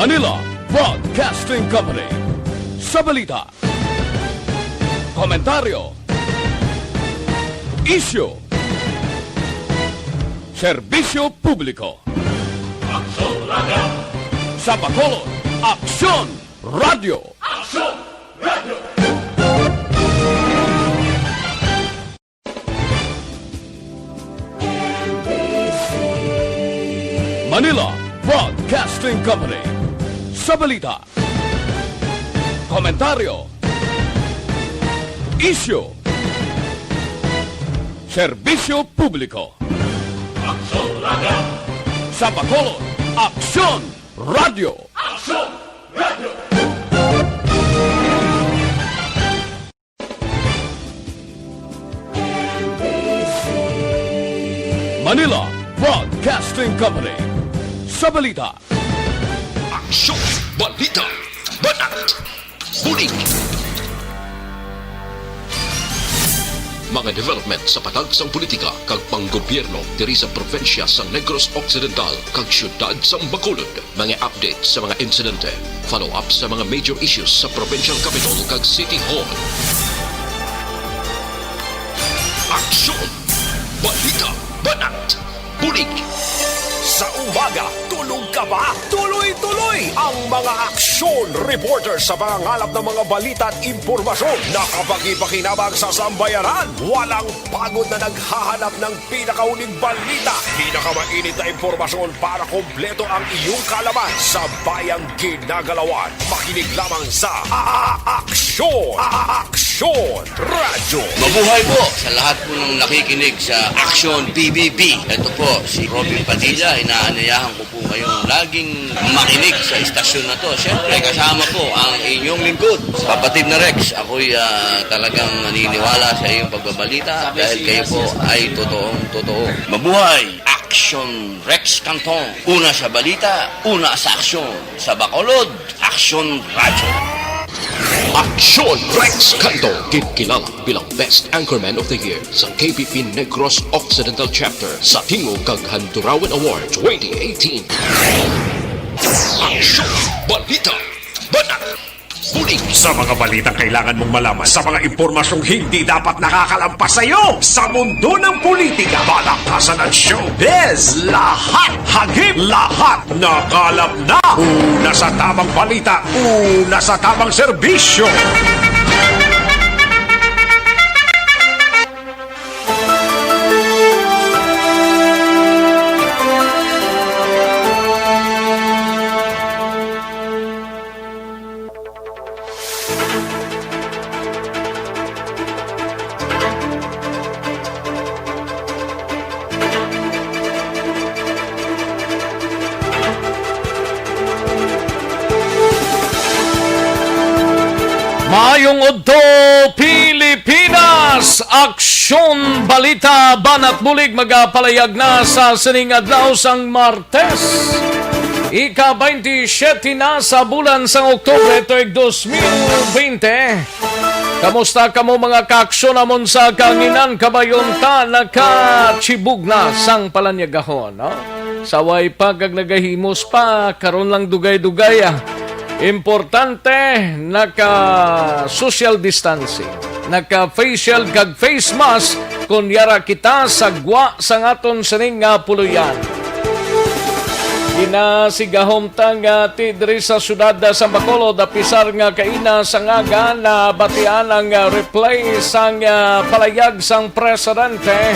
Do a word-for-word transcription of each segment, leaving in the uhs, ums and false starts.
Manila Broadcasting Company. Sa balita, komentaryo, isyu, serbisyo publiko. Aksyon Radio! Sa Bacolod, Aksyon Radio! Aksyon Radio! Manila Broadcasting Company. Sa balita, komentaryo, isyu, serbisyo publiko. Aksyon Radio! Sa Bacolod, Aksyon Radio! Aksyon Radio! Manila Broadcasting Company. Sa balita, aksyon, balita, banat, bulig. Mga development sa patag sang politika kag panggobyerno diri sa probinsya sang Negros Occidental kag siyudad sang Bacolod. Mga update sa mga insidente, follow-up sa mga major issues sa provincial capital kag city hall. Aksyon! Balita! Banat! Bulig! Sa umaga, tulog ka ba? Tuloy-tuloy ang mga aksyon reporter sa pangangalap ng mga balita at impormasyon na kapakipakinabang sa sambayanan. Walang pagod na naghahanap ng pinakahuling balita, pinakamainit na impormasyon para kompleto ang iyong kaalaman sa bayang ginagalawan. Makinig lamang sa A-, A-, Aksyon! A-, A-, Aksyon Radyo! Mabuhay po sa lahat po ng nakikinig sa Aksyon P B B. Ito po si Robin Padilla. Inaanyayahan ko po kayong laging makinig sa istasyon na to. Siyempre, kasama po ang inyong lingkod, kapatid na Rex. Ako'y, ah, talagang naniniwala sa iyong pagbabalita dahil kayo po ay totoong totoo. Mabuhay! Aksyon Rex Canton. Una sa balita, una sa aksyon. Sa Bacolod, Aksyon Radyo. Aksyon Rex Canton, ginkilala bilang Best Anchorman of the Year sa K P P Negros Occidental Chapter sa Tingog kag Handurawan Award twenty eighteen. Aksyon! Balita! Banat! Bulig! Sa mga balitang kailangan mong malaman, sa mga impormasyong hindi dapat nakakalampas sa iyo, sa mundo ng politika, balaktasan at showbiz, lahat hagip, lahat nakalap na. Una sa tamang balita, una sa tamang serbisyo. Maayong udto, Pilipinas! Aksyon, balita, banat bulig magapalayag na sa sining adlaw sang Martes, ika twenty-seven na sa bulan sang Oktubre, tuig dos mil bente. Kamusta kamo, mga kaaksyon namon sa kahanginan? Kabayon ta nakachibog na sang palanyagahon, no? Sa way pa kag nagahimos pa, karon lang dugay-dugay, ah. Importante, naka social distancing, naka facial kag face mask, kon yara kita sa gwa sang aton sining nga puloy-an. Ginasigahom ta nga ti diri sa siyudad sa Bacolod, apisar nga kaina sang aga nabatian ang, ah, replay sang, ah, palayag sang presidente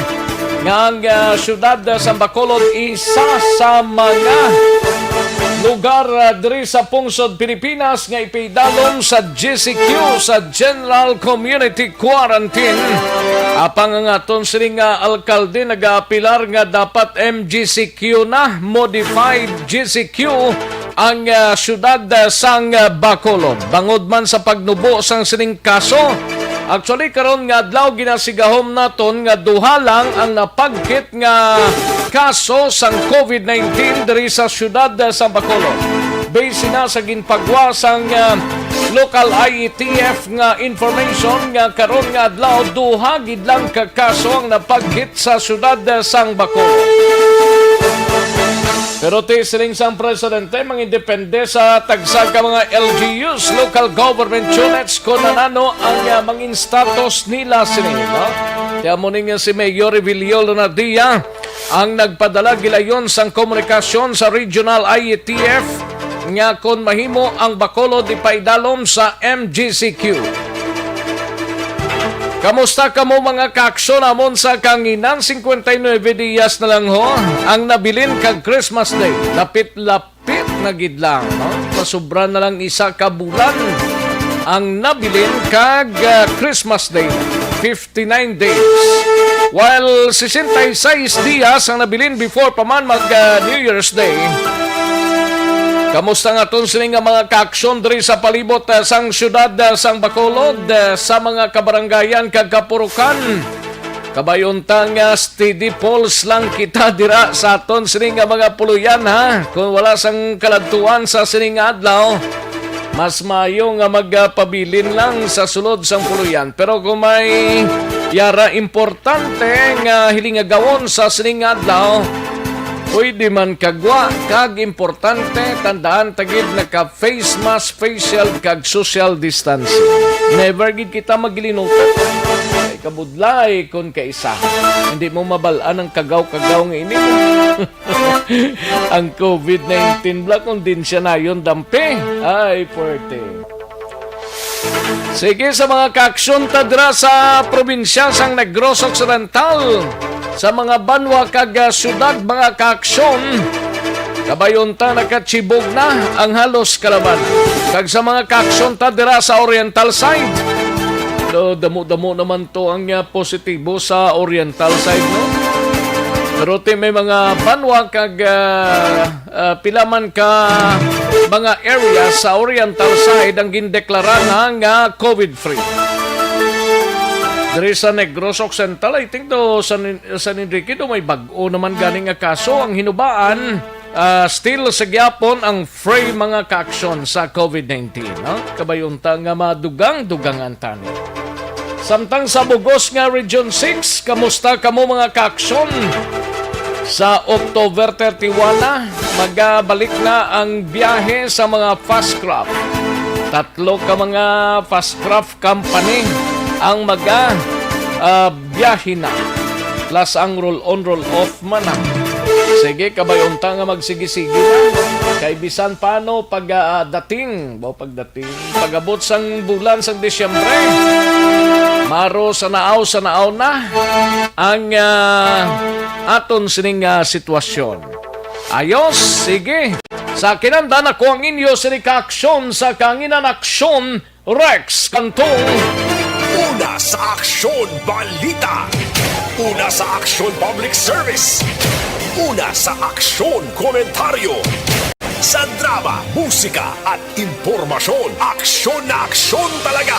nga ang, ah, siyudad sa Bacolod isa sa mga lugar, ah, diri sa pungsod Pilipinas nga ipaidalom sa G C Q, sa General Community Quarantine. Apang ang aton sining nga alkalde nagaapilar nga dapat M G C Q na, modified G C Q, ang, ah, siyudad, ah, sang, ah, Bacolod. Bangod man sa pagnubo sang sining kaso, actually, karon nga adlaw ginasigahom naton nga duha lang ang napagkit nga kaso sang covid nineteen diri sa siyudad, ah, sa Bacolod. Base na sa ginpagwa sang, ah, local I E T F nga information nga karon nga adlaw, duha gid lang ka kaso ang napagkit sa siyudad, ah, sang Bacolod. Pero ti siling sang presidente, mangindepende sa tagsa ka mga L G Us, local government units, kung anano ang, ah, mangin status nila sini, no? Ti amo ni nga si Mayor Revelio Lunardia ang nagpadala gilayon sang komunikasyon sa Regional I E T F nga kon mahimo ang Bacolod ipaidalom sa M G C Q. Kamusta kamo, mga kaaksyon, amon sa kanginan? Cincuenta y nueve dias na lang ho ang nabilin kag Christmas Day. Lapit-lapit na gid lang, no? Masubra na lang isa ka bulan ang nabilin kag, ah, Christmas Day. Fifty-nine days. While sesenta y seis dias ang nabilin before pa man mag, ah, New Year's Day. Kamusta nga aton sini nga mga kaaksyon diri sa palibot, ah, sang siyudad, ah, sang Bacolod, ah, sa mga kabarangayan kag kapurukan? Kabay unta nga steady pulse lang kita dira sa aton sini nga mga puloy-an, ha. Kung wala sang kaladtuan sa sini nga adlaw, mas maayo nga magpabilin lang sa sulod sang puloy-an. Pero kung may yara importante nga hiling nga gawon sa sini nga adlaw, pwede man kagwa, kag importante, tandaan ta gid, naka face mask, face shield, kag social distancing. Never gid kita magilinutan. Ay, kabudlay kon kaisa. Hindi mo mabal-an ang kagaw-kagaw nga ini. Ang covid nineteen bala, kondensya na yon, dampi. Ay, puwerte. Sige, sa mga kaaksyon ta dira sa probinsya sang Negros Occidental, sa mga banwa kag, ah, syudad, mga kaaksyon, kabay unta nakachibog na ang halos kalaman. Kag sa mga kaaksyon ta dira sa Oriental side, do, damo-damo naman to ang, ah, positibo sa Oriental side, no? Pero ti may mga banwa kag, ah, ah, pila man ka mga area sa Oriental side ang gindeklara na nga covid-free. Diri sa Negros Occidental, I think, do San, San Enrique, do may bag-o naman gani nga kaso. Ang hinubaan, ah, still sa gyapon ang free, mga kaaksyon, sa covid nineteen, no? Kabay unta nga madugang-dugangan tani. Samtang sa bugos nga Region six, kamusta kamo, mga kaaksyon? Sa October thirty-one na, magabalik na ang biyahe sa mga fast craft. Tatlo ka mga fast craft company ang maga, ah, biyahe na. Plus ang roll-on, roll-off man na. Sige, kabay unta nga magsige-sige na. Kay bisan paano pag, ah, dating, ba, pagdating, pag-abot sang bulan sang Disyembre, maro sa naaw, sa naaw na ang, ah, aton sining, ah, sitwasyon. Ayos, sige. Sa kinanda na ko ang inyo sini ka aksyon sa kanginan aksyon, Rex Cantong. Una sa Aksyon Balita. Una sa Aksyon Public Service. Una sa Aksyon Komentaryo. Sa drama, musika at impormasyon, aksyon na aksyon talaga.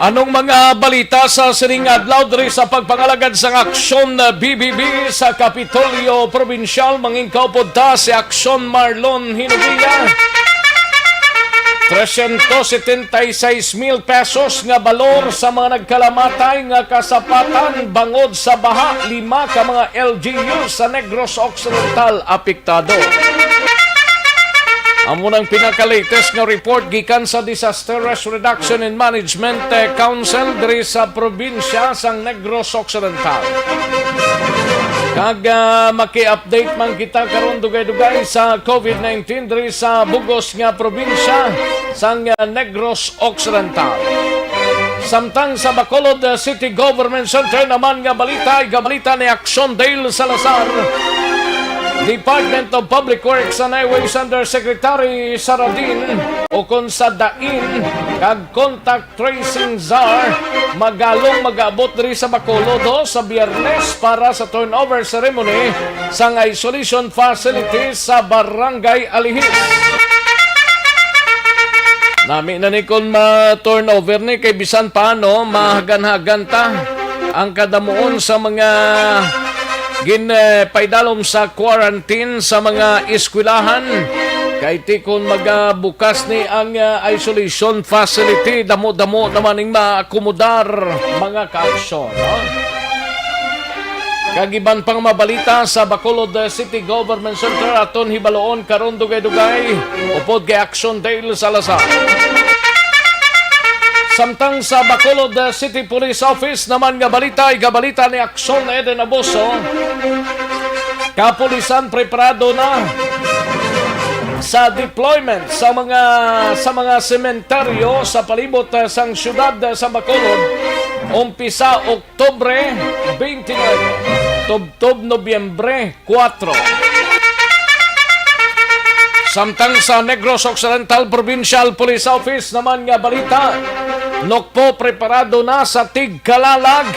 Anong mga balita sa sining adlaw diri sa pagpangalagad sang Aksyon B B B sa Kapitolyo Probinsyal? Mangin kaupod ta si Aksyon Marlon Hinubiya. Trescientos setenta y seis mil pesos nga balor sa mga nagkalamatay nga kasapatan bangod sa baha. Lima ka mga L G U sa Negros Occidental apektado. Amo nang pinaka-latest nga report gikan sa Disaster Risk Reduction and Management, eh, Council diri sa probinsya sang Negros Occidental. Kag, ah, maki-update man kita karon dugay-dugay sa covid nineteen diri sa bugos nga probinsya sang, ah, Negros Occidental. Samtang sa Bacolod, uh, City Government Center naman nga balita, igabalita ni Aksyon Dale Salazar, Department of Public Works and Highways Undersecretary Saradin, o kon sa DAIN, kag Contact Tracing Czar, magalong mag-abot diri sa Bacolod, ho, sa Biyernes para sa turnover ceremony sang isolation facility sa Barangay Alihis. Nami na ni kon ma-turnover ni, kay bisan paano mahagan-hagan ta ang kadamuon sa mga gin, eh, paidalom sa quarantine sa mga eskwelahan. Kay ti kon magabukas ni ang, ah, isolation facility, damo-damo naman ning maakomodar, mga kaaksyon, no? Kag iban pang mabalita sa Bacolod City Government Center, aton hibaluon karon dugay-dugay upod kay Action Dale Salazar. Samtang sa Bacolod City Police Office naman nga balita, igabalita ni Action Eden Abuso, kapulisan preparado na sa deployment sa mga sa mga sementeryo sa palibot, eh, sang siyudad, eh, sa Bacolod, umpisa Oktubre twenty-nine, tubtob Nobyembre kuwatro. Samtang sa Negros Occidental Provincial Police Office naman nga balita, Nokpo preparado na sa tigkalalag.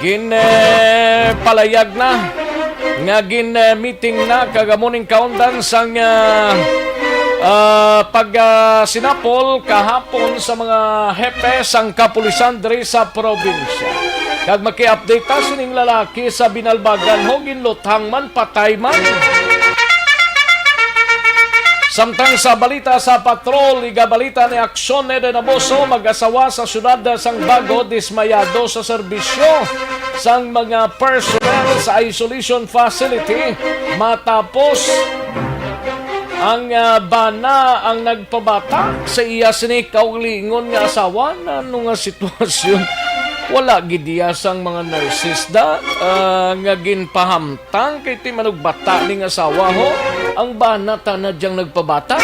Gin, eh, palayag na nga gin, eh, meeting na kag amo ning kaundan sang, ah, ah, pag, ah, sinapol kahapon sa mga hepe sang kapulisan diri sa probinsya. Kag maki-update ta sining lalaki sa Binalbagan, ho, ginluthang man, patay man. Samtang sa balita sa patrol, igabalita ni Aksyon Eden Abuso, mag-asawa sa siyudad sang Bago, dismayado sa serbisyo sang mga personnel sa isolation facility matapos ang, ah, bana ang nagpabata sa iya sini kaugalingon nga asawa. Ano nga sitwasyon? Wala gid iya sang mga nurses da, ah, nga ginpahamtang kay ti manugbata ning asawa, ho? Ang bana tana diyang nagpabata.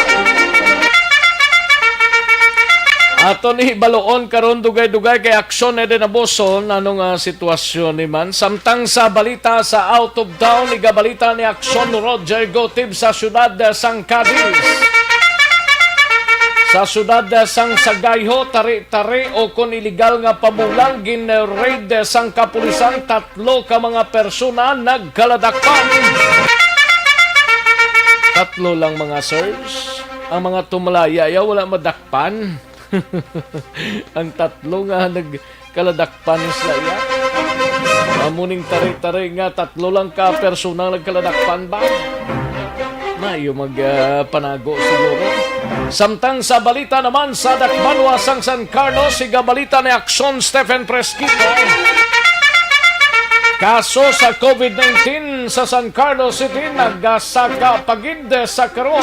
Aton hibaluon karon dugay-dugay kay Aksyon Eden Abuso, ano nga sitwasyon ni man. Samtang sa balita sa out of town, igabalita ni Aksyon Roger Gotib sa siyudad sang Cadiz. Sa siyudad sang Sagayho, tari-tari o kon iligal nga pamulang gin-raid sang kapulisan, tatlo ka mga persona nagkaladakpan. Tatlo lang mga sirs. Ang mga tumalaya ya wala madakpan. Ang tatlo nga nagkaladakpan sila iya. Amo ning tari-tari nga tatlo lang ka persona ang nagkaladakpan ba? Maayo mag, ah, panago siguro. Samtang sa balita naman sa dakbanwa sang San Carlos, igabalita ni Aksyon Stephen Fresquito. Kaso sa COVID nineteen sa San Carlos City nagasaka pa gid sa karon.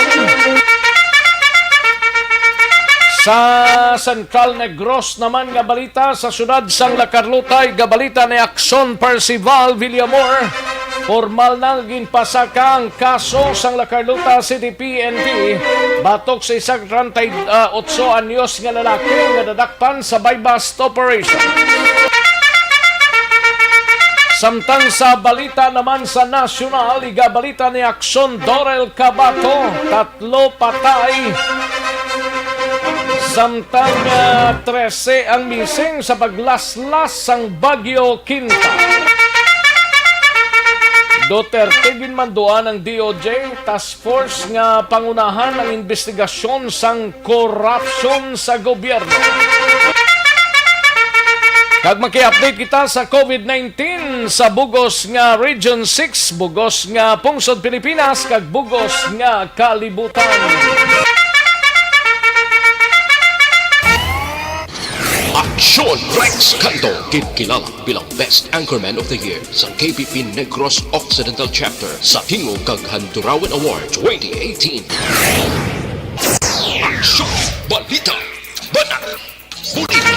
Sa Central Negros naman nga balita, sa siyudad sang La Carlota, igabalita ni Aksyon Percival Villamor, formal na ginpasaka ang kaso sang La Carlota City P N P batok sa isa ka treinta y ocho anyos nga lalaki nga nadakpan sa buy-bust operation. Samtang sa balita naman sa nasyonal, igabalita ni Aksyon Dorel Cabato, tatlo patay, samtang, ah, trese ang missing sa paglaslas sang Bagyo Quinta. Duterte ginmanduan ang D O J, task force nga pangunahan ang investigasyon sang korupsyon sa gobyerno. Kag maki-update kita sa COVID nineteen sa bugos nga Region six, bugos nga pungsod Pilipinas, kag bugos nga kalibutan. Aksyon Rex Canto, ginkilala bilang Best Anchorman of the Year sa K P P Negros Occidental Chapter sa Tingog kag Handurawan Award twenty eighteen. Aksyon! Balita! Banat! Balita!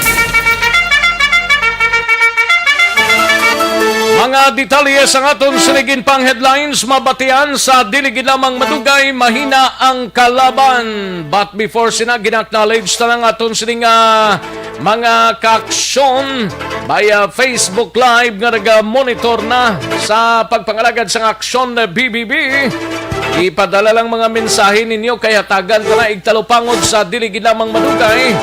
Mga detalye sang aton sining pang headlines, mabatian sa dili gid lamang madugay, mahina ang kalaban. But before sina, gina-acknowledge ta lang aton sining, ah, mga kaaksyon via Facebook Live nga naga-monitor na sa pagpangalagad sang Aksyon B B B. Ipadala lang mga mensahe ninyo kay hatagan ta na igtalupangod sa dili gid lamang madugay.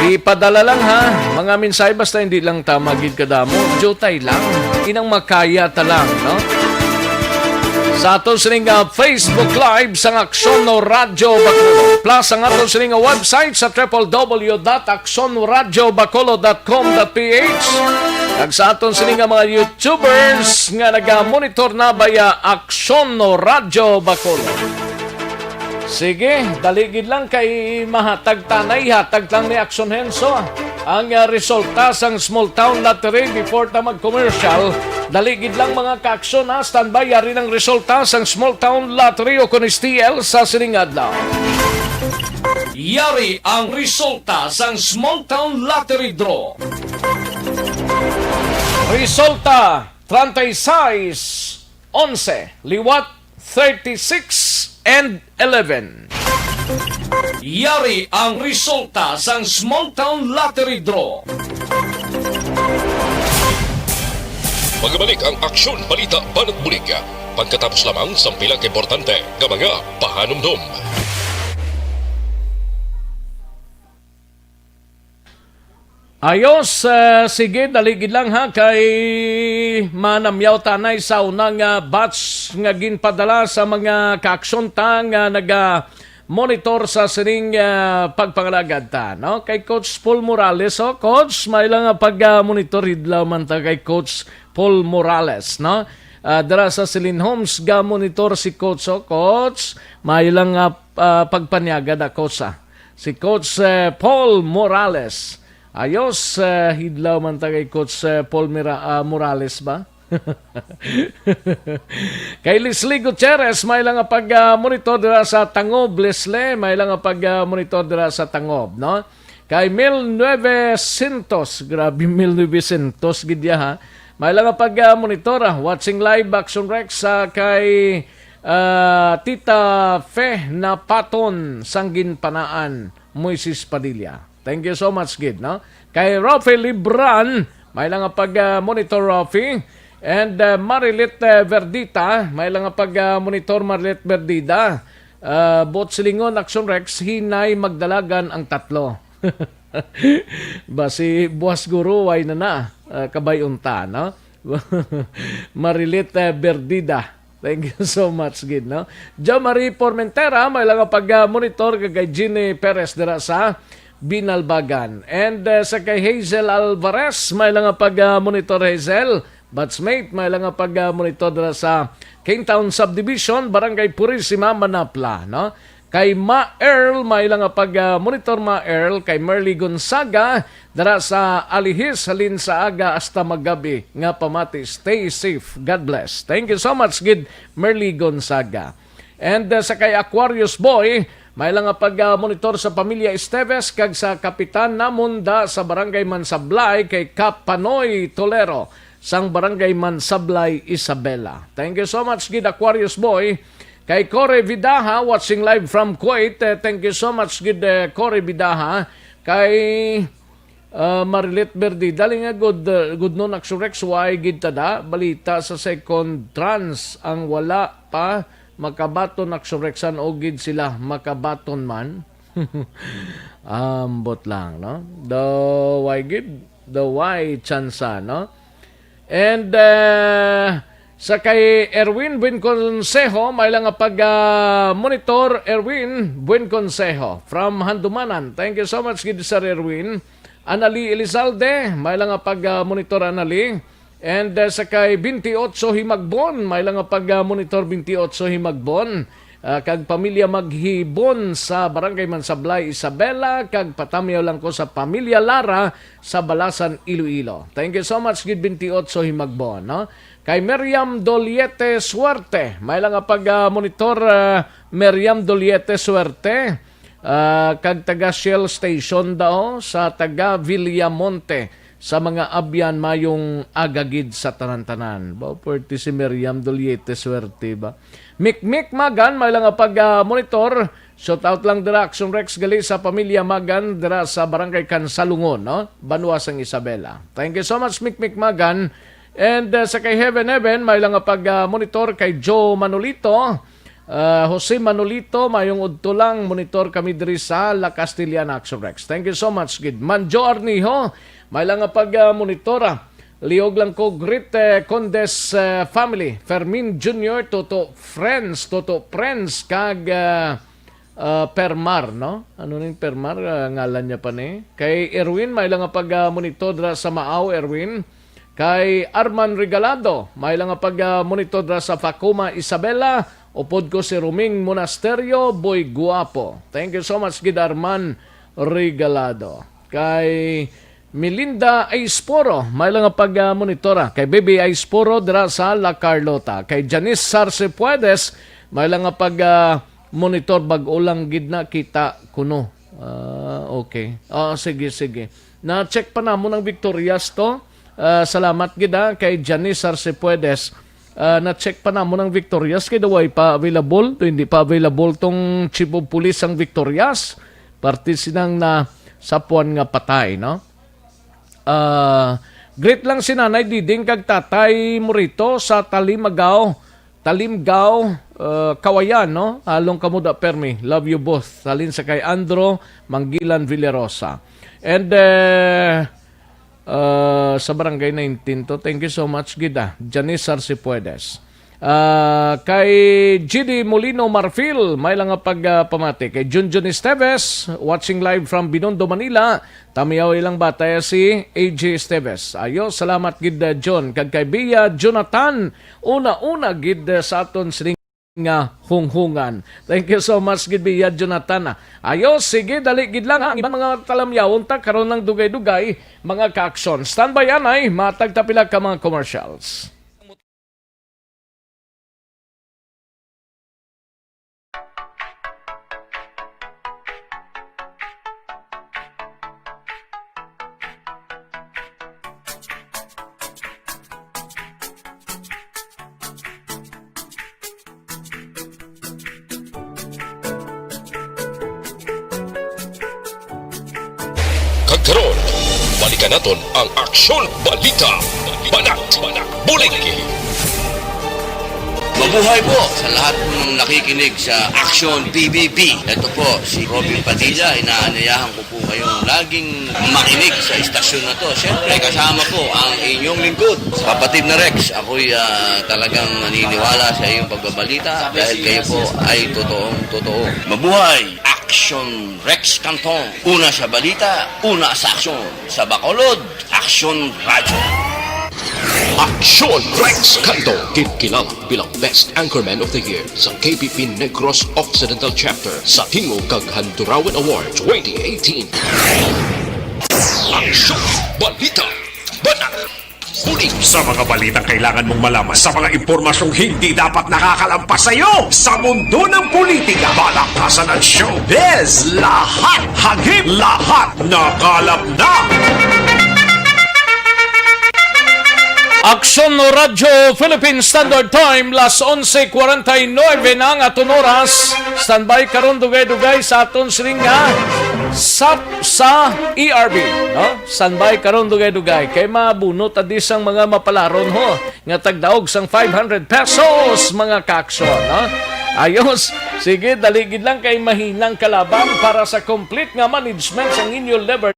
Ipadala lang, ha, mga mensahe, basta hindi lang tama gid kadamo. Jutay lang. Inang makaya ta lang, no? Sa aton sining, ah, Facebook Live sang Aksyon no Radyo Bacolod. Plus ang aton sining, ah, website sa triple W dot aksyon radyo bacolod dot com dot P H. Kag sa aton sining, ah, mga YouTubers nga naga-monitor na via Aksyon no Radyo Bacolod. Sige, dali gid lang kay mahatag ta na, ihatag lang ni Action Henso ang, ah, resulta sang Small Town Lottery before ta mag-commercial. Dali gid lang, mga ka-aksyon, ha. Standby, yari ang resulta sang Small Town Lottery o kon S T L sa sining adlaw. Yari ang resulta sang Small Town Lottery Draw. Resulta, treinta y seis, onse, liwat, thirty-six and eleven. Yari ang resulta sang Small Town Lottery Draw. Magbalik ang Aksyon Balita Banat Bulig pagkatapos lamang sang pila ka importante nga mga pahanumdom. Ayos, eh, sige, dali gid lang, ha, kay manamyaw tanay sa unang, ah, batch nga ginpadala sa mga kaaksyon ta nga naga-monitor sa sining, ah, pagpangalagad ta, no? Kay Coach Paul Morales, oh, Coach, may lang nga pag, ah, monitor hidlaw man ta kay Coach Paul Morales, no? Ah, dira sa Celine Homes, ga-monitor si Coach, oh, Coach, may lang nga, ah, pagpanyaga na, Coach, ah. Si Coach, eh, Paul Morales. Ayos, eh, hidlaw man ta kay Coach, eh, Paul Mira-, ah, Morales ba? Kay Leslie Gutierrez, may lang nga pag, ah, monitor dira sa Tangob, Leslie, may lang nga pag, ah, monitor dira sa Tangob, no? Kay mil novecientos, grabe, mil novecientos gid ya, ha. May lang nga pag, ah, monitor, ah, watching live, Action Rex, sa kay, ah, Tita Fe Napaton, Sangginpanaan, Moises Padilla. Thank you so much, gid, no? Kay Rafi Libran, may lang nga pag, ah, monitor, Rafi. And, ah, Marilit, ah, Verdita, may lang nga pag, ah, monitor, Marilit Verdita. Ah, buot silingon, Action Rex, hinay magdalagan ang tatlo. Basi buas guro, way na na, ah, kabay unta, no? Marilit, eh, Berdida. Thank you so much, gid, no? Jo Marie Formentera, may lang nga pag, ah, monitor kay Jeannie Perez dira sa Binalbagan. And, eh, sa kay Hazel Alvarez, may lang nga pag, ah, monitor, Hazel. Batchmate, may lang nga pag, ah, monitor dira sa Kingtown Subdivision, Barangay Purisima, Manapla, no? Kay Ma Earl, may lang nga pag, ah, monitor, Ma Earl, kay Merly Gonzaga, dira sa Alihis, halin sa aga hasta magabi nga pamati. Stay safe. God bless. Thank you so much, gid, Merly Gonzaga. And, uh, sa kay Aquarius Boy, may lang nga pag, uh, monitor sa pamilya Esteves kag sa kapitan namon da sa Barangay Mansablay kay Kap Panoy Tolero sang Barangay Mansablay, Isabela. Thank you so much, gid, Aquarius Boy. Kay Cory Vidaha, watching live from Kuwait. Eh, thank you so much, gid, eh, Cory Vidaha. Kay, ah, Marilit Verdi, dali nga gud, uh, gud nun, Action Rex, way gid ta da balita sa second trans ang wala pa makabaton, Action Rex, san-o gid sila makabaton man? Ambot lang, no? Daw way gid, daw way tsansa, no? And, uh, sa kay Erwin Buen Consejo, may lang nga pag, ah, monitor, Erwin Buen Consejo from Handumanan. Thank you so much, gid, Sir Erwin. Anali Elizalde, may lang nga pag, ah, monitor, Anali. And, uh, sa kay twenty-eight Himagbon, may lang nga pag, ah, monitor, twenty-eight Himagbon. Ah, kag pamilya Maghibon sa Barangay Mansablay, Isabela, kag patamyaw lang ko sa pamilya Lara sa Balasan, Iloilo. Thank you so much, gid, twenty-eight Himagbon, no? Kay Miriam Doliete Suerte, may lang nga pag, ah, monitor, ah, Miriam Doliete Suerte, ah, kag taga Shell Station daw sa taga Villamonte. Sa mga abyan, mayong aga gid sa tanan-tanan. Ba, pwerte si Miriam Doliete, swerte ba? Mikmik Magan, may lang nga pag, ah, monitor. Shout out lang dira, Action Rex, gali sa pamilya Magan, dira sa Barangay Kansalungon, no? Banwa sang Isabela. Thank you so much, Mikmik Magan. And, uh, sa kay Heaven Heaven, may lang nga pag, uh, monitor kay Joe Manolito. Uh, Jose Manolito, mayong udto lang, monitor kami diri sa La Castellana, Action Rex. Thank you so much, gid. Man Joe Arnijo, may lang nga pag, uh, monitor, ah. Liog lang ko, greet, eh, Condes, uh, family. Fermin Junior, Toto Friends, Toto Friends, kag, uh, Ah, Permar, no? Ano ning Permar? Ah, ngalan niya pa ni. Kay Erwin, may lang nga pag, ah, monitor dra sa Maaw, Erwin. Kay Arman Regalado, may lang nga pag, ah, monitor dra sa Facuma, Isabela. Upod ko si Roming Monasterio, Boy Guapo. Thank you so much, gid Arman Regalado. Kay Melinda Aisporo, may lang nga pag, ah, monitora. Kay Baby Aisporo dira sa La Carlota. Kay Janice Sarcepuedes, may lang nga pag, ah, monitor, bag-o lang gid na kita kuno. Ah, okay. Ah, sige, sige. Na-check pa namon ang Victorias to. Ah, salamat gid, ah, kay Janice Arcepuedes. Ah, na-check pa namon ang Victorias kay daw way pa available. Do hindi pa available tong Chief of Police ang Victorias. Parte sinang na sapuan nga patay, no? Ah, greet lang si Nanay Diding kag Tatay Morito sa Talimagaw, Talimgaw, ah, Kawayan, no? Halong kamo da permi. Love you both. Halin sa kay Andro Manggilan Villarosa. And, eh, ah, sa Barangay nineteen to. Thank you so much, gid, ah. Janice Arcipuedes. Ah, kay G D Molino Marfil, may lang nga pag, ah, pamati. Kay Junjun Esteves, watching live from Binondo, Manila. Tamiyaw ilang batay si A J Esteves. Ayo, salamat gid, ah, John. Kag kay Bia Jonathan, una-una gid, ah, sa aton sining nga hunghungan. Thank you so much gid, Bia Jonathan, ah. Ayo, sige, dali gid lang ang iban mga talamyawon ta karon ng dugay-dugay, mga ka-aksyon. Standby anay, matag ta pila ka mga commercials. Kag karon, balikan naton ang Aksyon Balita, Banat, Bulig. Mabuhay po sa lahat po ng nakikinig sa Aksyon P B B. Ito po si Robin Padilla, inaanyayahan ko po kayong laging makinig sa istasyon na to. Siyempre, kasama po ang inyong lingkod, kapatid na Rex. Ako'y, ah, talagang naniniwala sa iyong pagbabalita dahil kayo po ay totoong totoo. Mabuhay! Action Rex Cantong. Una sa balita, una sa aksyon. Sa Bacolod, Aksyon Radyo. Aksyon Rex Canto, ginkilala bilang Best Anchorman of the Year sa K P P Negros Occidental Chapter sa Tingog kag Handurawan Award twenty eighteen. Aksyon, balita, banat, bulig. Sa mga balitang kailangan mong malaman, sa mga impormasyong hindi dapat nakakalampas sa iyo, sa mundo ng politika, balakasan at showbiz, lahat hagip, lahat nakalap na. Aksyon Radyo Philippine Standard Time, las onse cuarenta y nueve na ang aton oras. Standby karon dugay-dugay sa aton sining nga sap sa E R B, no? Standby karon dugay-dugay kay mabunot adi sang mga mapalaron ho nga tagdaog sang five hundred pesos, mga ka-aksyon, no? Ayos. Sige, dali gid lang kay mahinang kalaban para sa complete nga management sang inyo liver.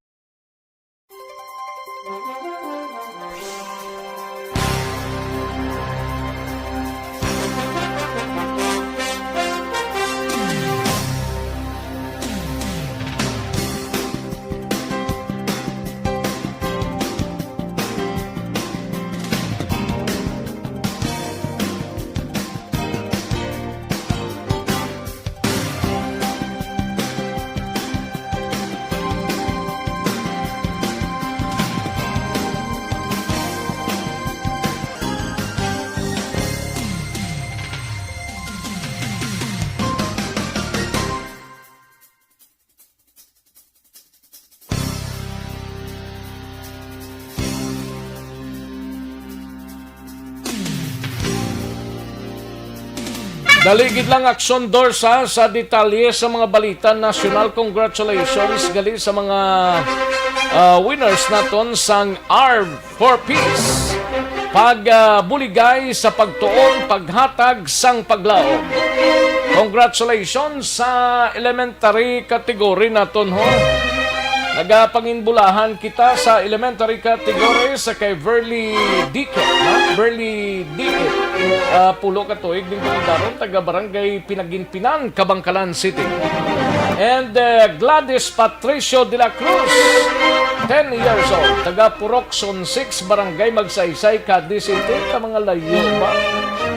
Dali gid lang, Aksyon Dorsa, sa detalye sa mga balita nasyonal. Congratulations gali sa mga, ah, winners naton sang Arv for Peace. Pag, ah, buligay sa pagtuon, paghatag sang paglaom. Congratulations sa elementary category naton, ho. Nagapanginbulahan kita sa elementary category sa kay Verly Dikit, ha? Verly Dikit. Ah, pulo ka tuig ning kalendaron, taga Barangay Pinaginpinan, Kabangkalan City. And, uh, Gladys Patricio de la Cruz, ten years old, taga Purok Zone six, Barangay Magsaysay, Cadiz City. Ka mga layo ba?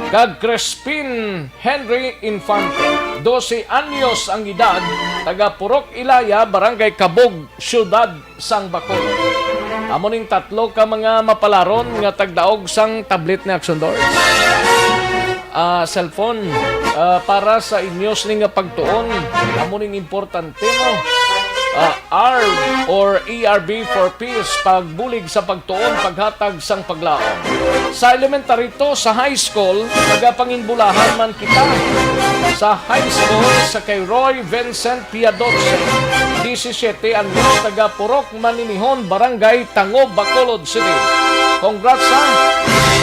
kag Crispin Henry Infante, dose anyos ang edad, taga Purok Ilaya, Barangay Kabog, Siyudad sang Bacolod. Amo ning tatlo ka mga mapalaron nga tagdaog sang tablet ni Action Doors. Ah, cellphone, ah, para sa inyo sini nga pagtuon, amo ning importante mo. Ah, ARB or E R B for Peace, pagbulig sa pagtuon, paghatag sang paglaom. Sa elementary to, sa high school, nagapanginbulahan man kita. Sa high school, sa kay Roy Vincent Piadotse, disisiete anyos, taga Purok Maninihon, Barangay Tango, Bacolod City. Congrats, ha?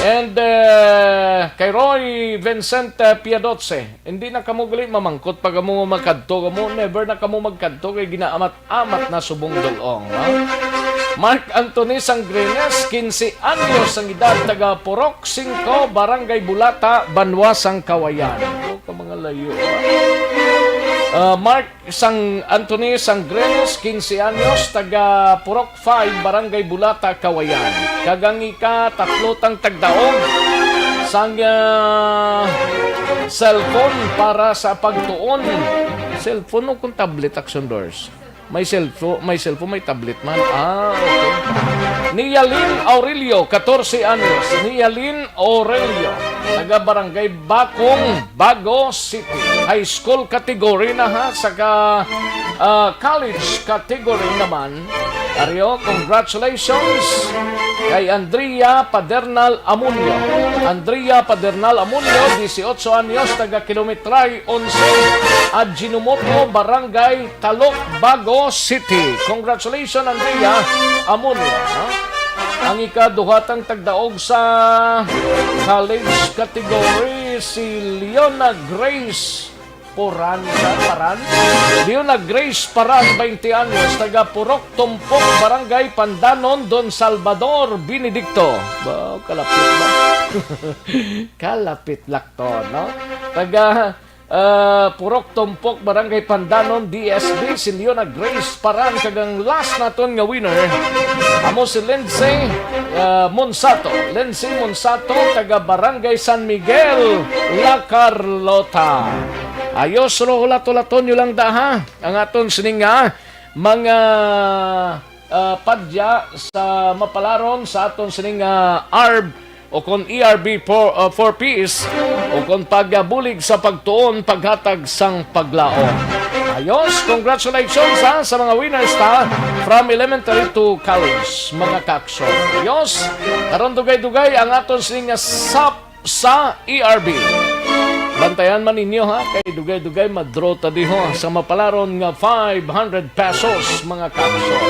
And, eh, kay Roy Vincent, eh, Piadotse, hindi na kamo gali mamangkot pag amo magkadto kamo. Never na kamo magkadto kay ginaamat-amat na subong dulong, no? Mark Anthony Sangrenes, quince anyos ang edad, taga Purok Cinco, Barangay Bulata, Banwa sang Kawayan. O, ka mga layo, ah. Ah, Mark Sang Anthony Sangrenes, quince anyos, taga Purok five, Barangay Bulata, Kawayan. Kag ang ika-tatlo tang tagdaog sang, ah, cellphone para sa pagtuon. Cellphone o kung tablet, Action Doors? May cellphone, may cellphone, may tablet man. Ah, okay. Nialin Aurelio, catorce anyos. Nialin Aurelio, taga Barangay Bakong, Bago City. High school category na, ha, saka, ah, college category naman. Ario, congratulations kay Andrea Padernal Amunio. Andrea Padernal Amunio, dieciocho anyos, taga Kilometray onse, Ajinomoto, Barangay Talok, Bago City. Congratulations, Andrea Amunio, ha? Ang ikaduha tang tagdaog sa college category, si Leona Grace Poran, Paran? Leona Grace Paran, twenty anyos, taga Purok Tumpok, Barangay Pandanon, Don Salvador, Benedicto. Ba, kalapit na. Kalapit lakto, no? Taga, ah, Purok Tumpok, Barangay Pandanon, D S B, si Leona Grace Paran, kag ang last naton nga winner, amo si Lindsay, ah, Monsato. Lindsay Monsato, taga Barangay San Miguel, La Carlota. Ayos, ro, hulat-hulaton nyo lang da, ha? Ang aton sining nga mga, ah, padya sa mapalaron sa aton sining nga ARB o kon E R B for, ah, for Peace o kon pagbulig sa pagtuon, paghatag sang paglaom. Ayos, congratulations, ha, sa mga winners ta from elementary to college, mga ka-aksyon. Ayos, karon dugay-dugay ang aton sining nga sap sa E R B. Bantayan man ninyo, ha, kay dugay-dugay madraw ta diho sa mapalaron nga five hundred pesos, mga ka-aksyon.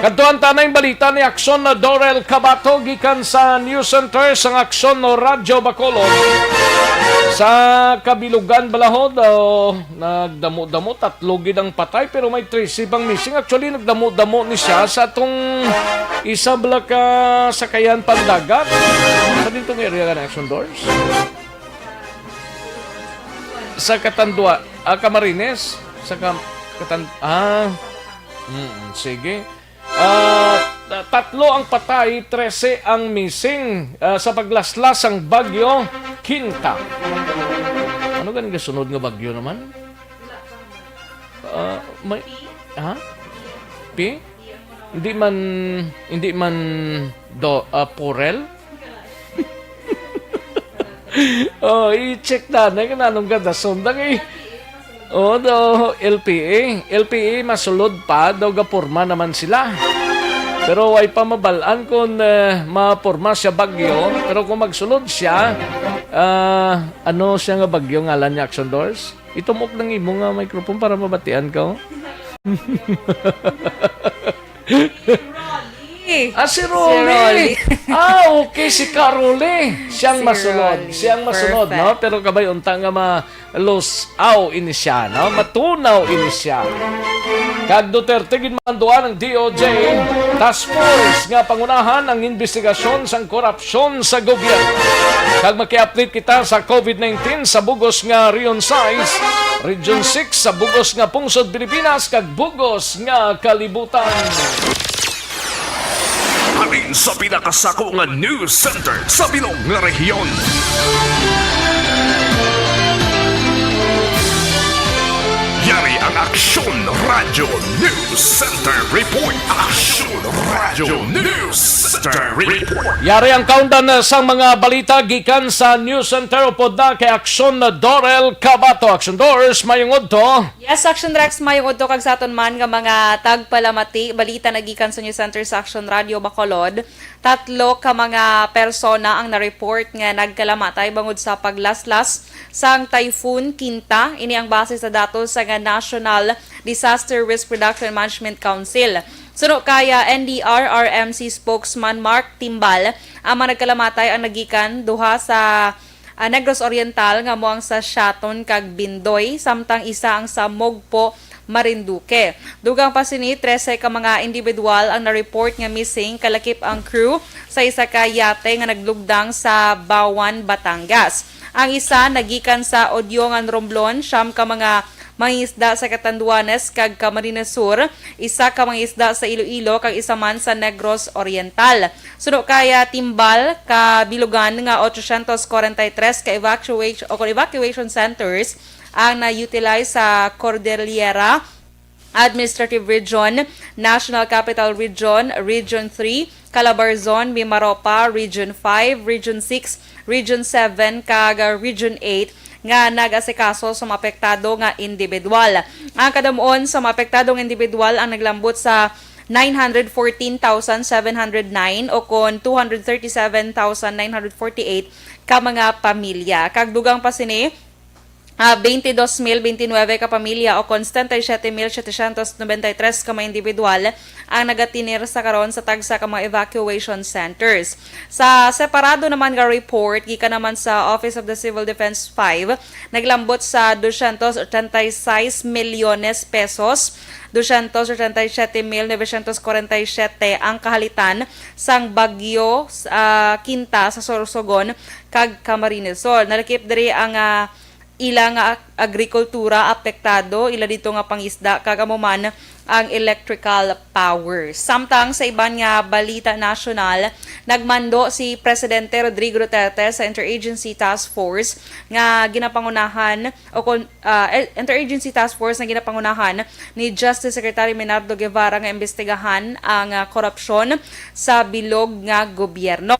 Kadtuan ta na ang balita ni Aksyon na Dorel Cabato gikan sa News Center sang Aksyon no Radyo Bacolod. Sa kabilugan, balahod, oh, nagdamo-damo, tatlo gid ang patay, pero may trese pang missing. Actually, nagdamo-damo ni siya sa atong isa bala ka sakayan pandagat. Sa dintong area ka na, Action Doors? Sa Katandua, ah, Camarines? Sa Kam-, Katan-, ah, mm, sige. Ah, ta-, tatlo ang patay, trese ang missing, ah, sa paglaslas sang Bagyo Quinta. Ano gani nga sunod nga bagyo naman? Ah, may, ha? Pi? Hindi man, hindi man do, ah, Purel? Oh, i-check na, na, anong ganda, sundang eh. Oh, do, L P A. L P A, masulod pa, daw gaporma naman sila. Pero way pa mabalaan kung, eh, maporma siya bagyo. Pero kung magsulod siya, ah, ano siya nga bagyo, ngalan niya, Action Doors? Itumok ng imo nga microphone para mabatian ka, oh. Rolly. Ah, si Rolly. Rolly. Ah, okay, si Karoli. Siyang Si masunod. Rolly. Siyang masunod, no? Perfect. Pero kabay unta nga malusaw ini siya, no? Matunaw ini siya. Kag Duterte gid manduan ang D O J Task Force nga pangunahan ang investigasyon sang korupsyon sa gobyerno. Kag maki-update kita sa COVID nineteen sa bugos nga Region six, Region six sa bugos nga pungsod Pilipinas kag bugos nga kalibutan. Sa pinakasako nga news center sa bilog nga rehiyon. Yari ang Aksyon Radyo News Center Report. Aksyon Radyo News Center Report. Yari ang kaundan sang mga balita gikan sa News Center. Upod na kay Aksyon Dorel Cabato. Aksyon Dors, mayong udto. Yes, Aksyon Rex, mayong udto kag sa aton man nga mga tagpalamati. Balita na gikan sa News Center sa Aksyon Radyo Bacolod. Tatlo ka mga persona ang na-report nga nagkalamatay bangod sa paglaslas sang Typhoon Kinta. Ini ang base sa datos sa nga National Disaster Risk Reduction Management Council. Suno kaya N D R R M C spokesman Mark Timbal, ang mga nagkalamatay ang nagikan duha sa, ah, Negros Oriental, nga amo ang sa Siaton kag Bindoy, samtang isa ang sa Mogpo, Marinduque. Dugang pa sini, trese ka mga individual ang na-report nga missing, kalakip ang crew sa isa ka yate nga naglugdang sa Bawan, Batangas. Ang isa nagikan sa Odiongan, Romblon, siyam ka mga mangingisda sa Catanduanes kag Camarines Sur, isa ka mangingisda sa Iloilo, kag isa man sa Negros Oriental. Suno kaya Timbal, kabilugan nga ochocientos kwarenta y tres ka evacuation o kon evacuation centers ang na-utilize sa Cordillera Administrative Region, National Capital Region, Region three, Calabarzon, Mimaropa, Region five, Region six, Region seven, kag Region eight nga nag-asikaso sa mga apektado nga individual. Ang kadamuon sa mga apektado nga individual ang naglambot sa nine hundred fourteen thousand seven hundred nine o kon two hundred thirty-seven thousand nine hundred forty-eight ka mga pamilya. Kag dugang pa sini, ah, twenty-two mil twenty-nine ka pamilya o kon setenta y siete mil setecientos noventa y tres ka mga individual ang nagatinir sa karon sa tagsa ka mga evacuation centers. Sa separado naman nga report gikan naman sa Office of the Civil Defense five, naglambot sa doscientos ochenta y seis milyones pesos, doscientos ochenta y siete mil novecientos kwarenta y siete ang kahalitan sang bagyo, ah, Kinta sa Sorsogon kag Camarines Sur. Nalakip diri ang, ah, ila nga ag-, agrikultura apektado, ila dito nga pangisda, kag amo man ang electrical power. Samtang sa iban nga balita nasyonal, nagmando si Presidente Rodrigo Duterte sa Interagency Task Force nga ginapangunahan o kon, ah, el-, Interagency Task Force nga ginapangunahan ni Justice Secretary Menardo Guevara nga imbestigahan ang, ah, korupsyon sa bilog nga gobyerno.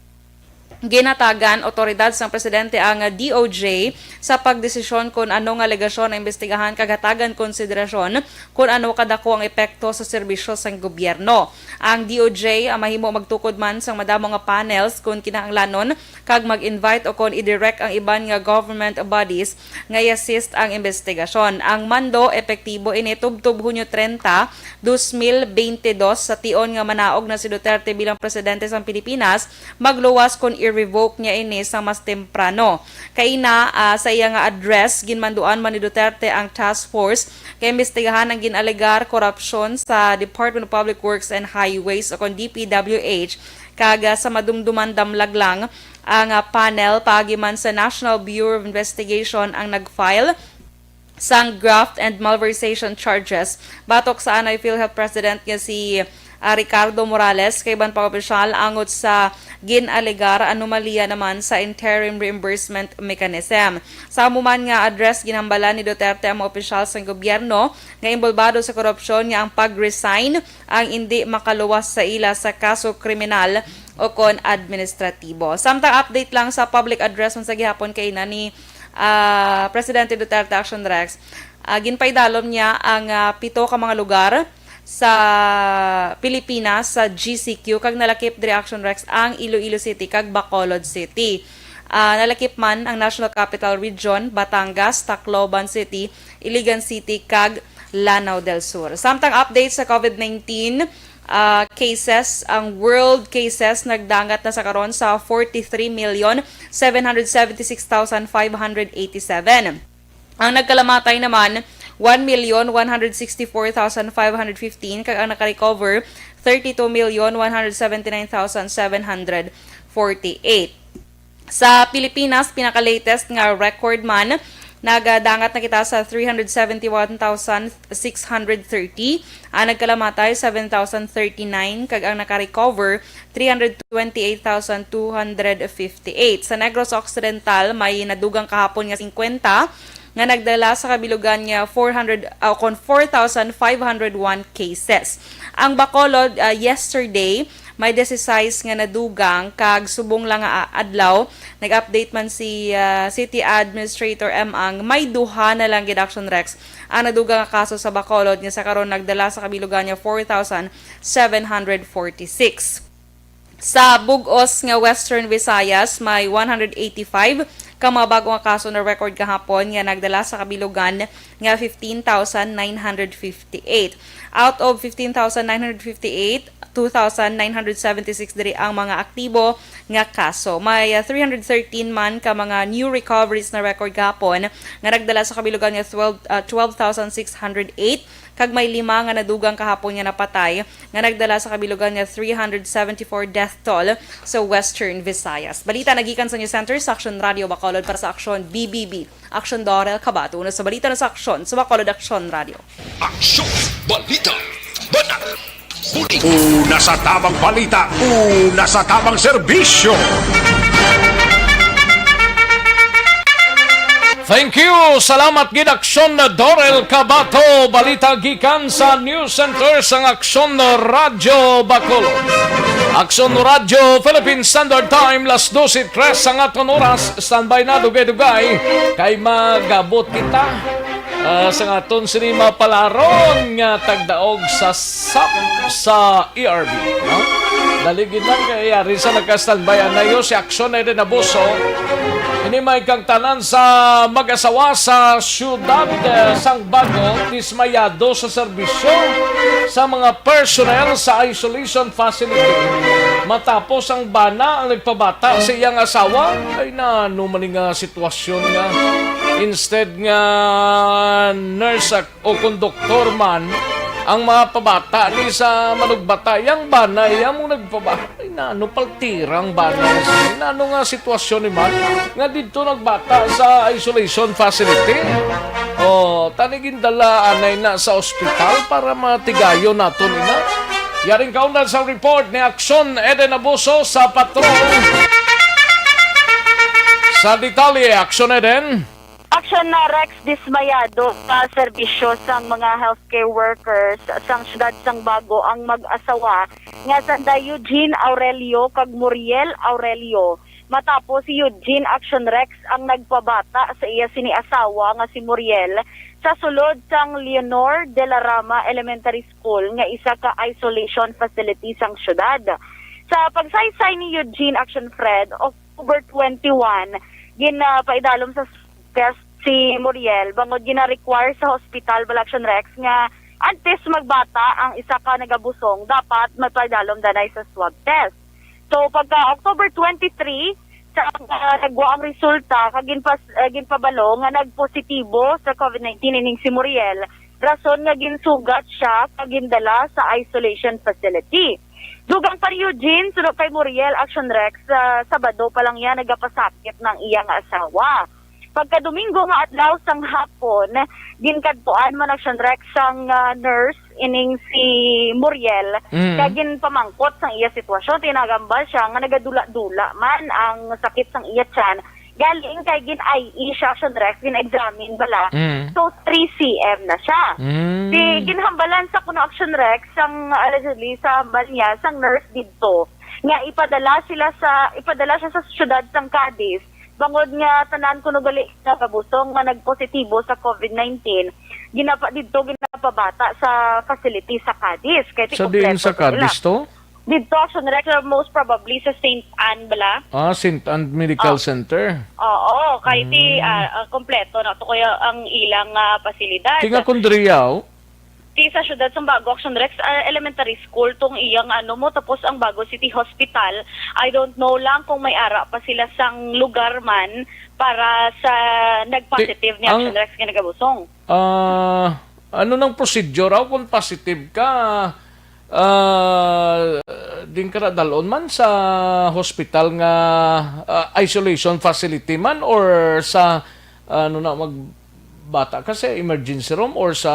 Ginatagan otoridad sang presidente ang D O J sa pagdesisyon kon ano nga alegasyon ang imbestigahan kag hatagan konsiderasyon kon ano kadako ang epekto sa serbisyo sang gobyerno. Ang D O J ang mahimo magtukod man sang madamo nga panels kon kinahanglanon kag mag-invite o kon i-direct ang iban nga government bodies nga i-assist ang imbestigasyon. Ang mando epektibo ini tubtob Hunyo treinta, dos mil beintidos, sa tion nga manaog na si Duterte bilang presidente sang Pilipinas, magluwas kon i-revoke niya ini sa mas temprano. Kaina, ah, sa iya nga address, ginmanduan man ni Duterte ang task force kay imbestigahan ang gin-alegar korupsyon sa Department of Public Works and Highways o kon D P W H, kag, ah, sa madumduman damlag lang ang, ah, panel paagi man sa National Bureau of Investigation ang nag-file sang graft and malversation charges batok sa anay PhilHealth President nga si, ah, Ricardo Morales kag iban pang opisyal angot sa gin-alegar anomalya naman sa interim reimbursement mechanism. Sa amo man nga address, ginhambalan ni Duterte ang mga opisyal sang gobyerno nga inbolbado sa korupsyon nga ang pag-resign ang indi makaluwas sa ila sa kaso kriminal o kon administratibo. Samtang update lang sa public address man sa gihapon kaina ni, ah, Presidente Duterte, Action Rex, ah, ginpaidalom niya ang, ah, pito ka mga lugar sa Pilipinas sa G C Q kag nalakip diri, Action Rex, ang Iloilo City kag Bacolod City. Ah, nalakip man ang National Capital Region, Batangas, Tacloban City, Iligan City kag Lanao del Sur. Samtang update sa COVID nineteen, ah, cases, ang world cases nagdangat na sa karon sa forty-three million seven hundred seventy-six thousand five hundred eighty-seven. Ang nagkalamatay naman, one million one hundred sixty-four thousand five hundred fifteen, kag ang nakarecover, thirty-two million one hundred seventy-nine thousand seven hundred forty-eight. Sa Pilipinas, pinaka-latest nga record man, Nagadangat na kita sa three hundred seventy-one thousand six hundred thirty, ang nagkalamatay seven thousand thirty-nine, kag ang naka-recover three hundred twenty-eight thousand two hundred fifty-eight. Sa Negros Occidental, may nadugang kahapon nga fifty nga nagdala sa kabilugan nga four hundred, ah, kon four thousand five hundred one cases. Ang Bacolod, ah, yesterday, may disisais nga nadugang, kag subong lang nga, ah, adlaw, nag-update man si, ah, City Administrator M. Ang may duha na lang gid, Action Rex, ang nadugang nga kaso sa Bacolod, nga sa karon nagdala sa kabilugan nga four thousand seven hundred forty-six. Sa bug-os nga Western Visayas, may one hundred eighty-five ka mga bag-o nga kaso na record kahapon, nga nagdala sa kabilugan nga fifteen thousand nine hundred fifty-eight. Out of fifteen thousand nine hundred fifty-eight, two thousand nine hundred seventy-six diri ang mga aktibo nga kaso. May, ah, three hundred thirteen man ka mga new recoveries na record kahapon, nga nagdala sa kabilugan nga twelve, ah, twelve thousand six hundred eight, kag may lima nga nadugang kahapon nga napatay, nga nagdala sa kabilugan nga three hundred seventy-four death toll sa Western Visayas. Balita nagikan sa News Center sa Action Radio Bacolod para sa Action B B B. Action Dorel Kabato, una sa balita na sa Action sa Bacolod, Action Radio. Action! Balita! Balita! Una sa tabang balita, una sa tabang serbisyo. Thank you. Salamat gid, Aksyon Dorel Kabato. Balita gikan sa News Center sang Aksyon Radyo Bacolod. Aksyon Radyo Philippine Standard Time, las dose tres ang aton oras. Standby na, dugay-dugay, kay magabot kita, ah, sa aton sini mapalaron nga tagdaog sa sap sa E R B, no? Dali gid lang kay yari sa nagka-standby. Anayo si Aksyon Eden Abuso. Ini may kang tanan sa mag-asawa sa siyudad, eh, sang Bago, dismayado sa serbisyo sa mga personnel sa isolation facility matapos ang bana ang nagpabata sa iyang asawa. Ay, nano man nga sitwasyon nga instead nga nurse o kon doktor man ang mga pabata ni sa manugbata, yang bana iya mo nagpabata. Ay, nano paltirang bana ni sa nano nga sitwasyon ni man nga didto nagbata sa isolation facility? O, tani gindala anay na sa ospital para matigayon naton ina. Yaring kaundan sa report ni Aksyon Eden Abuso sa patrol. Sa detalye, Aksyon Eden. Aksyon na Rex, dismayado sa serbisyo sang mga healthcare workers sang siyudad sang Bago ang mag-asawa nga sanda Eugene Aurelio kag Muriel Aurelio. Matapos si Eugene Action Rex ang nagpabata sa iya sini asawa nga si Muriel sa sulod sang Leonor de la Rama Elementary School nga isa ka isolation facility sang siyudad. Sa pagsaysay ni Eugene Action Fred, October twenty-one, ginapaidalom sa test si Muriel bangod gina-require sa hospital, Balaction Rex, nga antes magbata ang isa ka nagabusong, dapat magpaidalom danay sa swab test. So, pagka October twenty-three, sa, ah, nagwa ang resulta, kag ginpas-, ah, ginpabalo nga nagpositibo sa covid nineteen ining si Muriel, rason nga ginsugat siya kag gindala sa isolation facility. Dugang pa ni Eugene, suno kay Muriel Action Rex, sa Sabado pa lang niya nagapasakit ng iyang asawa. Pagka Domingo nga adlaw sang hapon, ginkadtuan man Action Rex sang, ah, nurse ining si Muriel, Mm. kag ginpamangkot sang iya sitwasyon. Tinagambal siya nga nagadula-dula man ang sakit sang iya tiyan. Galing kay gin-I E siya, Action Rex, gin-examine bala. Mm. So, three C M na siya. Mm. Si ginhambalan sa kuno, Action Rex, sang allegedly sa hambal niya sang nurse didto nga ipadala sila sa ipadala siya sa siyudad sang Cadiz, bangod nga tanan kuno gali nga kabusong nga nagpositibo sa covid nineteen, ginapa didto ginapabata sa facility sa Cadiz. Kay ti Sa diin kompleto sa to sila. Cadiz to? Didto, Action Rex, most probably sa Saint Anne bala. Ah, Saint Anne Medical Ah. Center. Oo, kay ti, Mm. ah, ah, kompleto na to kaya ang ilang, ah, pasilidad. Tinga kundriyaw? Ti sa siyudad sang Bago, Action Rex, ah, elementary school tong iyang ano mo, tapos ang Bago City Hospital. I don't know lang kung may ara pa sila sang lugar man para sa nagpositive Ti-, ni ang Action Rex nga nagabusong. Ah, ano nang procedure aw kung positive ka? Ah, din ka na dalon man sa hospital nga, ah, isolation facility man or sa ano na, magbata ka sa emergency room or sa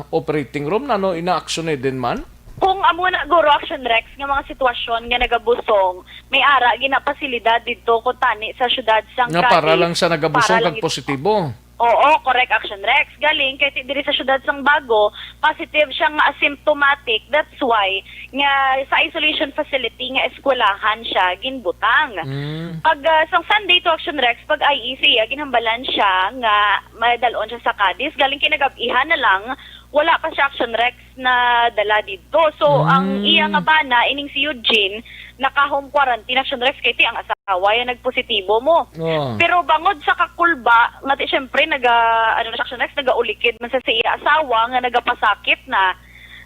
operating room, nano, ina-action ni din man? Kung amo na, guro, Action Rex, nga mga sitwasyon nga nagabusong, may ara ginapasilidad didto kuntani sa syudad sang Nga para Cadiz, lang sa nagabusong para lang kag gid positibo. Oo, correct, Action Rex. Galing kay ti-, diri sa syudad sang Bago, positive siya nga asymptomatic. That's why nga sa isolation facility nga eskwelahan siya ginbutang. Mm. Pag, ah, sang Sunday to, Action Rex, pag I E siya, ginhambalan siya nga madalon siya sa Cadiz. Galing kinagab-ihan na lang, wala pa siya, Action Rex, na dala didto. So, ang Mm. iya nga bana, ining si Eugene, naka-home quarantine, Action Rex, kay ti ang asawa ya nagpositibo mo. Oh. Pero bangod sa kakulba, nga ti, syempre, naga, ano na siya, Action Rex, nagaulikid man sa, sa iya asawa nga nagapasakit na,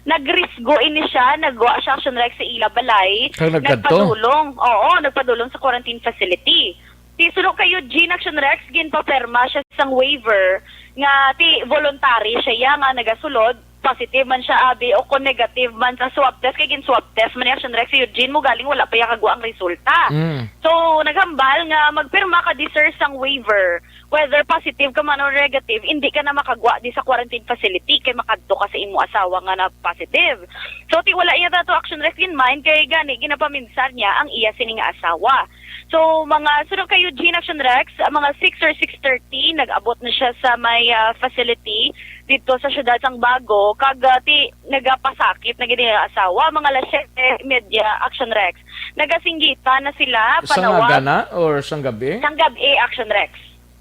nagrisgo ini siya, nagwa siya, Action Rex, sa ila balay. Kag nagkadto? Nagpadulong. Oo, nagpadulong sa quarantine facility. Ti suno kay Eugene, Action Rex, ginpapirma siya sang waiver nga ti voluntary siya ya nga nagasulod, positive man siya, abi, o kung negative man sa swab test, kay gin-swab test man ni, Action Rex, si Eugene, mo galing wala pa ya kagwa ang resulta. Mm. So, naghambal nga magpirma ka di, sir, sang waiver, whether positive ka man or negative, hindi ka na makagwa di sa quarantine facility kay makadto ka sa imo asawa nga nag-positive. So, ti wala iya tato, Action Rex, in mind kay gani ginapaminsan niya ang iya sini nga asawa. So, mga sunod kay Eugene, Action Rex, ah, mga six or six thirty, nag-abot na siya sa may, ah, facility dito sa siyudad sang Bago, kag, ah, ti, nagapasakit na gid ang asawa, mga alas siyete y media, Action Rex. Nagasinggitan na sila, Sang panawag. aga na or sang gabi? Sang gabi, Action Rex.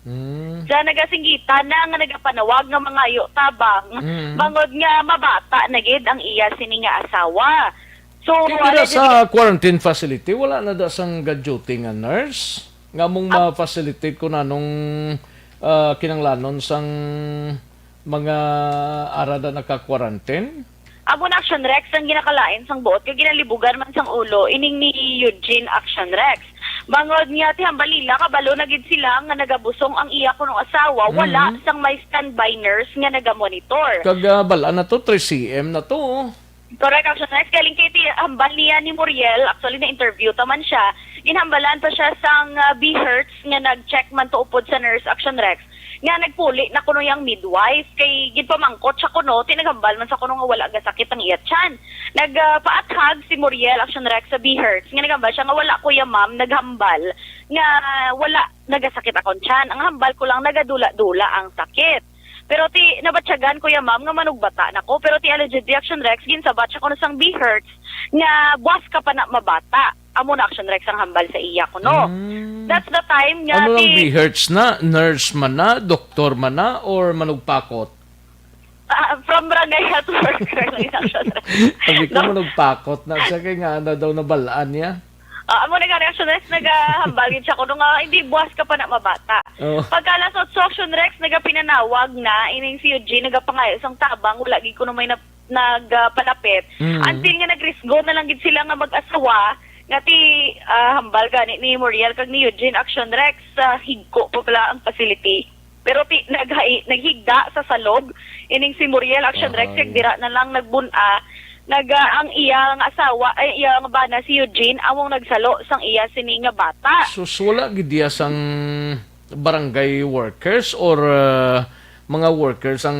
Mm. Sa nagasinggitan na nga nagapanawag nga mangayo tabang, Mm. bangod nga mabata na gid ang iya sini nga asawa. So, Kay wala dira dyan sa quarantine facility, wala na da sang ga-duty nga nurse? Nga mong Ap- ma-facilitate ko na nung, ah, kinanglanon sang mga ara da naka-quarantine? Amo na, Action Rex, ang ginakalain sang buot, kag ginalibugan man sang ulo, ining ni Eugene, Action Rex. Bangod nga ti hambal nila, kabalo na gid sila nga nagabusong ang iya kunong asawa, wala Mhm. sang may standby nurse nga nagamonitor. Kag, ah, bal-an na to, three C M na to, oh. Correct, Action Rex. Galing kay ti hambal niya ni Muriel, actually, na-interview ta man siya. Ginhambalan pa siya sang, ah, BHERTs nga nag-check man to upod sa nurse, Action Rex, nga nagpuli na kuno yang midwife. Kay ginpamangkot siya kuno, ti naghambal man sa kuno nga wala gasakit ang iya tiyan. Nag, ah, paathag si Muriel, Action Rex, sa BHERTs, nga naghambal siya nga wala, kuya, ma'am, naghambal nga wala nagasakit akong tiyan. Ang hambal ko lang, nagadula-dula ang sakit. Pero ti, nabatyagan, kuya, ma'am, nga manugbata na ko. Pero ti, allegedly, Action Rex, ginsabat siya kuno sang BHERTs nga buwas ka pa na mabata. Amo na, Action Rex, ang hambal sa iya kuno. Mm. That's the time nga Ano lang ti- BHERTs na? Nurse man na? Doktor man na? Or manugpakot? Ah, from barangay health worker lang yun, Action Rex. Sabi ko, Dok- manugpakot na siya kay nga ano daw nabalaan niya. Ah, amo na nga, Action Rex, nagahambal gid siya kuno nga, "Hindi, buwas ka pa na mabata." Oh. Pagka alas otso, Action Rex, nagapinanawag na, ining si Eugene, nagapangayo sang tabang, wala gid kuno may nap-, nagpalapit. Mm. Until nga nagrisgo na lang gid sila nga mag-asawa, nga ti, ah, hambal gani ni Muriel kag ni Eugene, Action Rex, sa higko pa bala ang facility. Pero ti, naghai-, naghigda sa salog, ining si Muriel, Action Rex, Ay. kag dira na lang nagbun-a, nag, ah, ang iya nga asawa, ay, iya nga bana, si Eugene, among nagsalo sang iya sini nga bata. Sus, wala gid iya sang barangay workers or, ah, mga workers sang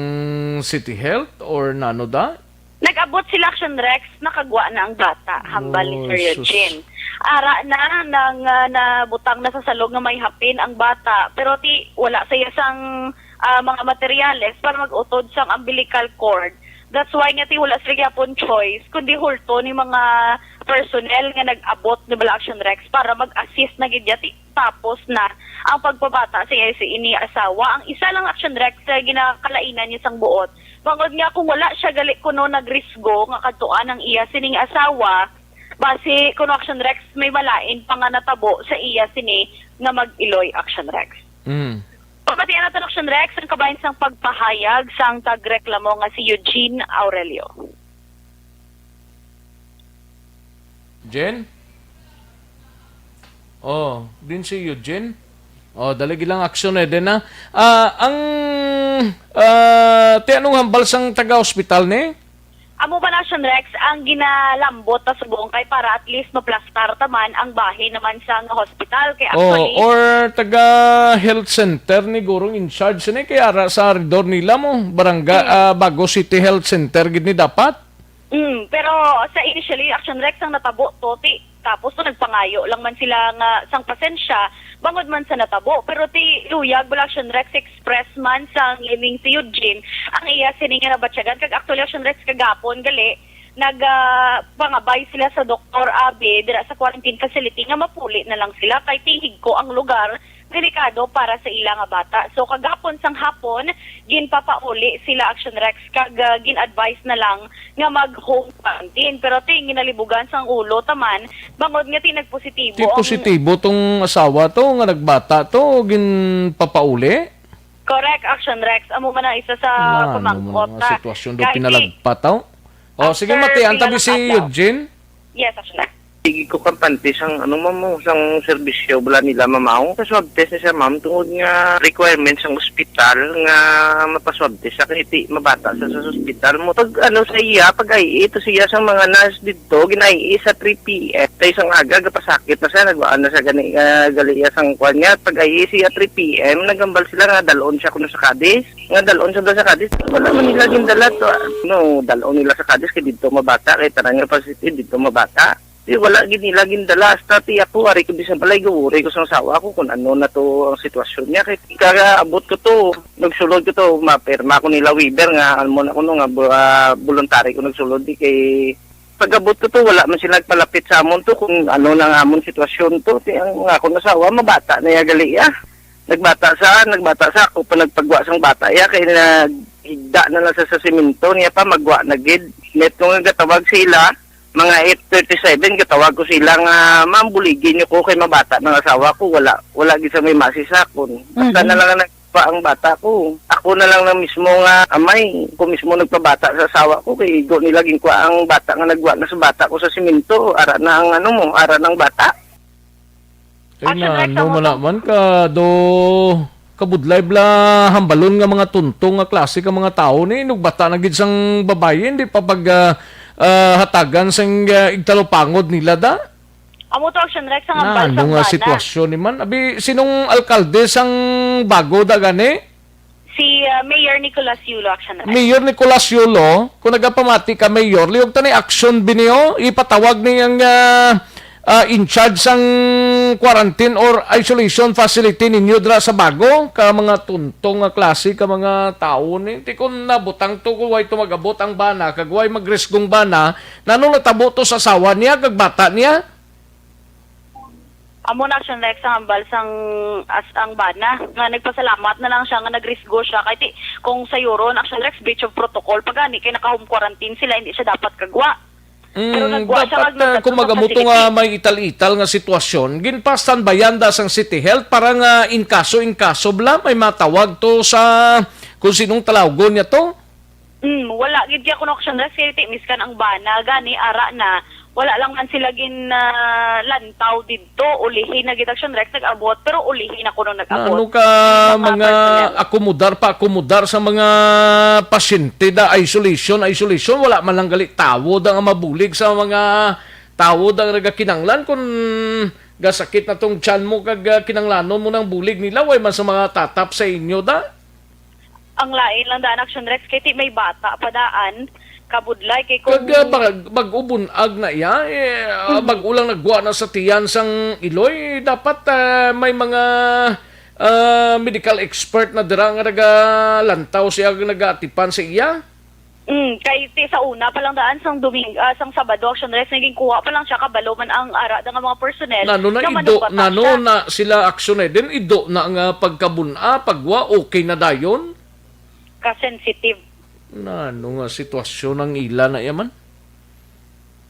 City Health or nano da? Nag-abot sila, Action Rex, nakagwa na ang bata, hambal ni Oh, Sir sus. Eugene. Ara na, nang, ah, nabutang na sa salog nga may hapin ang bata, pero ti, wala sa iya sang, ah, mga materyales para mag-utod sang umbilical cord. That's why nga ti wala sila gyapon choice, kundi hulto ni mga personnel nga nag-abot ni bala, Action Rex, para mag-assist na gid ya ti tapos na ang pagpabata sa iya sa ini asawa. Ang isa lang, Action Rex, sa ginakalainan niya sang buot, bangod nga kung wala siya gali kuno nagrisgo nga kadtuan ang iya sining asawa, basi kuno, Action Rex, may malain pa nga natabo sa iya sini nga mag-iloy, Action Rex. Mm. Pamatian nato, Action Rex, ang kabahin sang pagpahayag sang tagreklamo nga si Eugene Aurelio. Jen? Oh, din si Eugene. Oh, dali gilang aksyon eh din, ah. Ah, ang, ah, ti anong hambal sang taga-hospital ni? Amo ba na, Action Rex, ang ginalambot ta subong kay para at least maplastar ta man ang bahin naman sa nga hospital. Kay Oh, actually, or taga health center ni gurong in charge ni kay ara sa aridor nila mo, barangay, Mm. ah, Bago City Health Center gid ni dapat. Mm, pero sa initially, Action Rex, ang natabo to, ti, tapos to nagpangayo lang man sila nga sang pasensya, bangod man sa natabo. Pero ti luyag bala, Action Rex, express man sang Lening si Eugene, ang iya sini nga nabatyagan. Kag actually, Action Rex, kagapon gali, nag, ah, pangabay sila sa Doktor Abe dira sa quarantine facility nga mapuli na lang sila kay tingig ko ang lugar delikado para sa ila nga bata. So, kagapon sang hapon, ginpapauli sila, Action Rex, kag, ah, gin-advise na lang nga mag-home quarantine. Pero ti ginalibugan sang ulo taman, bangod nga ti nagpositibo Ti ang positibo tong asawa to nga nagbata to, ginpapauli? Correct, Action Rex. Amo man ang isa sa Ano man pamangkot nga na sitwasyon do kay ti pinalagpat, oh? Oh, sige, after matian tabi si pinalagpat daw. Eugene. Yes, Action Rex. Sige ko kampante sang, ano, ma'am, sang serbisyo bala nila, ma'am, aw. Sa swab test na siya, ma'am, tungod nga requirement sang ospital nga mapaswab test siya, kay ti mabata sa, sa ospital mo. Pag, ano, sa iya, pag-ai-i to siya sa mga nurse didto, gin-ai-i sa three P M. Tay sang aga, gapasakit na siya, nagwaan na siya gani, ah, gali iya sang kwan niya. Pag-ai-i siya three P M, naghambal sila nga dal-on siya kuno sa Cadiz. Nga dal-on siya daw sa Cadiz. Wala man nila gindala to, ah. No, dal-on nila sa Cadiz kay didto mabata, kay tanan nga facility didto mabata. Di, wala gid nila gindala. Hasta ti ako, ari ko di sa balay, gawuray ko sa asawa ko kung ano na to ang sitwasyon niya. Kay kagaabot ko to, nagsulod ko to, mapirma ko nila waiver nga, ano mo na kuno nga, bu-, ah, voluntary ko nagsulod. Di kay pag-abot ko to, wala man sila nagpalapit sa amon to kung ano na ang amon sitwasyon to. Ti ang akon asawa, mabata na iya gali, ah. Nagbata sa, nagbata sa ako pa nagpagwa sang bata iya, kay naghigda na lang sa, sa simento niya pa, magwa na gid. Net ko nga gatawag sila, mga eight thirty-seven, gatawag ko sila nga, "Ma'am, buligi niyo ko kay mabata ng asawa ko, wala, wala gid sa may masi sa akon." Basta Mhm. na lang ang nagpa ang bata ko. Ako na lang na mismo nga amay, ako mismo nagpabata sa asawa ko, kay igo nila ginkwa ang bata nga nagwa na sa bata ko sa simento, ara na ang ano mo, ara ng bata. Ay, Action, Rex, nano ang man utang. naman ka, do, kabudlay bla, hambalon nga mga tunto nga klase ka mga tao ni, nugbata na gid sang babayi, hindi pa pag, ah, ah, hatagan sang, ah, igtalupangod nila da? Amo to, Action Rex, ang hambal Nano sang nga bana. sitwasyon ni man? Abi, sinong alkalde sang bago da gani? Si, ah, Mayor Nicolas Yulo, Action Rex. Mayor Nicolas Yulo, kung nagapamati ka, Mayor, liog ta ni action biniyo, ipatawag ni ang, ah, ah, in charge sang quarantine or isolation facility ninyo dira sa bago, ka mga tunto nga klase ka mga tawo ni. Ti kun nabutang to, kung way to mag-abot ang bana, kag way magrisgong bana, nano natabo to sa asawa niya, kag bata niya? Amo na, Action Rex, ang hambal sang as ang bana nga nagpasalamat na lang siya nga nagrisgo siya kay ti, kung sayuron, Action Rex, breach of protocol pa gani kay naka-home quarantine sila, hindi siya dapat kagwa. Pero Mm, nagwa siya dapat, kag ah, nagkadto kung sa magamuto facility. nga may ital-ital nga sitwasyon, ginpa-standbyan da sang City Health para nga in kaso, in kaso bala may matawag to sa kung sinong talawgon niya to. Mm, wala gid siya kuno, Action Rex, kay ti miskan ang bana gani ara na, wala lang man sila gin, ah, lantaw didto, ulihi na gid, Action Rex, nag-abot, pero ulihi na kuno nag-abot. Ano ka Mga mga personnel. akomodar pa akomodar sa mga pasyente da isolation, isolation, wala man lang gali tawo da nga mabulig sa mga tawo da nga nagakinanglan kung gasakit na tong tiyan mo kag, ah, kinanglanon mo ng bulig nila, way man sa mga tatap sa inyo da? Ang lain lang daan, Action Rex, kay ti may bata pa daan, kabudlay, kay kung Kag, ah, bag-, bag-o bunag na iya, eh, ah, Mhm. bag-o lang nagwa na sa tiyan sang iloy, dapat, ah, may mga, ah, medical expert na dira nga nagalantaw siya, nagaatipan sa iya. Mm, kay ti sa una pa lang daan, sang Domingo, ah, sang Sabado, Action Rex, naging kuha pa lang siya, kabalo man ang ara da nga mga personnel Nano na nga ido, manugbatas nano siya. na sila Action Eden, ido na nga pagkabun-a, pagwa, okay na dayon? Ka-sensitive. Nano nga sitwasyon ang ila na yaman?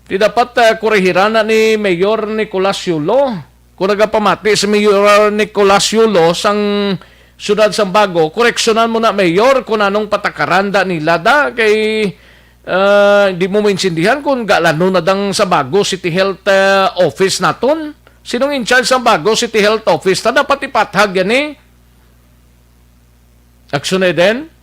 Di dapat, ah, korehiran na ni Mayor Nicolas Yulo. Kung nagapamati si Mayor Nicolas Yulo sang siyudad sang Bago, koreksyonan mo na, Mayor, kung anong patakaran da nila da. Kay, ah, di mo maintindihan kung galanon na dang sa Bago City Health, ah, Office naton. Sinong in charge sang Bago City Health Office? Ta dapat ipathag yan eh. Action Eden?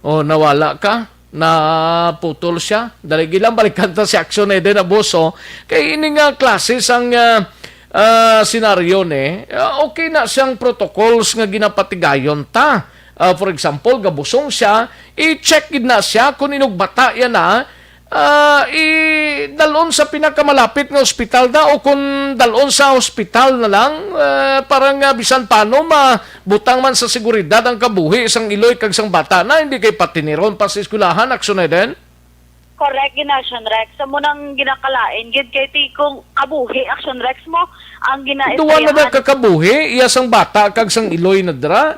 Oh, nawala ka? Naputol siya. Dali, gilang balikan ta si Action Eden Abuso. Kay ini nga klase sang, ah, ah, senaryo ni, ah, okay na siyang protocols nga ginapatigayon ta. Ah, for example, gabusong siya, i-check gid na siya kung inugbata yan na, ah, i-dalon sa pinakamalapit nga ospital na o kung dalon sa ospital na lang, ah, para nga bisan paano mabutang man sa seguridad ang kabuhi sang iloy kag sang bata na, hindi kay patiniron pa sa eskwelahan, Action Eden? Correct, gid na, Action Rex. Amo nang ginakalain gid kay ti kung kabuhi, Action Rex, mo ang Duwa na ba ginaistoryahan. Kakabuhi, iya sang bata kag sang iloy na dira?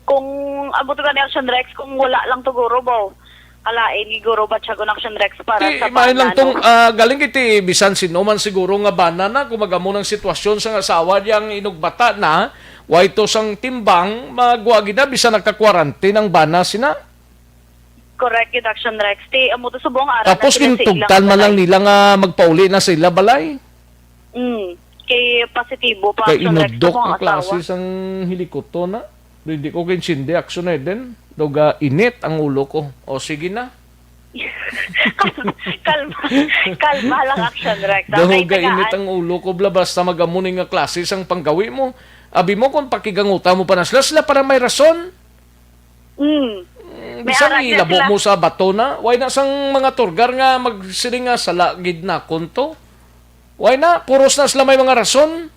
Kung amo to gani, Action Rex, kung wala lang to guro, bo. Kalain ni guro ba siya kung Action Rex para Ti, sa imahin lang bana, tong, no? Ah, galing kay ti bisan sino man siguro nga bana na, kung magamo ng sitwasyon sang asawa niya ang inugbata na, way to sang timbang, magwa gid na, bisan naka-quarantine ang bana sina. Correct, gid, Action Rex. Ti, amo to subong ara na Tapos sila sa gintugtan ilang man lang balay. Nila nga magpauli na sa ila balay. Mm. Kay positibo pa, Kay Action Rex, inudok subong ang ang klase asawa. Sang hilikoto na. Hindi ko kaintindi, Action Eden. Daw ga init ang ulo ko. O, sige na. Kalma, kalma lang, Action Rex. Daw Okay, ga init tagaan. Ang ulo ko, bla, basta magamo ni nga klase sang panggawi mo. Abi mo kung pakiganguta mo pa na sila, sila para may rason. Mm. Mm, May bisan arak na ilabo sila. Mo sa bato na. Why na sang mga turgar nga magsiling nga sala gid na konto? Why na? Puros na sila may mga rason.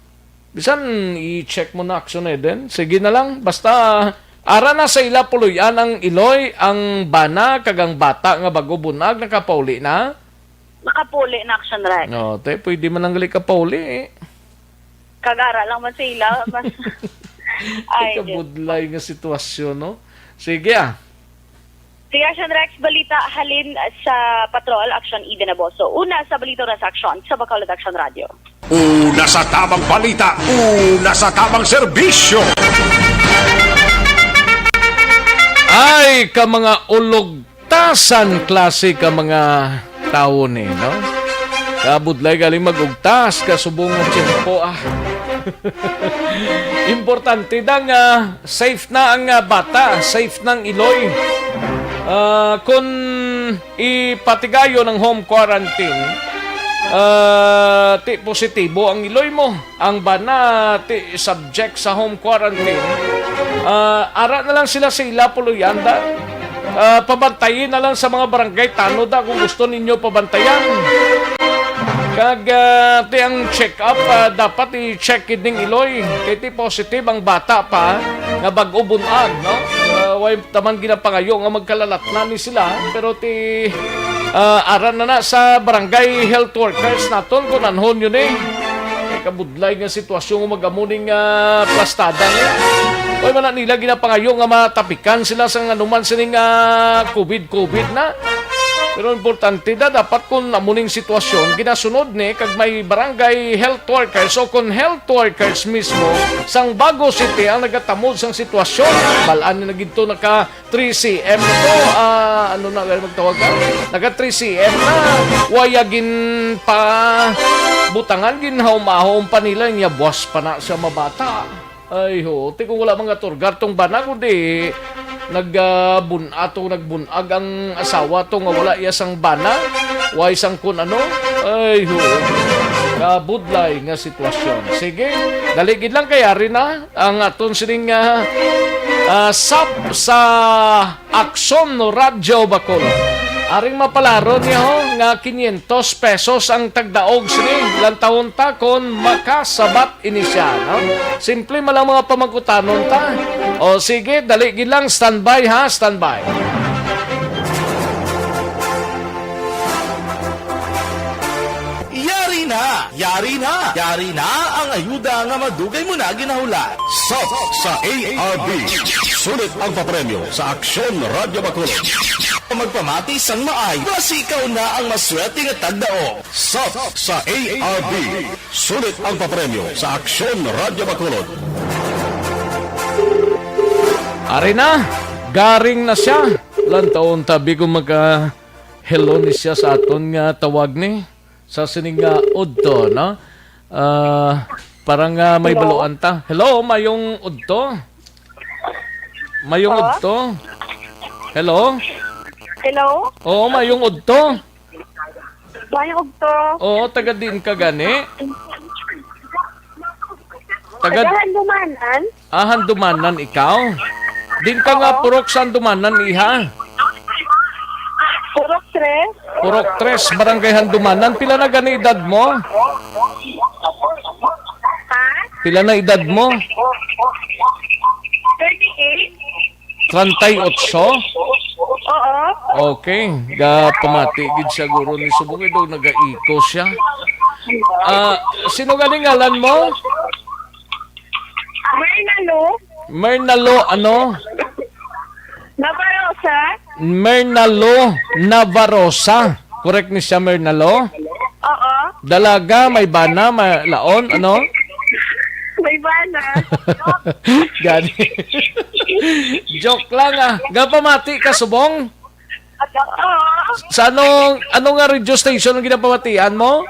Bisan i-check mo na, Action Eden. Sige na lang. Basta ara na sa ila puloy-an ang iloy, ang bana, kag ang bata nga bago bunag nakapauli na. Makapuli na, Action Rex. No, te, pwede man ang gali ka pauli eh. Kagara lang man sa ila. Mas... Ay, Diyos. Ikabudlay nga sitwasyon, no? Sige, ah. Sige, Action Rex, balita halin sa Patrol, Action Eden Aboso. Una sa balita, una sa aksyon, sa Bacolod Action Radio. Una sa tamang balita, una sa tamang serbisyo. Ay, ka mga ulog tasan klase ka mga tawo ni, no? Kabudlay galing mag-ugtas, kasubong nga tiyempo, ah. Importante da nga safe na ang, ah, bata, safe na ang iloy. Ah, kung ipatigayon ang home quarantine, ah, ti positibo ang iloy mo. Ang bana ti subject sa home quarantine. Ah, ara na lang sila sa ila puloy-an da. Ah, pabantayin na lang sa mga barangay tanod da kung gusto ninyo pabantayan. Kag, ah, ti ang check-up, ah, dapat i-check kid ning iloy. Kay ti positive ang bata pa nga bag-o bunag, no? Ah, way taman ginapangayo nga magkalalatnan ni sila, pero ti, ah, ara na na sa barangay health workers naton kung anhon yun eh. Kay kabudlay nga sitwasyon nga mag-amo ning, ah, plastada niya. Oy, man na nila ginapangayo nga matapikan sila sa anuman sining, ah, covid covid na. Pero importante da, dapat kung amo ning sitwasyon, ginasunod ni kag may barangay health workers o kung health workers mismo sang Bago City ang nagatamod sang sitwasyon. Balaan ni na gid to naka three C M to, ah, ano na gani magtawag ka? Naka three C M na. Waya gin pa butangan, ginhawom-ahom pa nila, niya buwas pa na siya mabata. Ay, ho, ti kung wala mga turgar tong bana, kundi nag, ah, bun-, ato nagbunag ang asawa to nga wala iya sang bana, way sang kun ano. Ay, ho, kabudlay nga sitwasyon. Sige, dali gid lang kay ari na ang aton sining, ah, ah, sap sa Aksyon Radyo Bacolod. Aring mapalaro niya ho nga quinientos pesos ang tagdaog sini, lantawon ta kon makasabat ini siya, no? Simple man lang mga pamangkutanon ta. O sige, dali gid lang, standby ha, standby. Yari na! Yari na! Yari na ang ayuda nga madugay mo na ginahulat. Sap sa A R B. Sulit ang papremyo sa Aksyon Radyo Bacolod. Magpamati sang maay, basi ikaw na ang maswerte nga tagdaog. Sap sa A R B. Sulit ang papremyo sa Aksyon Radyo Bacolod. Ari na, garing na siya. Lantawon ta bi kung maka-hello ni siya sa aton nga tawag ni. Sa sining nga udto, no? Ah, para nga may Hello? Baluan ta. Hello, mayong udto. Mayong Hello? Udto. Hello? Hello? Oo, mayong udto. Mayong udto. Oo, taga diin ka gani? Taga Taga Handumanan? Ah, Handumanan ikaw? Din ka nga Oo. Purok sa Handumanan, iha? Purok tres. Purok tres, Barangay Handumanan. Pila na gani edad mo? Ha? Pila na edad mo? Thirty-eight. Treinta y ocho? Oo. Okay. Ga pamati gid siguro ni Subong, eh, daw naga-echo siya. Ah, sino gani ngalan mo? Mernalo. Mernalo, ano? Nabarosa. Mernalo Nabarosa. Correct ni siya, Mernalo? Oo. Dalaga, may bana, may laon, ano? May bana. Gani. Joke lang, ah. Gapamati ka, Subong? Oo. Sa anong, ano nga radio station ang ginapamatian mo?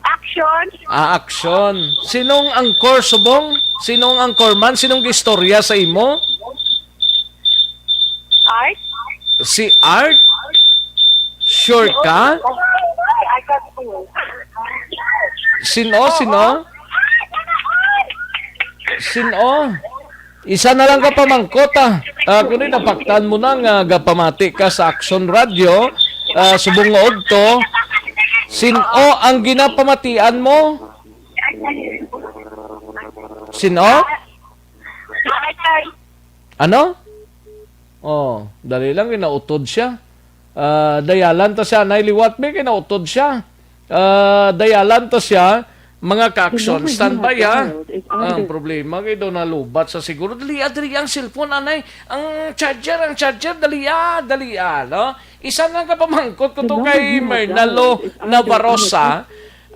Action. Ah, Action. Sinong anchor, Subong? Sinong anchor man? Sinong gistorya sa imo? Art? Si Art? Sure ka? Sino? Sino? Sino? Isa na lang ka pamangkot, ah. Ah, kundi napaktan mo na nga gapamati ka sa Action Radio, ah, subong nga udto. Sino ang ginapamatian mo? Sino? Ano? Oh, dali lang, kay nautod siya. Ah, dayalan ta siya, nay liwat, may kay nautod siya. Ah, dayalan ta siya, mga ka-action. The number you have Standby, ha? dialed is Ah, ang either problema kay daw nalubat sa siguro. Dali, ah, dali ang cellphone, anay. Ang charger, ang charger, dali, ah, dali, ah, no? Isa lang ka pamangkot ko The to number kay you have Mernalo dialed is either Navarrosa.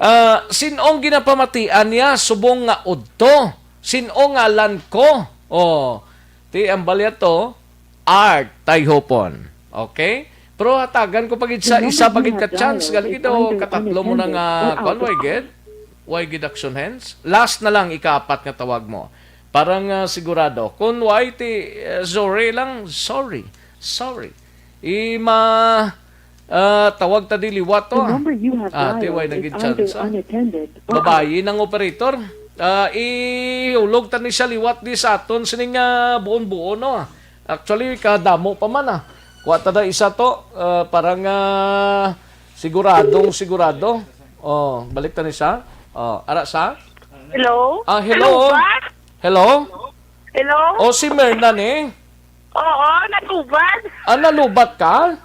Ah, sin-ong ginapamatian niya, subong nga udto? Sin-o ngalan ko? Oh, ti ang balya to, Art Tayhopon. Okay? Pero hatagan ko pa gid sa isa pa gid ka chance. Galing ito, katatlo mo na nga, kwan, way gid? Way gid action hands? Last na lang, ikaapat nga tawag mo. Para nga sigurado. Kung way ti, eh, sorry lang, sorry. Sorry. Ima, ah, tawag ta di liwat to, The ah. number you have Ah, ti, dialed way na is gid either chance, ah. unattended or Babayi ng operator. Ah, ihulog ta ni siya liwat di sa aton sining, ah, buon-buon, no? Actually, kadamo pa man, ah. Kuha ta na isa to, ah, para nga siguradong sigurado. Oh, balik ta ni siya. Oh, ara sa? Hello? Ah, hello? Hello ba? Hello? Hello? Oh, si Merna ni? Oo, nalubat. Ah, nalubat ka?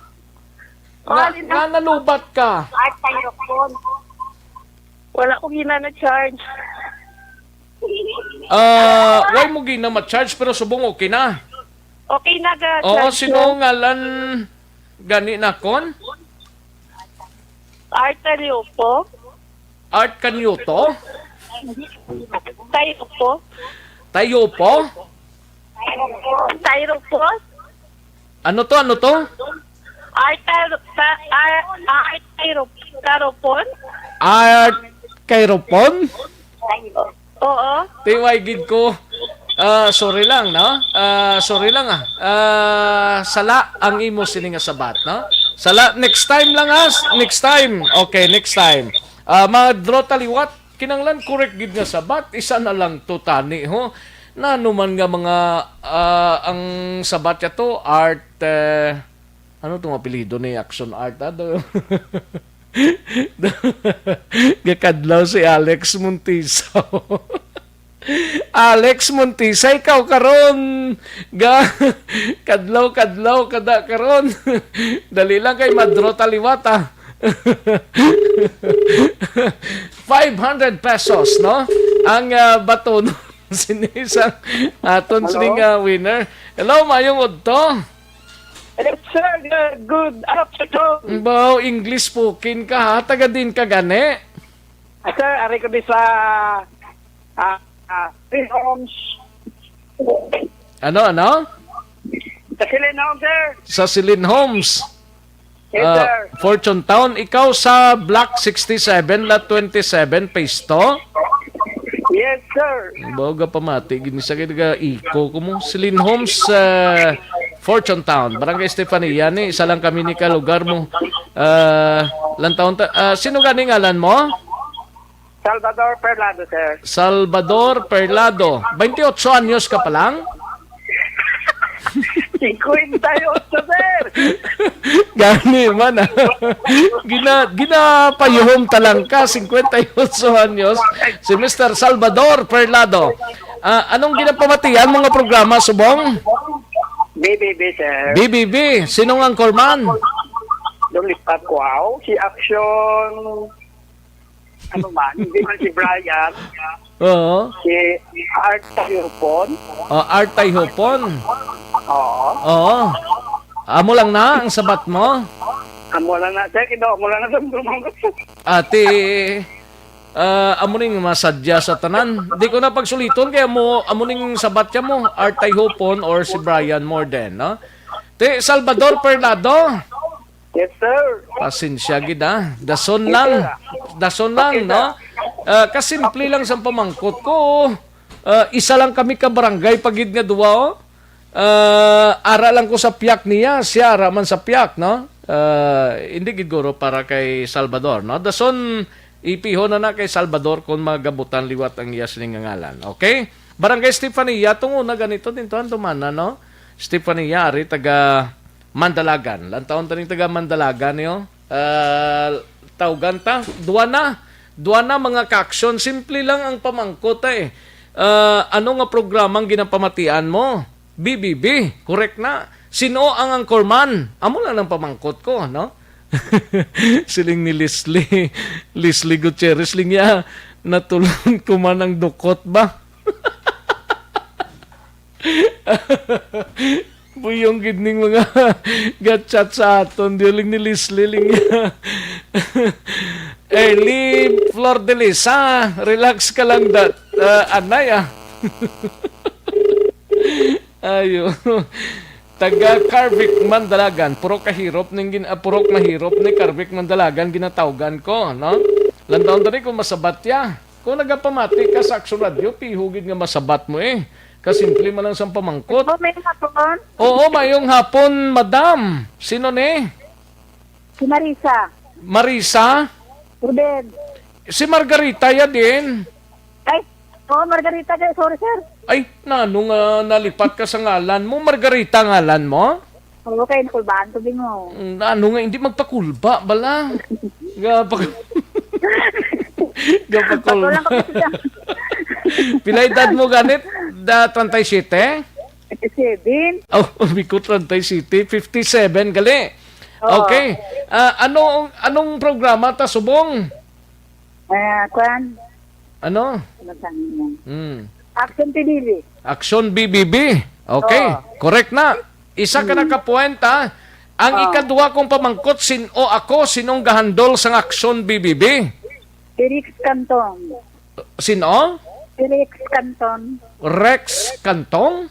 Oh, Nga, alin na? Nga nalubat ka? At tayo po. Wala ko gina na charge. Ah, why mo gina ma-charge pero subong okay na? Okay na ga Oo, charge sino ko. Ngalan gani nakon? Art Tayupo. Art Kanyuto? Tayupo. Tayupo? Tayupo. Ano to? Ano to? Art Tayupo. Art Tayupo. Art Kairopon? Oo. Tiway gid ko. Ah, sorry lang, no? Ah, sorry lang, ah. Ah, sala ang imo sini nga sabat, no? Sala, next time lang, ah. Next time. Okay, next time. Ah, mga draw taliwat, kinanglan correct gid nga sabat. Isa na lang to tani, ho. Nano man nga mga, ah, ang sabat ya to, art, eh, ano tong apelyido ni Action Art, ah? Do-, gakadlaw si Alex Montisaw. Alex Montisa, ikaw karon. Ga-, kadlaw-kadlaw kada karon. Dali lang kay madro taliwat, ah. Five hundred pesos, no? Ang, ah, baton sini sa aton Hello? sining, ah, winner. Hello, mayong udto. Hello, sir. Good, good afternoon. Baw, English speaking ka, ha? Taga din ka gani? Ah, sir, ari ko di sa, ah, ah, Ceiling Homes. Ano, ano? Sa Ceiling Homes, sir. Sa Ceiling Homes. Yes, Ah, sir. Fortune Town, ikaw sa Block sixty-seven, Lot twenty-seven, Phase two? Yes, sir. Baw, gapamati gid ni sa kay naga-echo ko mo. Ceiling Homes, ah, Fortune Town, Barangay Estefania ni, isa lang kami ni ka lugar mo. Ah, lantawon ta, ah, sino gani ngalan mo? Salvador Perlado, sir. Salvador Perlado. Twenty-eight anyos ka pa lang? Cincuenta y ocho, sir. Gani man, ah. Gina-, ginapayuhom ta lang ka, cincuenta y ocho anyos. Si Mister Salvador Perlado. Ah, anong ginapamatian mo nga programa, subong? B B B, sir. B B B, sino nga anchorman? Dong Lipat Kuaw, si Action, ano man, hindi man si Brian, Oo. Si Art Tayupon. Oh, Art Tayupon. Oo. Oo. Amo lang na ang sabat mo? Amo lang na, sir, kino, amo lang na sa mga Ate, ah, amo ning masadya sa tanan. Di ko na pagsuliton kay amo, amo ning sabat ka mo, Art Tayupon or si Brian Morden, no? Te Salvador Perlado. Yes, sir. Pasensya gid, ah. Dason Yes, lang. sir. Dason lang, Okay, no? sir. Ah, kasimple lang sa pamangkot ko. Ah, isa lang kami ka barangay pa gid nga duwa, oh. Ah, ara lang ko sa piyak niya, siya ara man sa piyak, no? Ah, hindi gid guro para kay Salvador, no? Dason, ipiho na na kay Salvador kung magabutan liwat ang iya sining nga ngalan. Okay? Barangay Stefania, tong una ganito din to, ang dumana, no? Stefania, ari taga Mandalagan. Lantawon ta ning taga Mandalagan, yo. Ah, tawgan ta. Duwa na. Duwa na, mga ka-aksyon. Simple lang ang pamangkot, eh. Ah, ano nga programa ang ginapamatian mo? B B B. Correct na. Sino ang anchorman? Amo lang ang pamangkot ko, no? Siling ni Leslie. Leslie Gutierrez, siling niya, "Natulon ko man ang dukot ba?" Buyong gid ning mga ga-chat sa aton. Di uling ni Leslie, ling niya. Early Flor de Lisa, relax ka lang, dat. Ah, anay, ah. Ayo. Taga Carvic, Mandalagan. Puro kahirop ning gin-, ah, puro mahirop ni Carvic, Mandalagan, ginatawgan ko, no? Lantaon tani kung masabat ya. Kung nagapamati ka sa Action Radio, piho gid nga masabat mo, eh. Kasimple man lang sang pamangkot. Hello, may hapon. Oo, mayong hapon, madam. Sino ni? Si Marisa. Marisa? Ruben. Si Margarita ya din. Ay, oo, Margarita kay, sorry, sir. Ay, nano nga nalipat ka sa ngalan mo? Margarita ngalan mo? Oo, kay nakulbaan ko, Bingo. Mm, ano nga, hindi magpakulba, bala? Gapak-, gapakulba. Patulang ko, sir. Pila edad mo, ganit? Da, treinta y siete? Fifty-seven. Oh, biko, treinta y siete, fifty-seven, gali. Oo. Okay. Ah, ano, anong programa ta subong? Ah, kwan. Ano? Ano sa inyo? Hmm. Action P B B. Action B B B. Okay. Oo. Correct na. Isa ka Hmm. nakapuwenta. Ang Oo. ikadwa kong pamangkot, sin-o ako, sinong gahandol sang Action B B B? Si Rex Cantong. Sino? Si Rex Cantong. Rex Cantong?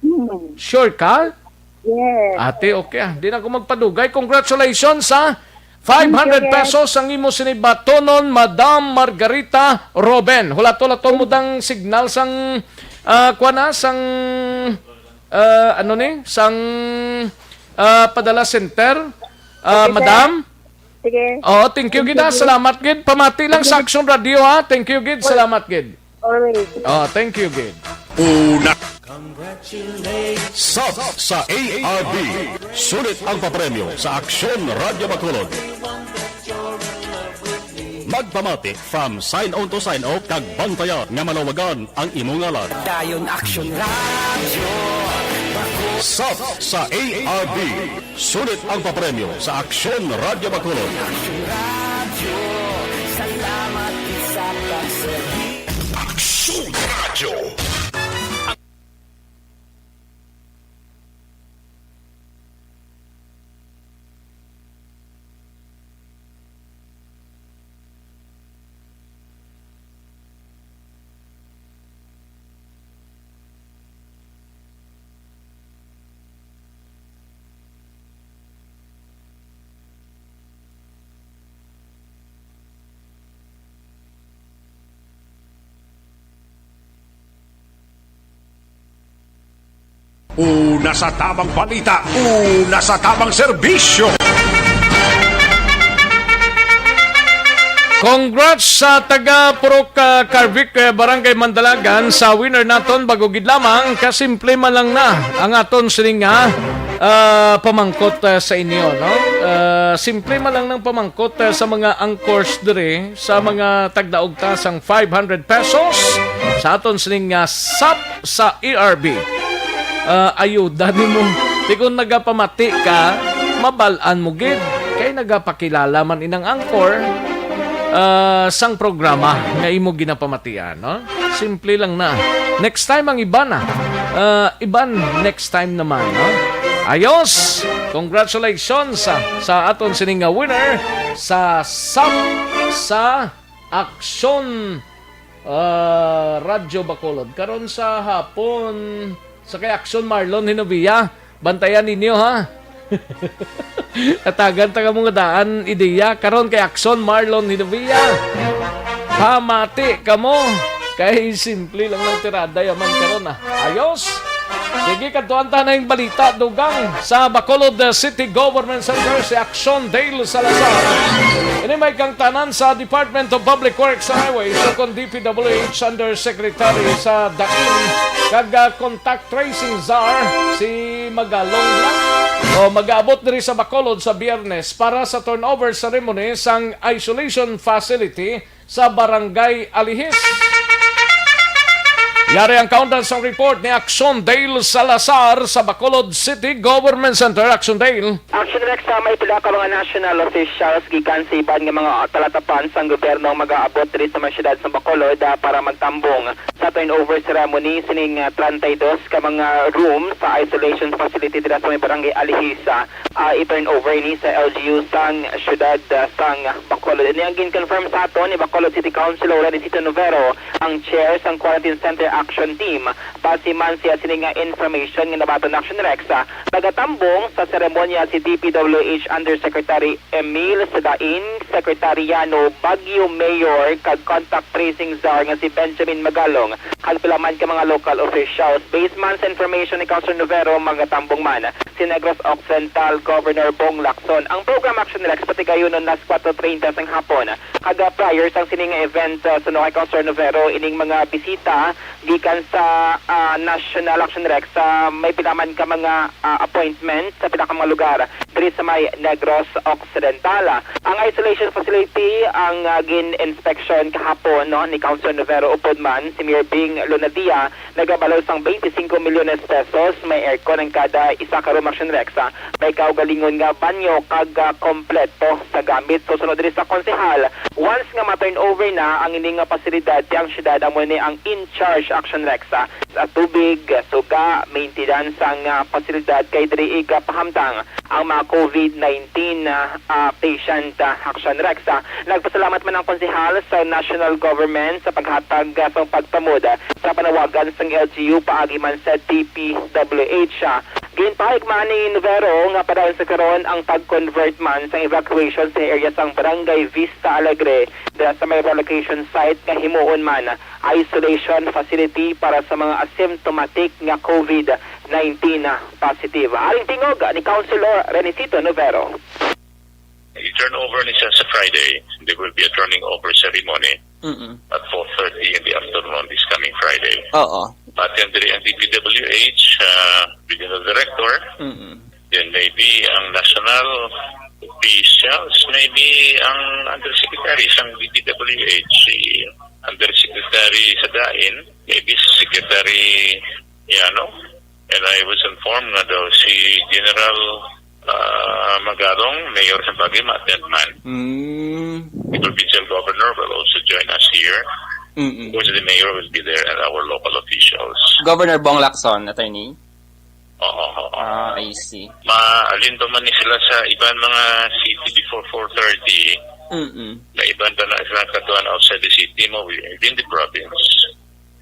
Hmm. Sure ka? Yes. Ate, okay, ah. Di na ako magpadugay. Congratulations, ha. Five hundred Thank you, yes. pesos ang imo sini batonon, Madam Margarita Roben. Hulato-lato mo dang signal sang, ah, kuwan na, sang, ah, ano ni? Sang, ah, padala center. Ah, Okay, sir. Madam? Sige. Oh, thank you gid, ha. Sige. Salamat gid. Pamati lang sa Sige. Action Radio, ha. Thank you gid. Salamat gid. Always. Oh, thank you gid. Una. Sub sa A R B. Sulit ang papremyo sa Aksyon Radyo Bacolod. Magpamati from sign on to sign off, kag bantayan nga malawagan ang imo ngalan. Dayon Aksyon Radyo. Sub sa A R B. Sulit ang papremyo sa Aksyon Radyo Bacolod. Aksyon Radyo. Una sa tamang balita, una sa tamang serbisyo. Congrats sa taga Purok, ah, Carvic, eh, Barangay Mandalagan sa winner naton. Bago gid lamang, kasimple man lang na ang aton sining nga, ah, pamangkot, ah, sa inyo, no? Ah, simple man lang ng pamangkot, ah, sa mga anchors diri, sa mga tagdaog ta sang five hundred pesos sa aton sining nga sap sa E R B. Ah, ayuda nimo. Di kung nagapamati ka, mabal-an mo gid. Kay nagapakilala man inang anchor, ah, sang programa nga imo ginapamatian, no? Simple lang na. Next time ang iban na. Ah, iban next time naman, no? Ayos! Congratulations sa, sa aton sining nga winner sa sap sa Aksyon, ah, Radyo Bacolod. Karon sa hapon, sa kay Aksyon Marlon Hinovia, bantayan ninyo, ha? Atagan ta ka mga daan, ideya. Karon kay Aksyon Marlon Hinovia, pamati kamo. Kay simple lang ng tirada yaman karon, ah. Ayos! Sige, kadtuan ta na yung balita, dugang sa Bacolod, uh, City Government Center, si Aksyon Dale Salazar. Ini may kangtanan sa Department of Public Works and Highways, o kon D P W H Undersecretary sa DAIN, kag, uh, contact tracing czar, si Magalong lang. O, mag-aabot diri sa Bacolod sa Biyernes para sa turnover ceremony sang isolation facility sa Barangay Alihis. Yari ang kaundan sang report ni Aksyon Dale Salazar sa Bacolod City Government Center. Aksyon Dale. Aksyon Rex, sa may pila ka mga national officials gikan sa iban nga mga talatapan sang gobyerno ang mag-aabot diri sa mga syudad sa Bacolod, ah, para magtambong sa turnover ceremony sining, ah, treinta y dos ka mga room sa isolation facility dira sa may Barangay Alihis. Ah, i-turn over ini sa L G U sang siyudad, ah, sang Bacolod. Ini ang gin-confirm sa aton ni Bacolod City Councilor Renisito Novero, ang chair sang Quarantine Center Action Team. Base man siya sini nga information nga nabaton, Action Rex, ah, nagatambong sa seremonya si D P W H Undersecretary Emil Sadain, Secretary Yano Baguio, Mayor kag Contact Tracing Czar nga si Benjamin Magalong, kag pila man ka mga local officials. Based man sa information ni Councilor Novero, magatambong man si Negros Occidental Governor Bong Lacson. Ang program, Action Rex, patigayunon las kuwatro treinta sang hapon. Kag, ah, prior sang sini nga event, ah, suno kay Councilor Novero, ining mga bisita gikan sa, ah, National Action Rex, ah, may pila man ka mga, ah, appointment sa pila ka mga lugar diri sa may Negros Occidental. Ang isolation facility ang, ah, gin-inspection kahapon, no, ni Councilor Novero. Upod man, si Mayor Bing Lunadia nagabalo sang twenty-five milyones pesos. May aircon ang kada isa ka room, Action Rex, ah. May kaugalingon nga banyo kag, ah, kompleto sa gamit. So, sunod diri sa konsehal, once nga ma-turn over na ang ini nga pasilidad, ti ang syudad amo ni ang in charge, Action Rex, ah, sa tubig, suga, maintenance sang, ah, pasilidad, kay diri igapahamtang ang mga covid nineteen, ah, ah, patient, ah, Action Rex, ah. Nagpasalamat man ang konsehal sa national government sa paghatag, ah, sang pagtamod, ah, sa panawagan sang L G U paagi man sa D P W H, ah. Ginpahayag man ni Novero nga padayon sa karon ang pag-convert man sang evacuation sa area sang Barangay Vista Alegre dira sa may relocation site nga himuon man isolation facility para sa mga asymptomatic nga covid nineteen positive. Aring tingog ni Councilor Renisito Novero. I-turn over ni siya sa Friday. There will be a turning over ceremony Mm-mm. at four thirty in the afternoon this coming Friday. Oo. But then diri ang D P W H, uh, Regional Director, Mm-mm. then maybe ang national officials, maybe ang undersecretary sang D P W H, si Undersecretary Sadain, maybe Secretary Yano. And I was informed nga daw si General, uh, Magalong, Mayor sa Baguio, ma-attend man. Mm. The provincial governor will also join us here. Mm-mm. Of course, the mayor will be there and our local officials. Governor Bong Lacson, attorney? Oo, oo. Ah, I see. Maalin pa man ni sila sa iban mga city before four thirty. Mm-mm. Na iban pa na sila katuan outside the city mo, within the province.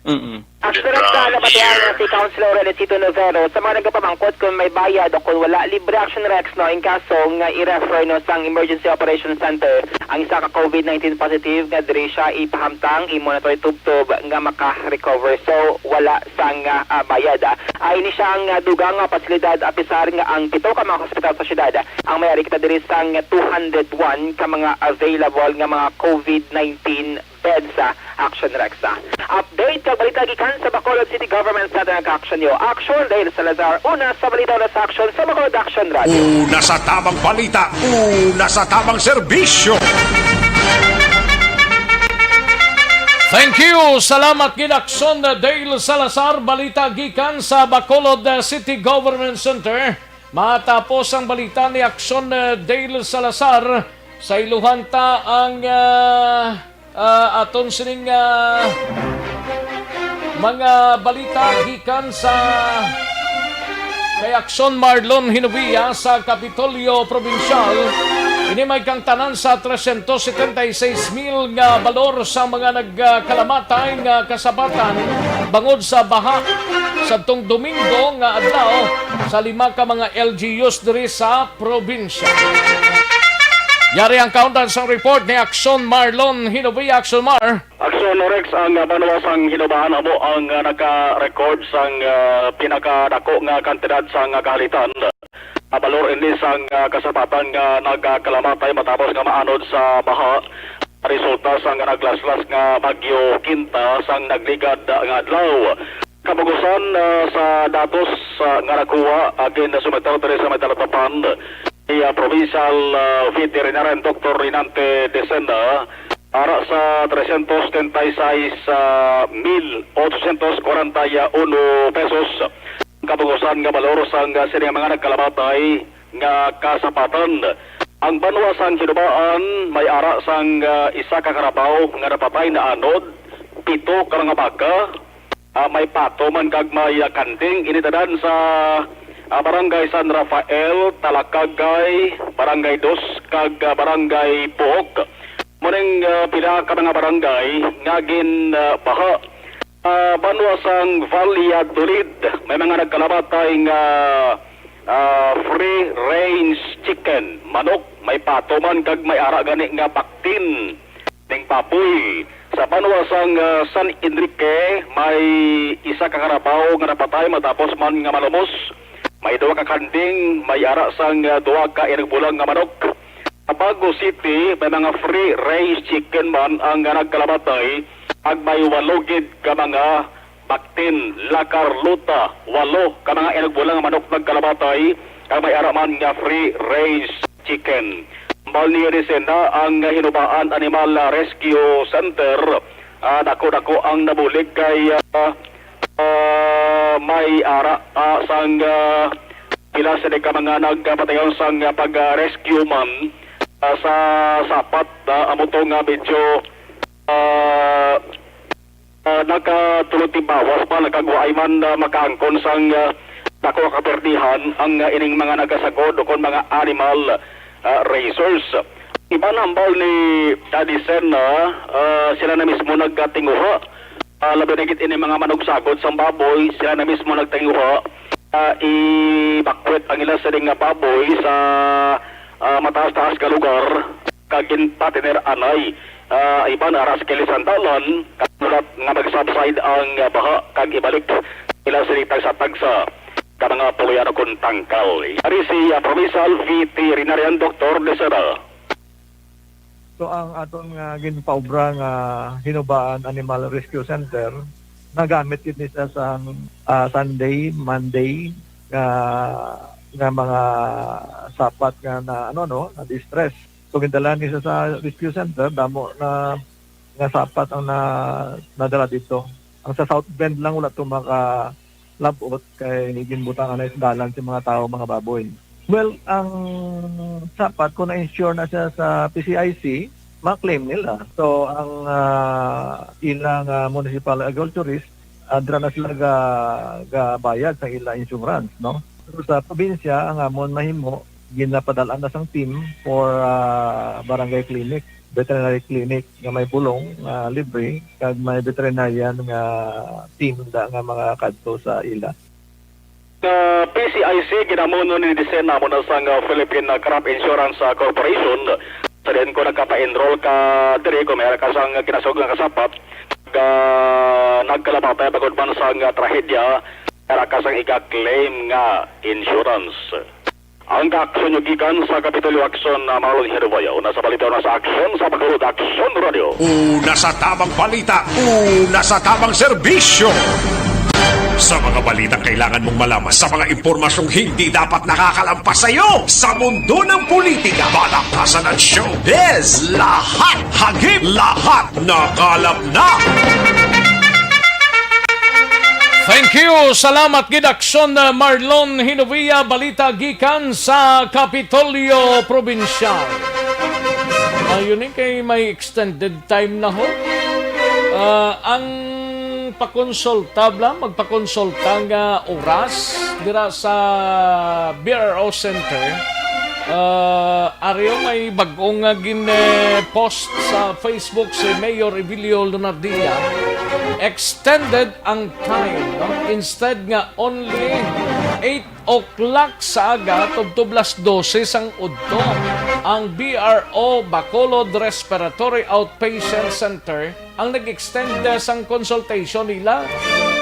Mm-mm. Action Rex na nabatian nga si Councilor Relicito Novero sa mga nagapamangkot kung may bayad o kung wala, libre Action Rex, no, in kaso nga i-refer, no, sang Emergency Operation Center ang isa ka COVID nineteen positive nga diri siya ipahamtang, i-monitor tubtob nga maka-recover. So, wala sang, ah, ah, bayad. Ah, ini siya ang, ah, dugang nga pasilidad, apisar nga ang pito ka mga hospital sa syudad ang may ari kita diri sang two hundred one ka mga available nga mga COVID nineteen beds, ah, Action Rex, ah. Update kag balita gikan sa Bacolod City Government Center ang Action Nyo. Action, Dale Salazar, una sa balita, una sa action sa Bacolod Action Radio. Una sa tamang balita, una sa tamang serbisyo. Thank you. Salamat gid, Action Dale Salazar. Balita gikan sa Bacolod, uh, City Government Center. Matapos ang balita ni Action, uh, Dale Salazar, sa iluhan ta ang, uh, Ah, aton sining, ah, mga balita gikan sa kay Action Marlon Hinovia sa Kapitolyo Probinsyal. Ini may kangtanan sa trescientos setenta y seis mil nga balor sa mga nagkalamatay nga kasapatan bangod sa baha sadtong Domingo nga adlaw sa lima ka mga L G Us diri sa probinsya. Yari ang kaundan sang report ni Action Marlon Hinovia. Action Mar. Action Rex, ang, ah, banwa sang Hinobaan amo ang, ah, naka-record sang, ah, pinakadako nga kantidad sang, ah, kahalitan. Ah, balor ini sang, ah, kasapatan nga nagkalamatay matapos nga maanod sa baha resulta sang naglaslas nga Bagyo Quinta sang nagligad, ah, nga adlaw. Kabugusan, ah, sa datos, ah, nga nakuha, ah, ginasumiter diri sa may talatapan ni, ah, Provincial, ah, Veterinarian Doctor Rinante Decena, ara sa trescientos setenta y seis mil ochocientos cuarenta y uno pesos ang kabugusan nga balor sang, ah, sini nga mga nagkalamatay nga kasapatan. Ang banwa sang Hinobaan may ara sang, ah, isa ka karabaw nga napatay naanod, pito ka mga baka, ah, may pato man kag may, ah, kanding. Ini tanan sa, ah, Barangay San Rafael, Talakagay, Barangay Dos, kag, ah, Barangay Puok. Muning, ah, pila ka mga barangay nga gin, ah, baha. Ah, banwa sang Valladolid, may mga nagkalamatay nga, ah, free range chicken, manok, may pato man kag may ara gani nga baktin ning baboy. Sa banwa sang, ah, San Enrique, may isa ka karabaw nga napatay matapos man nga malumos. May duha ka kanding, may ara sang, ah, duha ka inigbulang nga manok. Sa Bago City, may mga free range chicken man ang nagkalamatay, ag may walo gid ka mga baktin. La Carlota, walo ka mga inigbulang nga manok nagkalamatay, kag may ara man nga free range chicken. Hambal ni Erisena, ang Hinobaan Animal Rescue Center, ah, dako-dako ang nabulig kay, ah, ah, may ara, ah, sang, ah, pila sini ka mga nagpadayon sang, ah, pag-rescue man, ah, sa Sapat, ah, amo to nga medyo, ah, ah, nagkatulod tibawas pa, nagkagwaay man, ah, makaangkon sang, ah, dako ka perdihan ang, ah, ining mga nagasagod ukon mga animal, ah, raisers. Iban hambal ni Daddy Sen, ah, ah, sila na mismo nagkatinguha. Ah, labi na gid ini mga manugsagod sang baboy, sila na mismo nagtinguha. Ah, i-evacuate ang ila sining nga baboy sa, ah, mataas-taas nga lugar. Kag ginpatiner anay, ah, iban aras kay Lisandalan, kanulat nga mag-subside ang, ah, baha kag ibalik ila sini tagsa-tagsa ka mga puloy-an kon tangkal. Ari si, ah, Provincial Veterinarian Doctor Desera. So, ang aton nga ginpaobra nga Hinubaan Animal Rescue Center, nagamit gid ni siya sa, ah, Sunday, Monday nga, nga mga sapat nga na, ano, no, na distress. So, gindala ni siya sa rescue center, damo na nga sapat ang na, nadala dito. Ang sa South Bend lang wala to makalabot kay ginbutangan na sa dalan sa mga tao, mga baboy. Well, ang sapat kung na-insure na siya sa P C I C, ma-claim nila. So, ang, ah, ilang, ah, municipal agriculturist, ah, dira na sila ga, gabayad sa ila insurance, no? Pero sa probinsya, ang amon mahimo, Ginapadalaan na sang team for, ah, barangay clinic, veterinary clinic nga may bulong nga libre, kag may veterinarian nga team da nga mga kadto sa ila. Sa P C I C, ginamuno ni Disen amo na sang, ah, Philippine, ah, Crop Insurance, ah, Corporation. Sa diin ko nagkapa-enroll ka diri, kung may ka sang kinasog nga kasapat, ga nagkalamatay bangod man sang, ah, trahedya, may ka sang iga-claim nga insurance. Ang kaaksyon nyo gikan sa Kapitolyo Aksyon, ah, Marlon Hirubayaw, na sa balita na sa Aksyon sa Bacolod, Aksyon Radio. Una sa tamang balita, una sa tamang serbisyo. Sa mga balitang kailangan mong malaman, sa mga impormasyong hindi dapat nakakalampas sa iyo, sa mundo ng politika, balakasan at showbiz, lahat hagip, lahat nakalap na. Thank you. Salamat gid, Aksyon, uh, Marlon Hinovia. Balita gikan sa Kapitolyo Probinsyal. Ayun eh, kay may extended time na ho. Ah, ang pakonsulta, bla, magpakonsulta nga oras dira sa B R O Center. Ah, ari o, may bag-o nga gin, eh, post sa Facebook si Mayor Evilio Lunardia. Extended ang time, no? Instead nga only eight o'clock sa aga, tubtob las dose sang udto, ang B R O Bacolod Respiratory Outpatient Center ang nag-extend, uh, sang consultation nila,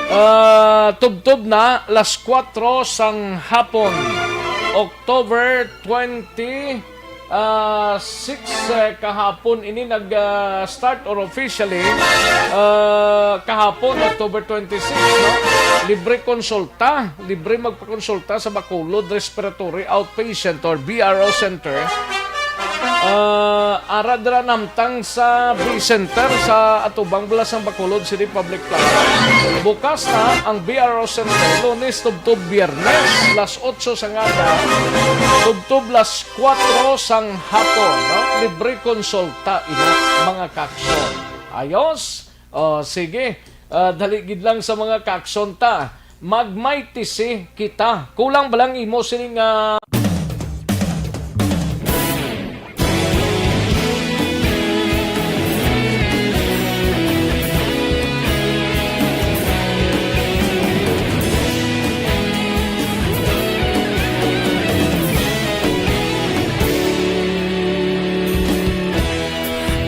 uh, tubtob na las kuwatro sang hapon, October twenty, uh, six, uh, kahapon. Ini nag, uh, start or officially, uh, kahapon, October twenty-six, no? Libre konsulta, libre magpakonsulta sa Bacolod Respiratory Outpatient or B R O Center. Ah, ara dira namtang sa B Center sa atubang bala sang Bacolod City Public Plaza. Bukas na ang B R O Center, Lunes tubtob Biyernes, las otso sang aga, tubtob las kuwatro sang hapon, no? Libre konsulta ina, mga kaaksyon. Ayos? Oh, sige. Ah, dali gid lang sa mga kaaksyon ta. Magmaytisi kita. Kulang ba lang imo sini nga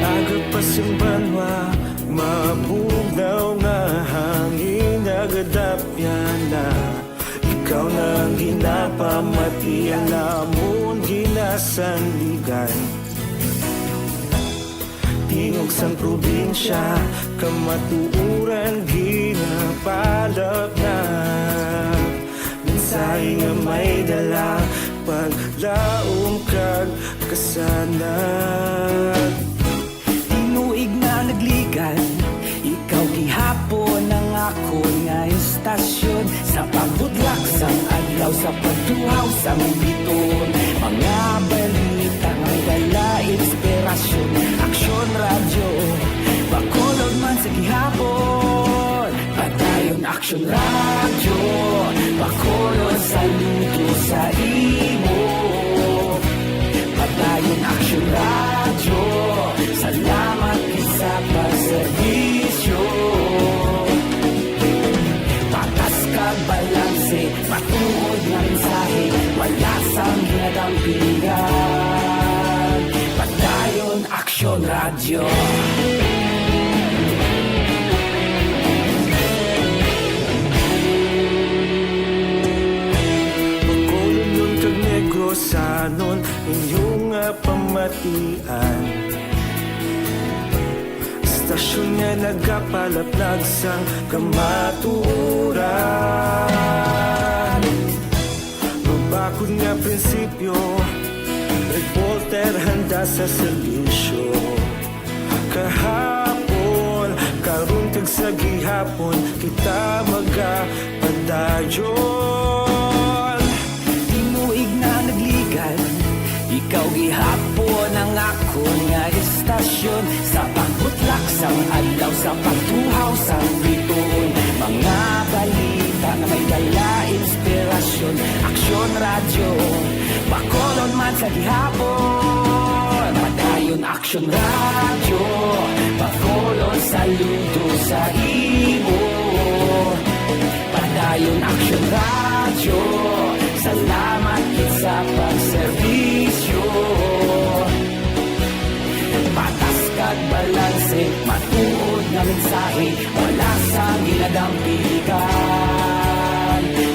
Aga pa sing banwa, mabugnaw nga hangin nagadapyan na. Ikaw na ang ginapamati, ang amon ginasandigan. Tingog sang probinsya, kamatuoran ginapalapnap. Mensahe nga may dala, paglaom kag kasanag. Tinuig na nagligad, ikaw gihapon ang akon nga istasyon. Sa pagbudlak sang adlaw, sa pagtuhaw sang bituon, mga balita nga dala inspirasyon. Aksyon Radyo, Bacolod man sa gihapon. Padayon Aksyon Radyo, Bacolod saludo sa imo. Padayon Aksyon Radyo, salamat gid sa pagserbisyo. Patas kag balanse, matuod nga mensahe, wala sang ginadampingan. Padayon Aksyon Radyo. Bacolodnon kag Negrosanon, inyo nga pamatian. Istasyon nga nagapalaplag sang kamatuoran. Mabakod nga prinsipyo, reporter handa sa serbisyo. Kahapon, karon kag sa gihapon, kita magapadayon. Tinuig na nagligad, ikaw gihapon ang akon nga istasyon. Sa pagbutlak sang adlaw, sa pagtuhaw sang bituon, mga balita nga may dala inspirasyon. Aksyon Radyo, Bacolod man sa gihapon, Padayon Aksyon Radyo. Bacolod, saludo sa imo. Padayon Aksyon Radyo, salamat gid sa pagserbisyo. Patas kag balanse, matuod nga mensahe, wala sang ginadampigan.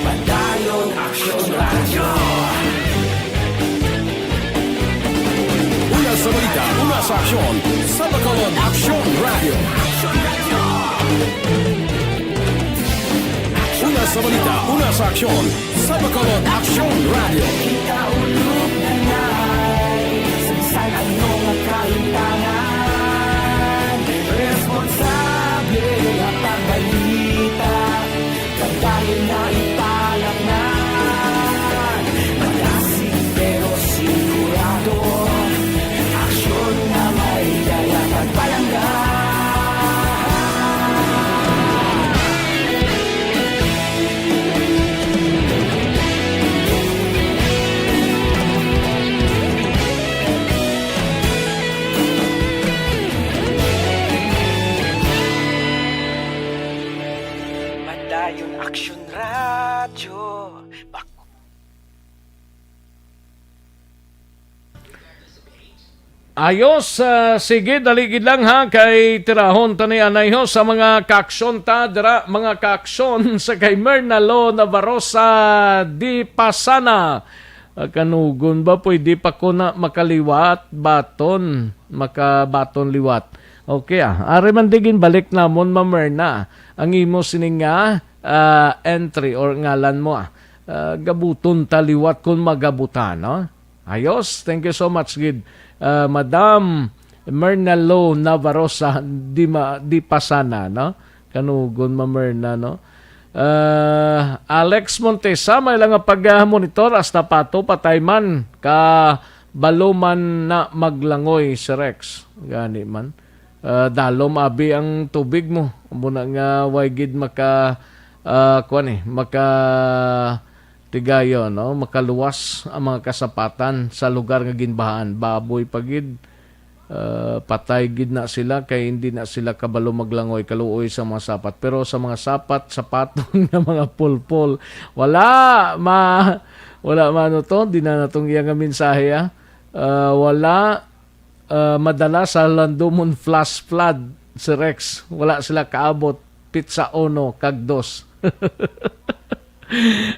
Padayon Aksyon Radyo. Una sa balita, una sa aksyon, sa Bacolod Aksyon Radyo. Una sa balita, una sa aksyon, sa Bacolod Aksyon Radyo. Kita ulog na nai, sa bisan ano nga kahimtangan, responsable nga pagbalita, kadayon nga ipalatnan. Malasig pero sigurado, aksyon nga may dala kag palangga. Padayon Aksyon Radyo. Bak- Ayos, ah, sige, dali gid lang ha, kay tirahon ta ni anay ho sa mga kaaksyon ta dira, mga kaaksyon sa kay Mernalo Navarrosa di Pasana. Ah, kanugon ba pwede pa ko na makaliwat baton, makabaton liwat? Okay, ah, ari man di ginbalik namon, Ma'am Merna, ang imo sining nga, ah, entry or ngalan mo, ah. Ah, gabuton ta liwat kung magabutan, no? Ayos, thank you so much gid, ah, Madam Mernalo Navarrosa di ma-, di Pasana, no? Kanugon, Ma'am Merna, no? Ah, Alex Montesa, may lang nga pag-monitor, hasta pato, patay man, ka balo man na maglangoy si Rex. Gani man. Ah, dalom abi ang tubig mo. Amo na nga way gid maka, ah, kuwan eh, maka tigayon, no? Makaluwas ang mga kasapatan sa lugar nga ginbahaan. Baboy pa gid, ah, patay gid na sila kay hindi na sila kabalo maglangoy, kaluoy sa mga sapat. Pero sa mga sapat, sapaton nga mga pulpol, wala ma-, wala man, ano to, di na natong iya nga mensahe, ah. Ah, wala, ah, madala sa Landomon flash flood si Rex. Wala sila kaabot, pitsa uno kag dos.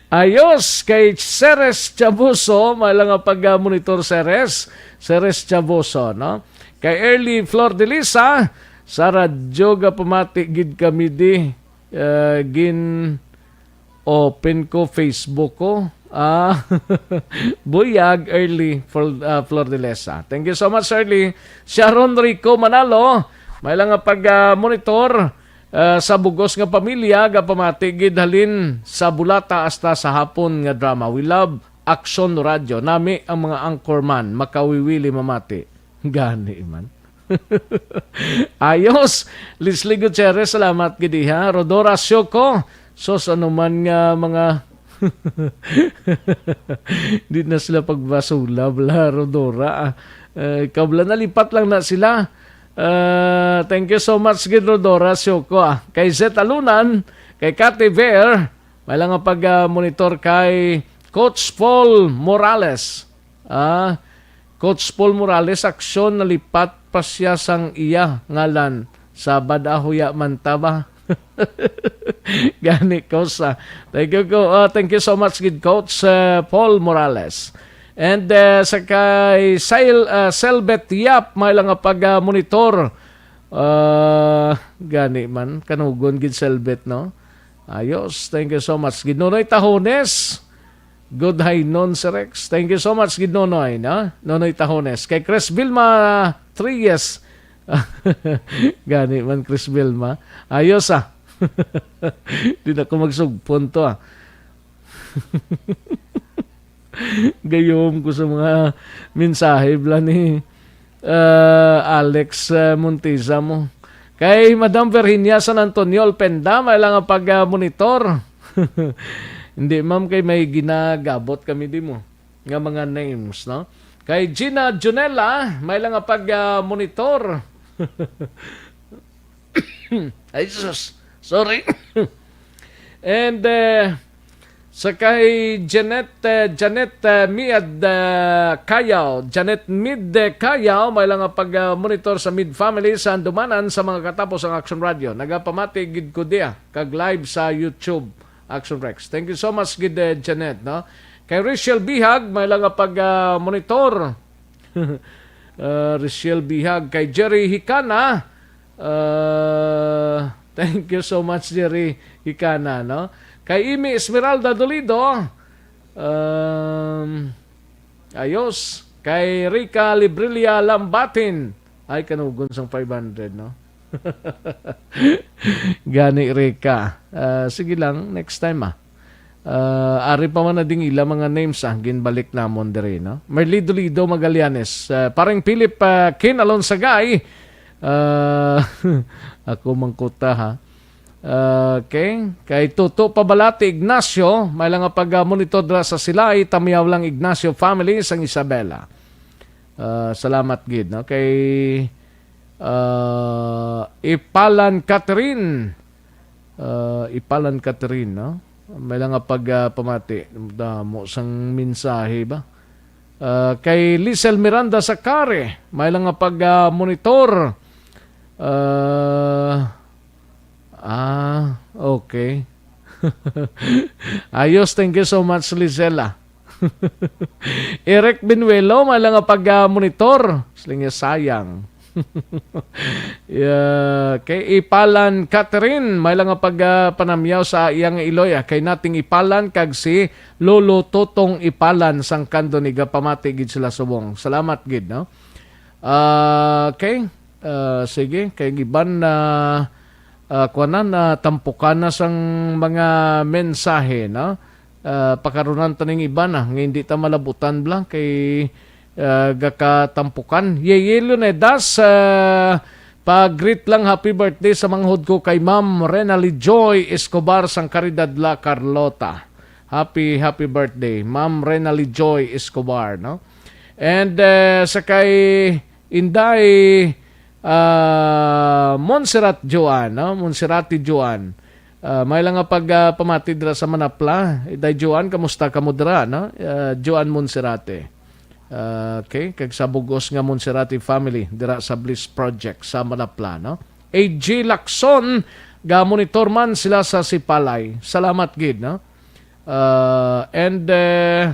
Ayos, kay Ceres Chabuso, may lang nga pag-monitor, Ceres. Ceres Chabuso, no? Kay Early Flor de Lisa, sa radyo ga pamati gid kami di, ah, gin open ko Facebook ko. Ah, buyag, Early Flor-, ah, Flor de Lisa. Thank you so much, Early. Sharon Rico Manalo, may lang nga pag, ah, monitor, ah, sa bugos nga pamilya, gapamati gid halin sa bulata hasta sa hapon nga drama. We love Aksyon Radyo. Nami ang mga anchorman, makawiwili mamati. Gani man. Ayos. Leslie Gutierrez, salamat gid, ha. Rodora Sioco, sos, ano man nga mga di na sila pagbasula, bala, Rodora, ah. Eh, kabla, nalipat lang na sila. Ah, thank you so much gid, Rodora Sioco, ah. Kay Zet Alunan, kay Kati Ver, may lang nga pag, ah, monitor kay Coach Paul Morales. Ah, Coach Paul Morales, aksyon, nalipat pa siya sang iya ngalan. Sabad, ah, huya man ta ba? Gani, Coach, ah. Thank you, co-, ah, thank you so much gid, Coach, ah, Paul Morales. And, ah, sa kay Sil-, ah, Selbet Yap, may lang nga pag, ah, monitor. Ah, gani man, kanugon gid, Selbet, no? Ayos, thank you so much gid. Nonoy Tahones, good haynon si Rex. Thank you so much gid, Nonoy, no? Nonoy Tahones. Kay Chris Vilma Tries. Gani man, Chris Vilma. Ayos, ah. Di na ko magsugpon to, ah. Gayom ko sa mga mensahe bala ni, ah, Alex, ah, Monteza mo. Kay Madam Virginia San Antonio Alpenda, may lang ang pag, ah, monitor. Hindi, ma'am, kay may ginagabot kami di mo. nga mga names, no? Kay Gina Junella, may lang nga pag, ah, monitor. Ay, sus. Sorry. And, eh, sa kay Janet, eh, Janet, eh, Miad, eh, Kayaw. Janet Mid, eh, Kayaw, may lang nga pag, ah, monitor sa Mid Family sa Andumanan sa mga katapos ang Action Radio. Nagapamati gid ko diya kag live sa YouTube, Action Rex. Thank you so much gid, eh, Janet, no? Kay Rachel Bihag, may lang nga pag, ah, monitor. Ah, Rachel Bihag, kay Jerry Hikana. Ah, thank you so much, Jerry Hikana, no? Kay Imi Esmeralda Dolido. Um, ayos. Kay Rica Librilla Lambatin. Ay, kanugon sang five hundred, no? Gani, Rica. Ah, sige lang, next time, ah. Ah, ari pa man na ding ila mga names, ah, ginbalik namon diri, no? Merly Dolido Magallanes, ah, Pareng Philip, ah, Kin Alonsagay, ah, ako mangkuta, ha. Ah, okay. Kay Tuto Pabalati Ignacio, may lang nga pag, ah, monitor dira sa Silay, Tamiyaw lang Ignacio family sang Isabela. Ah, salamat gid, no? Kay, ah, Ipalan Catherine, ah, Ipalan Catherine, no? May lang nga pag, ah, pamati. Damo sang mensahe ba? Ah, kay Lisel Miranda Sakare, may lang nga pag, ah, monitor. Ah, ah, okay. Ayos, thank you so much, Lisel, ah. Eric Benuelo, may lang nga pag, ah, monitor. Siling niya, sayang. Yeah, kay Ipalan Catherine, may lang nga pag, ah, panamyaw sa iyang iloy, ah, kay nating Ipalan kag si Lolo Totong Ipalan sang Candoni, gapamati gid sila subong. Salamat gid, no? Ah, okay. Ah, sige, kay iban na, ah, kuanan, na tampukan na sang mga mensahe, no? Ah, pakarunan ta ning iban, ah, nga hindi ta malabutan bla kay, ah, gakatampukan. Yeye Leonidas, ah, pa-greet lang, happy birthday sa manghod ko kay Ma'am Renali Joy Escobar sang Caridad, La Carlota. Happy, happy birthday, Ma'am Renali Joy Escobar, no? And, eh, sa kay Inday, ah, Montserrat Joan, no? Monserrate Joan. Ah, may lang nga pag, ah, pamati dira sa Manapla. Inday Joan, kamusta kamo dira, no? Ah, Joan Monserrate. Ah, okay, kag sa bugos nga Monserrate family dira sa Bliss Project sa Manapla, no? A G Lacson, ga-monitor man sila sa Sipalay. Salamat gid, no? Ah, and, eh,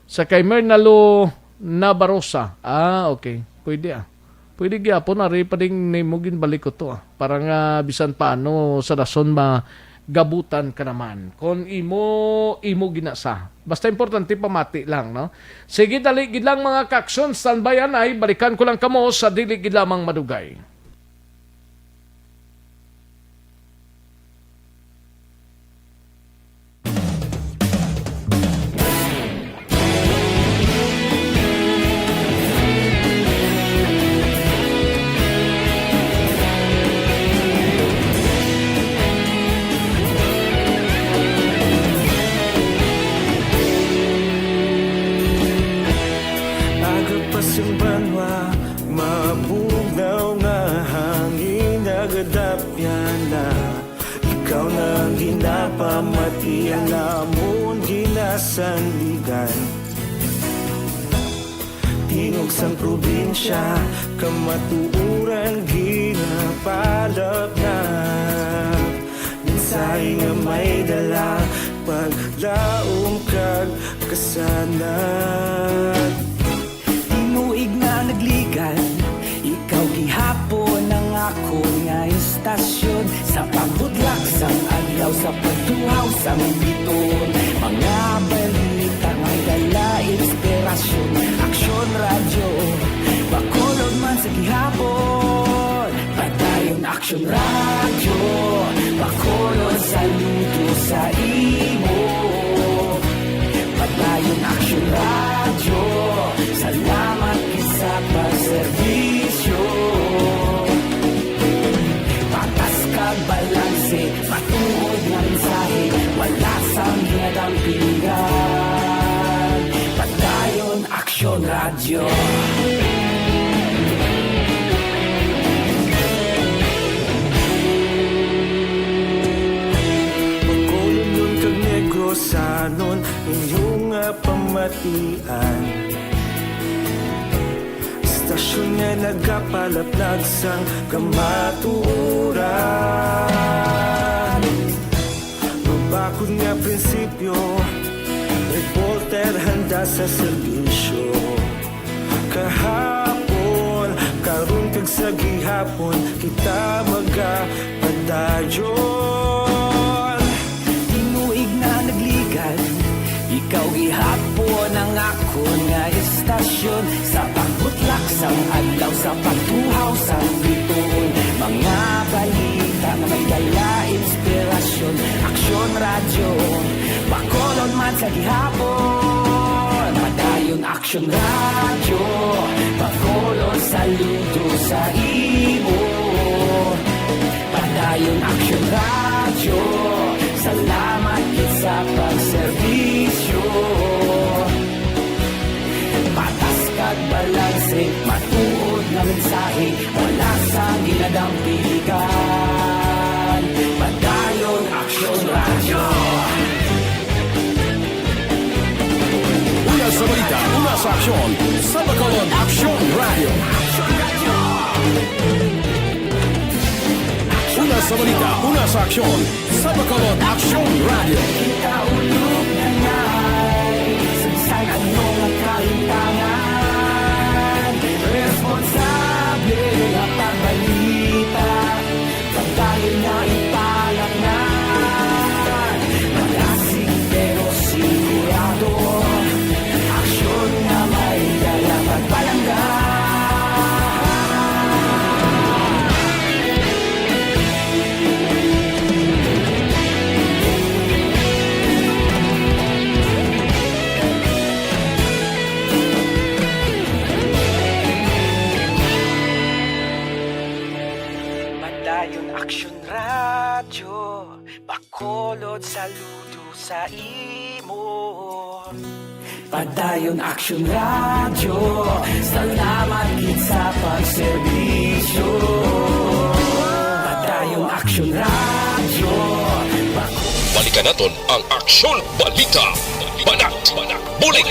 sa kay Mernalo Nabarosa. Ah, okay. Pwede, ah. Pwede gyapon, ari pa ding nimo ginbalik ko to, ah. Para nga bisan paano sa rason magabutan ka naman. Kung imo, imo ginasa. Basta importante pamati lang, no? Sige, dali gid lang, mga ka-aksyon. Standby anay, balikan ko lang kamo sa dili gid lamang madugay. Aga pa sing banwa, mabugnaw nga hangin nagadapyan na. Ikaw na ang ginapamati, ang amon ginasandigan. Tingog sang probinsya, kamatuoran ginapalapnap. Mensahe nga may dala, paglaom kag kasanag. Tinuig nga nagligan, ikaw gihapon ang akon nga istasyon. Sa pagbudlak sang adlaw, sa pagtuhaw sang biton, mga balita may dala inspirasyon. Aksyon Radyo, Bacolod man sa gihapon. Padayon Aksyon Radyo, Bacolod, saludo sa imo. Padayon Aksyon Radyo, salamat gid sa pagserbisyo. Patas kag balanse, matuod nga mensahe, wala sang ginadampingan. Padayon Ian. Istasyon nga nagapalaplag sang kamatuoran. Mabakod nga prinsipyo, reporter handa sa serbisyo. Kahapon, karon kag sa gihapon, kita magapadayon. Tinuig na nagligad, ikaw gihapon ang akon nga istasyon. Sa pagbutlak sang adlaw, sa pagtuhaw sang bituon, mga balita nga may dala inspirasyon. Aksyon Radyo, Bacolod man sa gihapon. Padayon Aksyon Radyo, Bacolod, saludo sa imo. Padayon Aksyon Radyo, salamat gid sa pagserbisyo. Patas kag balanse, matuod nga mensahe, wala sang ginadampigan. Padayon Aksyon Radyo. Una sa balita, una sa aksyon, sa Bacolod Aksyon Radyo. Una sa balita, una sa aksyon, sa Bacolod Aksyon Radyo. Kita ulog na ngay, sa bisan ano nga kahintangan, responsable nga pagbalita. Pagdayon na ipalaknan, malasig pero sigurado. Aksyon nga may dala pagpalangga. Padayon Aksyon Radyo, Bacolod, saludo sa imo. Padayon Aksyon Radyo, salamat gid sa pagserbisyo. Padayon Aksyon Radyo, Bacolod. Balikan naton ang Aksyon Balita. Banat, Bulig.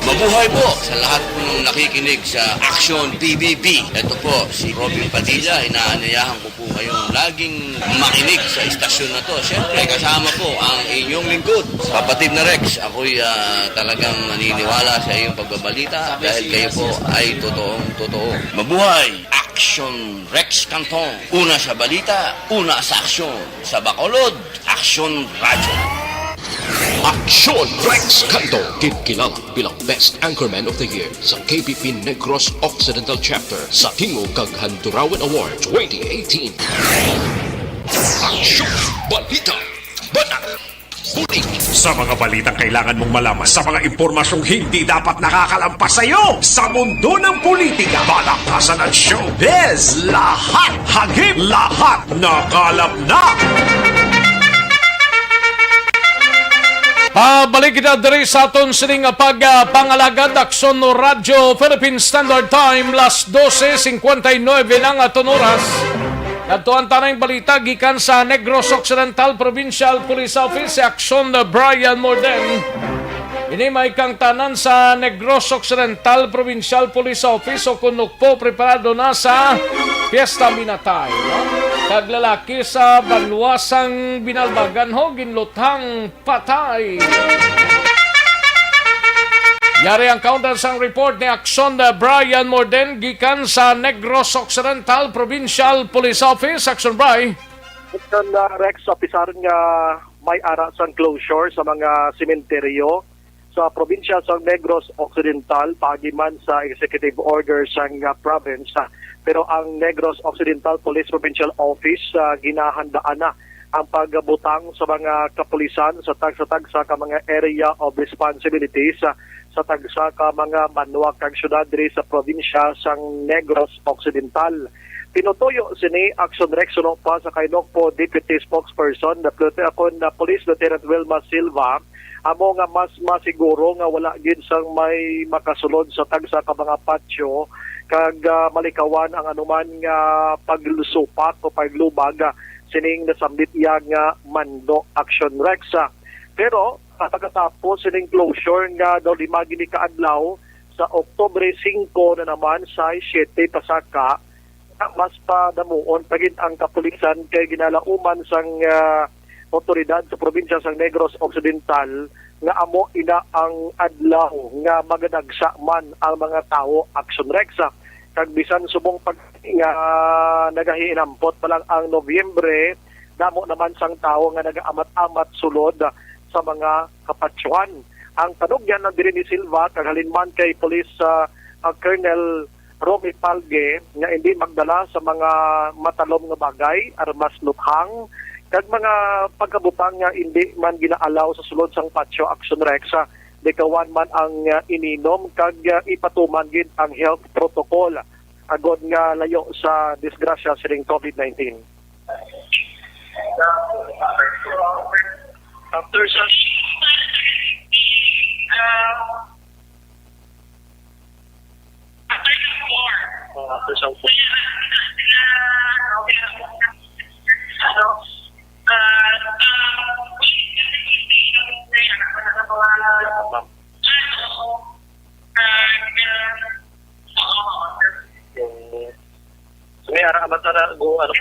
Mabuhay po sa lahat po ng nakikinig sa Aksyon P B B. Ito po si Robin Padilla. Inaanyayahan ko po kayong laging makinig sa istasyon na to. Siyempre, kasama po ang inyong lingkod, kapatid na Rex. Ako'y, ah, talagang naniniwala sa iyong pagbabalita dahil kayo po ay totoong totoo. Mabuhay! Aksyon Rex Canton. Una sa balita, una sa aksyon. Sa Bacolod, Aksyon Radyo. Aksyon Rex Canto, ginkilala bilang Best Anchorman of the Year sa K P P Negros Occidental Chapter sa Tingog kag Handurawan Award twenty eighteen. Aksyon, balita, banat, bulig. Sa mga balitang kailangan mong malaman, sa mga impormasyong hindi dapat nakakalampas sa iyo, sa mundo ng politika, balakasan at showbiz, lahat hagip, lahat nakalap na. Pabalik kita diri sa aton sining pagpangalagad, Aksyon Radyo Philippine Standard Time, las dose cincuenta y nueve na nga aton oras. Kadto ang tanang balita gikan sa Negros Occidental Provincial Police Office, si Aksyon Brian Morden. Ini may kangtanan sa Negros Occidental Provincial Police Office o kun UCPO preparado na sa Fiesta Binatay, no? Kag lalaki sa banwa sang Binalbagan ho ginluthang patay. Yari ang kaundan sang report ni Aksyon Brian Morden gikan sa Negros Occidental Provincial Police Office. Aksyon Bri. Aksyon, uh, Rex, opisaron nga may ara sang closure sa mga sementeryo sa probinsya sa Negros Occidental, paagi man sa executive order sang, uh, province. Pero ang Negros Occidental Police Provincial Office, uh, ginahandaan na ang pagbutang sa mga kapulisan sa tagsa-tagsa ka mga area of responsibilities, ah, sa tagsa ka mga banwa kag syudad diri sa probinsya sang Negros Occidental. Tinutuyo sini, Aksyon Rex, suno pa sa kay NOCPO Deputy Spokesperson, the Plut-, uh, kun, uh, Police Lieutenant Wilma Silva, amo nga mas masiguro nga wala gid sang may makasulod sa tagsa ka mga patio kag, ah, malikawan ang anuman nga paglusupak o paglubag, ah, sining nasambit iya nga mando, Aksyon Rex. Pero Pagkatapos sining closure nga daw lima gini ka adlaw, sa Oktubre singko na naman, sais, siyete pasaka, mas padamuon pa gid ang kapulisan kay ginalauman sang, ah, awtoridad sa probinsya sang Negros Occidental nga amo ina ang adlaw nga magadagsa man ang mga tawo, Action Rex. Kag bisan subong pa nga nagahinampot pa lang ang Nobyembre, damo naman sang tawo nga nagaamat-amat sulod sa mga kapatyohan. Ang panugyan na diri ni Silva kag halin man kay Police, ah, ah, Colonel Romy Palge nga hindi magdala sa mga matalom nga bagay, armas, luthang, kag mga pagkabutang nga hindi man ginaalaw sa sulod sang patio, Action Rex, ah, likawan man ang, ah, ininom kag, ah, ipatuman gid ang health protocol agod nga layo sa disgrasya sining COVID nineteen. After sa Oh, after sa Ma'am. Yung, may ara man sana go, ano.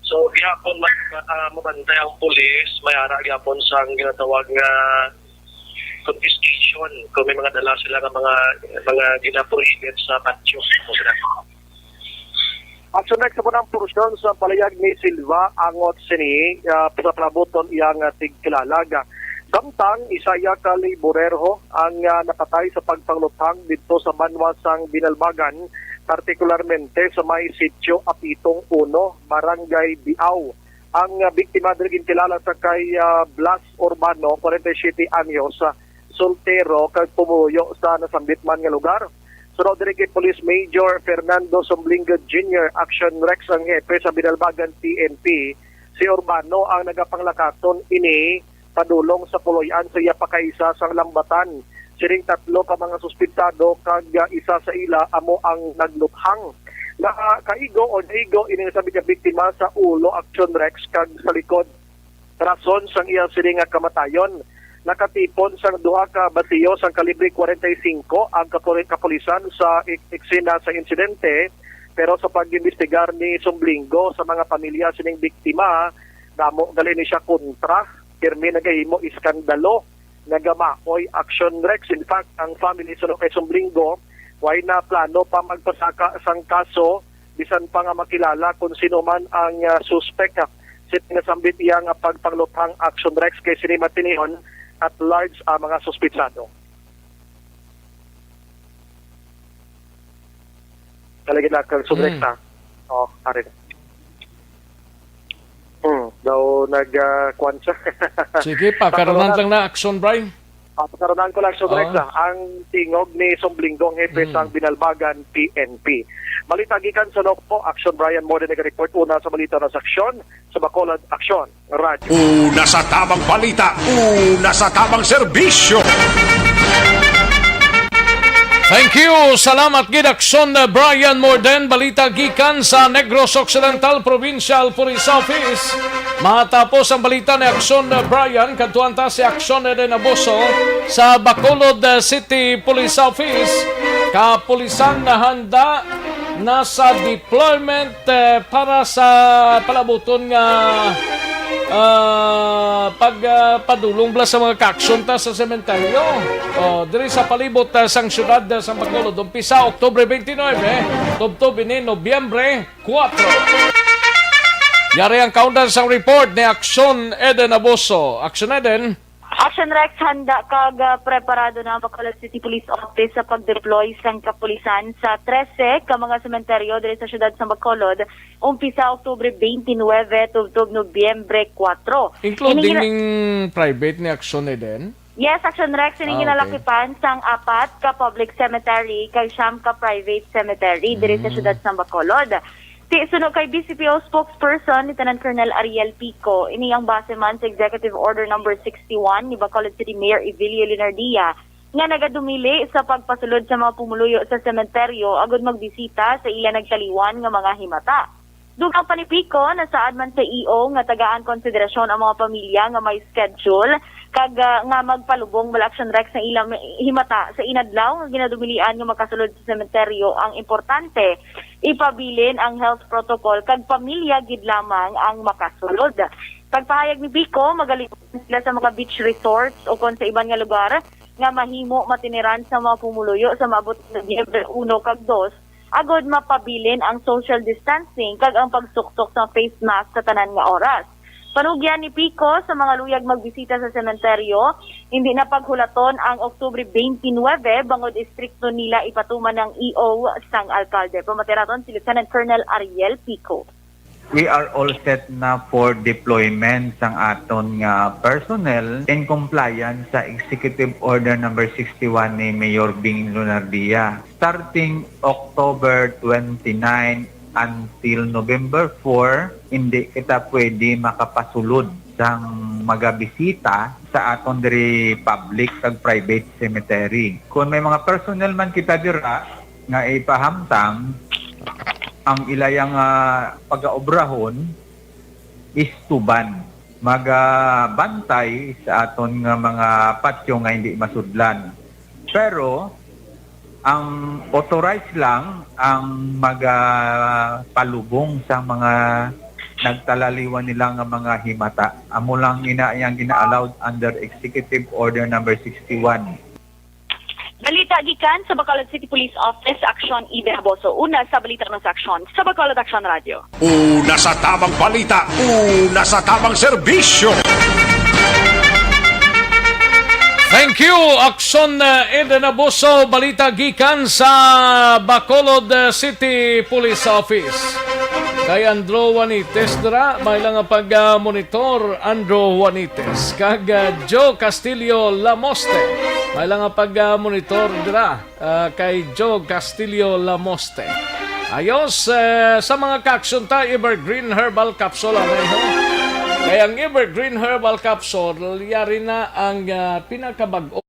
So, gihapon, ma-, ah, mabantay ang pulis, may ara gihapon sang ginatawag nga confiscation kung may mga dala sila nga mga, mga ginaprohibit sa patio. Action Rex, sa unang porsyon sa palayag ni Silva angot sini, ah, sa palabuton iyang, ah, tigkilala. Samtang isa iya ka laborero ang, ah, napatay sa pagpangluthang didto sa banwa sang Binalbagan, partikularmente sa may Sitio Apitong Uno, Barangay Biao. Ang, ah, biktima diri ginkilala sa kay, ah, Blas Urbano, forty-seven anyos, ah, soltero kag pumuyo sa nasambit man nga lugar. Sunod diri kay Police Major Fernando Somblingo Junior, Action Rex, ang hepe sa Binalbagan P N P, si Urbano ang nagapanglakaton ini padulong sa puloy-an sa iya pakaisa sang lambatan. Sining tatlo ka mga suspetsado kag, ah, isa sa ila amo ang nagluthang. Nakaigo o naigo ini nga sabi nga biktima sa ulo, Action Rex, kag sa likod. Rason sang iya sini nga kamatayon, nakatipon sang duha ka basiyo sang kalibre forty-five ang kapuli-, kapulisan sa ek-, eksena sa insidente, pero sa pag-imbestigar ni Sumblingo sa mga pamilya sining biktima, damo gali ni siya kontra, pirmi nagahimo iskandalo, nagamaoy, Action Rex. In fact, ang family suno kay Sumblingo, way na plano pa magpasaka sang kaso, bisan pa nga makilala kung sino man ang, ah, suspek, ah, sa nasambit iya nga pagpangluthang, Action Rex, kay sini matinihon at large ang mga suspitsado. Kalagid na kag Action Rex, Mm. ha? Oh, pare. Hmm, daw nag, ah, kwan siya. Sige, pakaronan Pakaronan. lang na, Action Bry. Ah, pakaronan ko lang, Action Rex, Oo. ah. Ang tingog ni Sumblingo, ang hepe Mm. sang Binalbagan P N P. Balita gikan sa Nokpo, Action Brian Morden naga-report una sa balita na sa aksyon sa Bacolod Aksyon Radyo. Una sa tamang balita, una sa tamang serbisyo. Thank you. Salamat gid, Action Brian Morden. Balita gikan sa Negros Occidental Provincial Police Office. Matapos ang balita ni Action Brian, kadtuan ta si Action Eden Abuso sa Bacolod, uh, City Police Office. Kapulisan na handa na sa deployment, eh, para sa palabuton nga, ah, pag, ah, padulong bala sa mga kaaksyon ta sa sementeryo. Oh, diri sa palibot, ah, sang siyudad, ah, sang Bacolod, umpisa Oktubre twenty-nine, tubtob ini Nobyembre kuwatro. Yari ang kaundan sang report ni Action Eden Abuso. Action Eden. Action Rex, handa kag, ah, preparado na ang Bacolod City Police Office sa pag-deploy sang kapulisan sa trese ka mga sementeryo diri sa siyudad sa Bacolod, umpisa Oktubre twenty-nine tubtob Nobyembre kuwatro. Including Ini gina- ning private ni Action Eden? Yes, Action Rex, ini Ah, okay. ginalakipan sang apat ka public cemetery kag siyam ka private cemetery diri sa Mm. siyudad sa Bacolod. Ti, suno kay B C P O spokesperson, Lieutenant Colonel Ariel Pico, ini ang base man sa Executive Order Number sixty-one ni Bacolod City Mayor Evilio Leonardia nga nagadumili sa pagpasulod sa mga pumuluyo sa sementeryo agud magbisita sa ila nagtaliwan nga mga himata. Dugang pa ni Pico, nasaad man sa E O nga tagaan konsiderasyon ang mga pamilya nga may schedule kag, ah, nga magpalubong bala, Action Rex, sa ilang himata sa inadlaw nga ginadumilian nga makasulod sa sementeryo. Ang importante, ipabilin ang health protocol kag pamilya gid lamang ang makasulod. Pagpahayag ni Pico, magalibutan sila sa mga beach resorts o kon sa iban nga lugar nga mahimo matiniran sa mga pumuluyo sa maabot sa Nobyembre uno kag dos, agod mapabilin ang social distancing kag ang pagsuksok sa face mask sa tanan nga oras. Panugyan ni Pico sa mga luyag magbisita sa sementeryo, hindi na paghulaton ang Oktubre twenty-nine bangod istrikto nila ipatuman ng E O sang alkalde. Pamati naton si Lieutenant Colonel Ariel Pico. We are all set na for deployment sang aton nga personnel in compliance sa Executive Order Number sixty-one ni Mayor Bing Lunardia. Starting October twenty-nine until November four, hindi kita pwede makapasulod sang magabisita sa aton diri public kag private cemetery. Kung may mga personnel man kita dira nga ipahamtang, ang ilayang, ah, pagaobrahon is tuban. Magabantay sa aton nga mga patyo nga hindi masudlan. Pero ang authorized lang ang magapalubong sa mga nagtalaliwan nila nga mga himata. Amo lang ina yang gina-allowed under Executive Order Number sixty-one. Balita gikan sa Bacolod City Police Office, Aksyon Eden Haboso. Una sa balita nga sa Aksyon sa Bacolod Aksyon Radyo. Una sa tabang balita, una sa tabang serbisyo. Thank you, Aksyon, uh, Eden Haboso. Balita gikan sa Bacolod, uh, City Police Office. Kay Andrew Juanites dira, may lang nga pag, uh, monitor, Andrew Juanites. Kag, uh, Joe Castillo Lamoste, may lang nga pag, uh, monitor dira, uh, kay Joe Castillo Lamoste. Ayos, eh, sa mga kaaksyon ta, Evergreen Herbal Capsule, ano yun? Kay ang Evergreen Herbal Capsule, yari na ang, ah, pinakabag-o.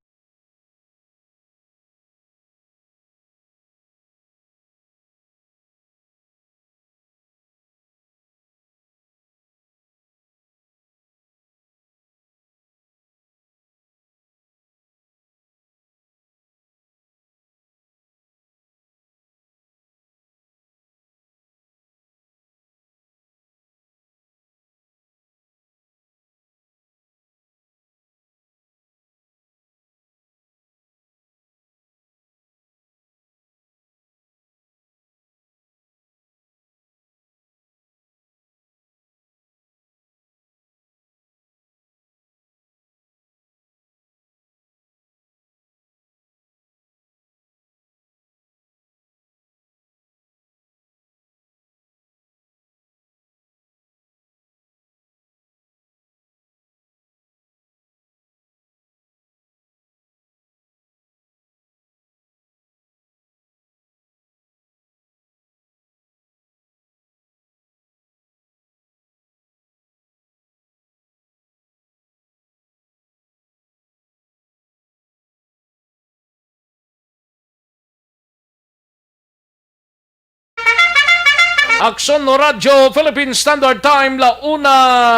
Aksyon no Radyo Philippine Standard Time, la una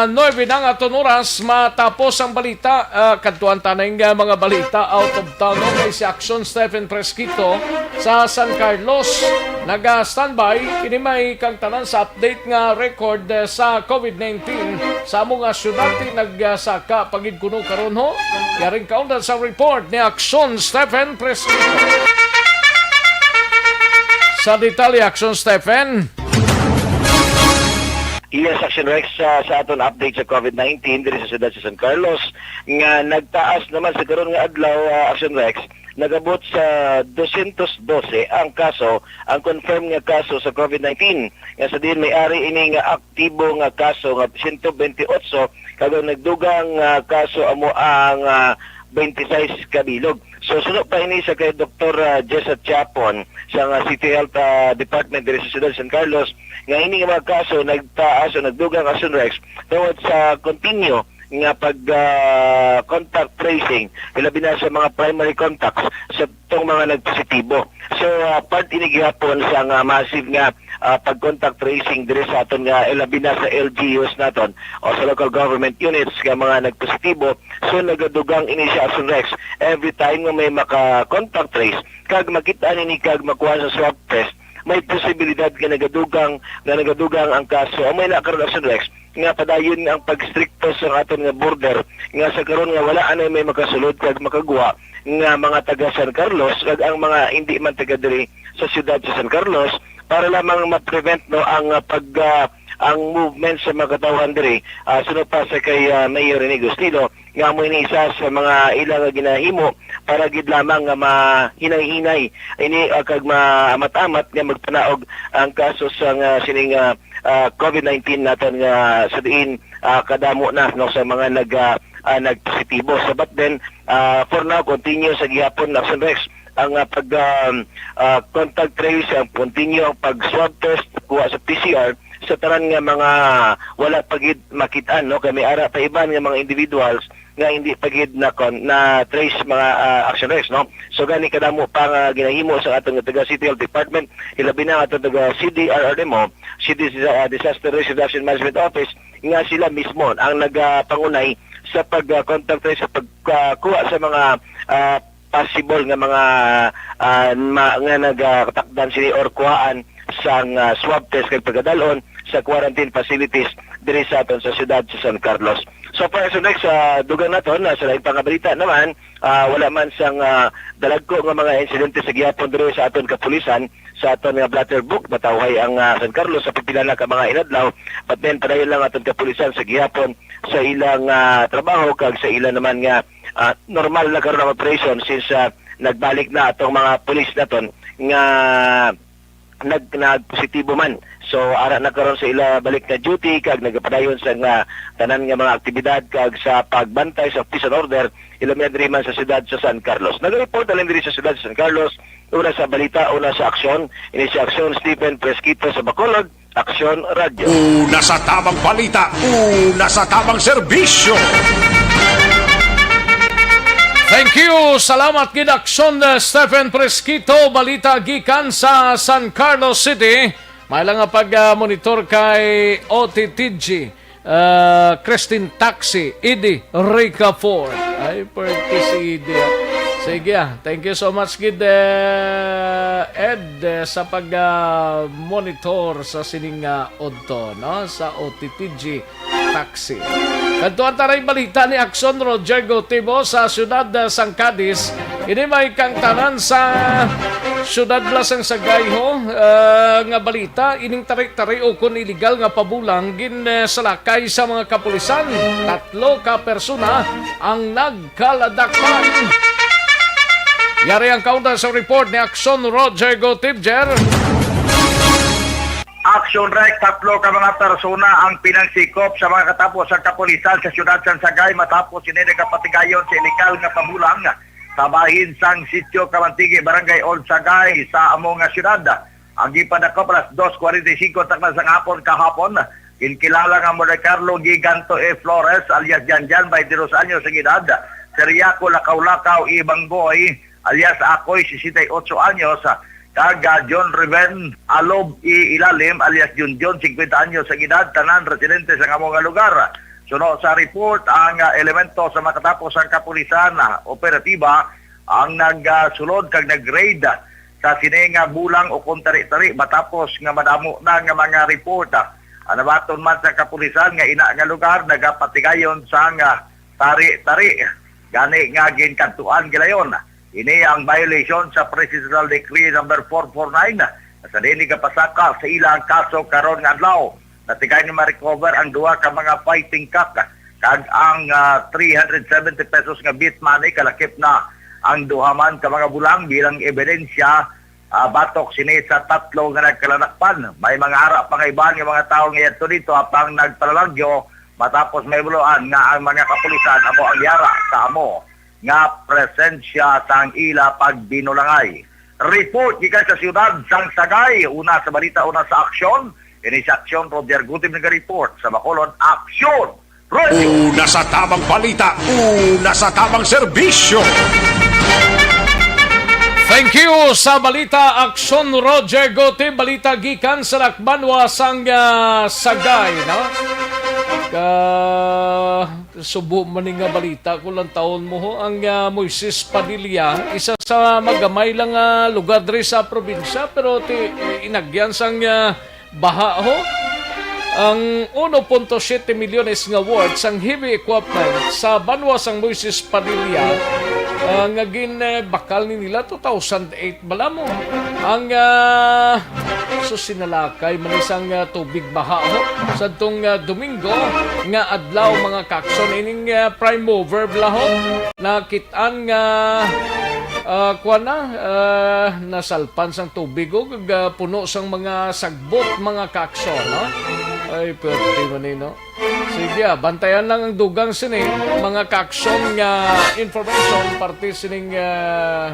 nuebe na ang aton oras. Matapos ang balita, ah, kadtuan ta ning, ah, mga balita out of town. Okay, si Aksyon Stephen Fresquito sa San Carlos naga-standby. Kini may kang tanan sa update nga record, eh, sa COVID nineteen sa amo nga syudad. Ti nagsaka pa gid kuno karon, ho. Yaring kaundan sa report ni Aksyon Stephen Fresquito. Sa detalye, Aksyon Stephen. Yes, Action Rex, sa, sa aton update sa COVID nineteen diri sa siyudad sa San Carlos, nga nagtaas naman sa karon nga adlaw, ah, Action Rex, nagabot sa dosyentos dose ang kaso, ang confirmed nga kaso sa COVID nineteen, nga sa diin may ari ini nga aktibo nga kaso nga siyento bentiocho, kag ang nagdugang, ah, kaso amo ang, ah, twenty-six ka bilog. So, suno pa ini sa kay Doktor, ah, Jessa Chapon sa nga City Health, ah, Department diri sa siyudad sa San Carlos, nga ini nga mga kaso nagtaas o nagdugang, Action Rex, tungod sa continue nga pag, ah, contact tracing, ilabi na sa mga primary contacts sa tong mga nagpositibo. So, ah, part ini gihapon sa nga massive nga, ah, pag-contact tracing diri sa aton nga ilabi na sa L G Us naton o sa local government units nga mga nagpositibo. So, nagadugang ini siya, Action Rex. Every time nga may maka-contact trace, kag makita nini kag makuha sa swab test, may posibilidad nga nagadugang, nga nagadugang ang kaso. Amo na karon, Action Rex, nga padayon ang pagstrikto sa aton nga border, nga sa karon nga wala anay may makasulod kag makagwa nga mga taga San Carlos kag ang mga hindi man taga diri sa siyudad sa San Carlos, para lamang ma-prevent, no, ang, ah, pag, ah, ang movement sa mga katawhan diri, ah, suno pa sa kay, ah, Mayor Rene Gustilo, nga amo ini isa sa mga ila nga ginahimo para gid lamang nga mahinay-hinay ini, ah, kag maamat-amat nga magpanaog ang kaso sa nga sining, ah, ah, COVID nineteen naton nga sa diin, ah, kadamo na, no, sa mga nag, ah, ah, nagpositibo. So, but then, ah, for now, continue sa gihapon, Action Rex, ang, ah, pag, ah, ah, contact trace, ang continue ang pag swab test, kuha sa P C R, sa tanan nga mga wala pa gid makit-an, no? Kay may ara pa iban nga mga individuals nga hindi pa gid na, na trace, mga, ah, Action Rex, no? So, gani kadamo pa nga ginahimo sa aton nga taga City Health Department, ilabi na aton taga C D R R M O, City Disa-, ah, Disaster Risk Reduction Management Office, nga sila mismo ang nagapangunay sa pag, ah, contact trace, sa pagkuha sa mga, ah, possible nga mga, ah, ma-, nga nagatakdan sini or kuhaan sang, ah, swab test kag pagadalon sa quarantine facilities diri sa aton sa siyudad sa San Carlos. So, far, so next, sa dugang naton, ah, sa lain pa nga balita naman, ah, wala man sang, ah, dalagko nga mga insidente sa gihapon diri sa aton kapulisan, sa aton nga blotter book, matawhay ang, ah, San Carlos sa pagpila na ka mga inadlaw, but then padayon lang aton kapulisan sa gihapon sa ilang, ah, trabaho kag sa ila naman nga, ah, normal na karon ang operation since, ah, nagbalik na atong mga pulis naton nga nag-, nagpositibo man. So, ara na karon sa ila balik na duty kag nagapadayon sa nga tanan nga mga aktibidad kag sa pagbantay sa peace and order, ilabi na diri man sa siyudad sa San Carlos. Nag-report alin diri sa siyudad sa San Carlos, una sa balita, una sa aksyon. Ini si Aksyon Stephen Fresquito sa Bacolod, Aksyon Radyo. Una sa tamang balita, una sa tamang serbisyo. Thank you. Salamat gid, Aksyon, uh, Stephen Fresquito. Balita gikan sa San Carlos City. May lang nga pag, uh, monitor kay O T T G, uh, Christine Taxi, Eddie Ricafort. Ay, pwerte si Eddie, ah. Sige, ah. Thank you so much gid, uh, Ed, uh, sa pag, uh, monitor sa sining, uh, udto, no? Sa O T T G Taxi. Kadtuan ta ray balita ni Aksyon Roger Gotibo sa siyudad, ah, sang Cadiz. Ini may kangtanan sa siyudad la sang Sagay, ho, ah, nga balita, ining tari-tari ukon iligal nga pabulang gin, eh, salakay sa mga kapulisan. Tatlo ka persona ang nagkaladakpan. Yari ang kaunta sa report ni Aksyon Roger Gotibjer. Action Rex, tatlo ka mga persona ang pinangsikop sa mga katapos sa kapulisan sa siyudad sang Sagay matapos sini nagapatigayon sa ilegal nga pamulang sa bahin sang Sitio Kamantigi, Barangay Old Sagay sa amo nga siyudad. Ang gipadakop alas dos kuwarenta y cinco takna sang hapon kahapon, ginkilala nga Mona Carlo Giganto E. Flores alias Janjan, twenty-two anyos ang edad, Seriaco Lakaw-Lakaw E. Banggoy alias Akoy, sesenta y ocho anyos, kag, ah, John Riven Alob I. Ilalim alias Junjun, singkwenta anyos ang edad, tanan residente sa amo nga lugar. Suno sa report, ang, ah, elemento sa makatapos ang kapulisan, ah, operatiba ang nagsulod kag nag-raid sa sini nga bulang ukon tari-tari matapos nga madamo na nga mga report, ah, ang nabaton man sa kapulisan nga ina nga lugar nagapatigayon sang, ah, tari-tari. Gani nga ginkadtuan gilayon. Ini ang violation sa Presidential Decree number four four nine, sa diin gapasaka sa ilang kaso karon nga adlaw. Natikang ma-recover ang duha ka mga fighting cock kag ang, ah, three hundred seventy pesos nga beat money, kalakip na ang duha man ka mga bulang bilang ebidensya, ah, batok sini sa tatlo nga nagkaladakpan. May mga ara pa nga iban nga mga tawo nga yadto didto apang nagpalalagyo matapos mahibaluan nga ang mga kapulisan amo ang yara sa amo nga presensya sang ila pagbinulangay. Report gikan sa siyudad sang Sagay, una sa balita, una sa aksyon. Ini sa aksyon, Roger Gutim naga-report sa Bacolod. Aksyon! Una sa tamang balita, una sa tamang serbisyo. Thank you sa balita, Aksyon Roger Gote. Balita gikan sa Lakbanwa sang, ah, Sagay, no? Ka, subo man ni nga balita, kung lang taon mo ho, ang, ah, Moises Padilla, isa sa magamay lang, ah, lugar diri sa probinsya, pero ti, eh, inagyan sang, ah, baha ho. Ang uno punto siyete milyones nga worth sang heavy equipment sa banwa sang Moises Padilla, ah, nga gin, eh, bakal ni nila two thousand eight bala mo. Ang, ah, susinalakay man isang, ah, tubig baha ho. Sadtong, ah, Domingo nga adlaw, mga kakson, ining, ah, prime mover bala ho. Nakit-an nga, ah, kuwan na, ah, nasalpan sang tubig o kag, ah, puno sang mga sagbot, mga kakson, no? Ay, pwerte man ni, no? Sige, ah, bantayan lang ang dugang sini, mga kakson, nga information parte sining, ah,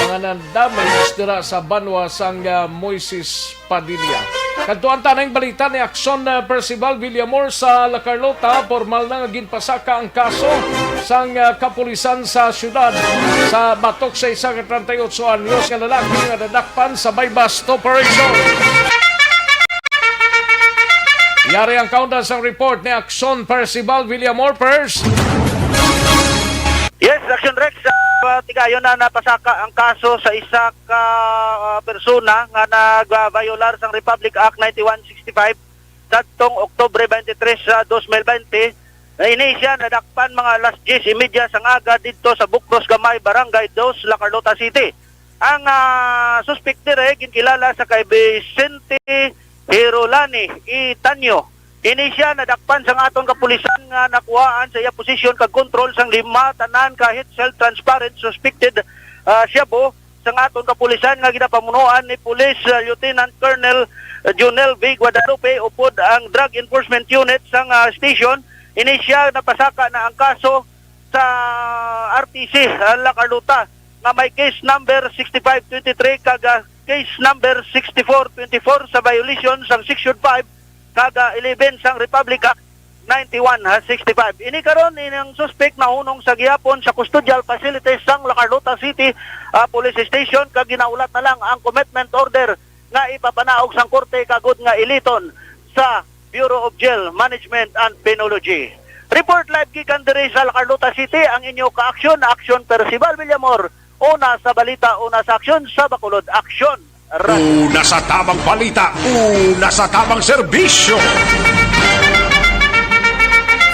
mga na-damage dira sa banwa sang, ah, Moises Padilla. Kadtuan ta na ang balita ni Aksyon, ah, Percival Villamor sa La Carlota. Pormal na nga ginpasaka ang kaso sang, ah, kapulisan sa siyudad sa batok sa isa ka treinta y ocho anyos nga lalaki nga nadakpan sa buy-bust operation. Yari ang kaundan sang report ni Aksyon Percival Villamor, Pers. Yes, Action Rex, uh, tigayon na napasaka ang kaso sa isa ka, ah, persona nga nag-violar sang Republic Act ninety-one sixty-five sadtong Oktubre twenty-three sa dos mil bente. Na ini siya nadakpan mga alas diyes y media sang aga didto sa Bukros Gamay, Barangay Dos, La Carlota City. Ang, ah, suspek dire ginkilala sa kay Vicente Hirolani Itanyo. Ini siya nadakpan sang aton kapulisan nga nakuhaan sa iya posisyon kag kontrol sang lima tanan ka heat-sealed transparent suspected, ah, shabu sang aton kapulisan nga ginapamunuan ni Police, ah, Lieutenant Colonel, ah, Junel V. Guadalupe upod ang Drug Enforcement Unit sang, ah, station. Ini siya napasaka na ang kaso sa R T C, ah, La Carlota nga may case number sixty-five twenty-three kag, ah, case number sixty-four twenty-four sa violation sang Section five kag, ah, eleven sang Republic Act ninety-one sixty-five. Ini karon, ining suspek nahunong sa gihapon sa custodial facilities sang La Carlota City, ah, Police Station kag ginaulat na lang ang commitment order nga ipapanaog sang korte kag gud nga iliton sa Bureau of Jail Management and Penology. Report live gikan diri sa La Carlota City ang inyo ka-aksyon, Aksyon Percival Villamor, una sa balita, una sa aksyon, sa Bacolod Aksyon. Radyo. Una sa tamang balita, una sa tamang serbisyo.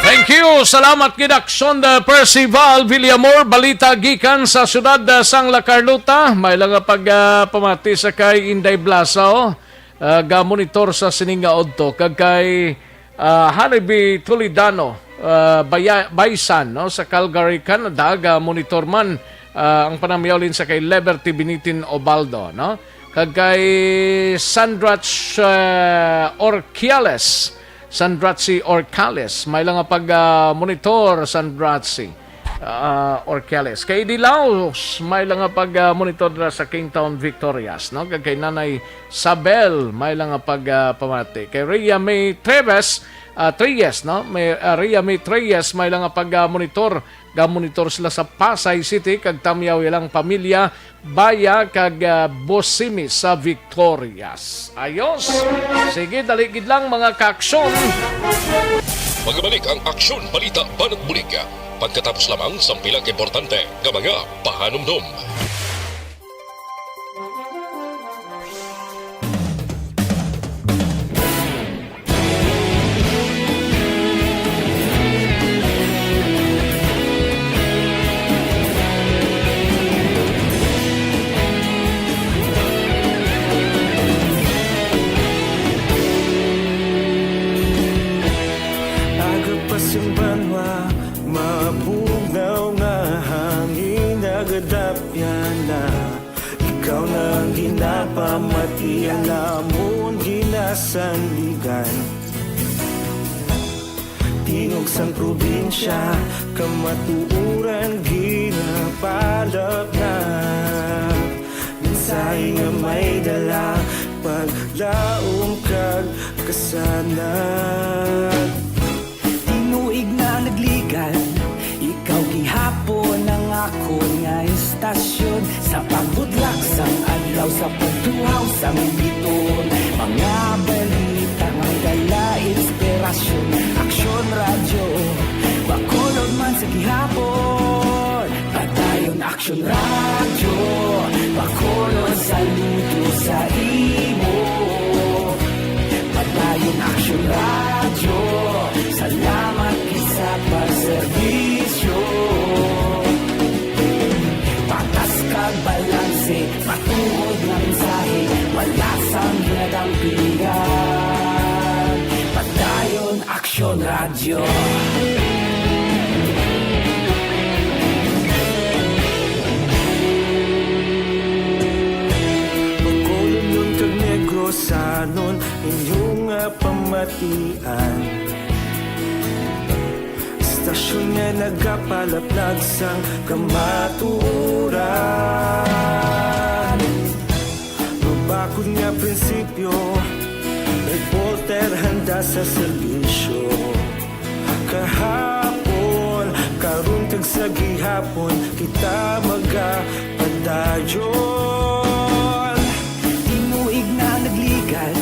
Thank you. Salamat gid, Aksyon, uh, Percival Villamor. Balita gikan sa siyudad, uh, sang La Carlota. May lang nga pag, uh, pamati sa kay Inday Blasa, oh. Uh, ga-monitor sa sining nga udto. Kag kay, ah, Hanibi Toledano, ah, Baya-, Baisan, no, sa Calgary, Canada, ga-monitor man, ah, ang panamyaw lin sa kay Liberty Binitin Obaldo, no? Kag kay Sandrach, ah, Orquiales, Sandrachi Orcales, may lang nga pag, ah, monitor, Sandrachi, ah, Orquiales. Kay Dilaos, may lang nga pag, ah, monitor dira sa Kingtown, Victorias, no? Kag kay Nanay Sabel, may lang nga pag, ah, pamati. Kay Rhea May Treves, ah, Treyes, no? May, ah, Rhea May Treyes, may lang nga pag, ah, monitor. Ga-monitor sila sa Pasay City, kag tamyaw ilang pamilya, Baya, kag, ah, Bosimi sa Victorias. Ayos. Sige, dali gid lang, mga kaaksyon. Magbalik ang aksyon, balita, banat bulig. Pagkatapos lamang sang pila ka importante nga mga pahanumdom. Aga pa sang banwa, mabugnaw nga hangin, nagadapyan na. Ikaw na ang ginapamati, ang amon ginasandigan. Tingog sang probinsya, kamatuoran ginapalapnap. Mensahe nga may dala, paglaom kag kasanag. Tinuig na Tasyon sa pagbudlak sang adlaw, sa pagtuhaw sang bituon, mga balita nga may dala inspirasyon. Aksyon Radyo, Bacolod man sa gihapon. Padayon Aksyon Radyo, Bacolod, saludo sa imo. Padayon Aksyon Radyo, salamat gid sa pagserbisyo. Patas kag balanse, matuod nga mensahe, wala sang ginadampigan. Padayon Aksyon Radyo. Bacolodnon kag Negrosanon, inyo nga pamatian. Istasyon nga nagapalaplag sang kamatuoran. Mabakod nga prinsipyo, reporter handa sa serbisyo. Kahapon, karon kag sa gihapon, kita magapadayon. Tinuig na nagligan,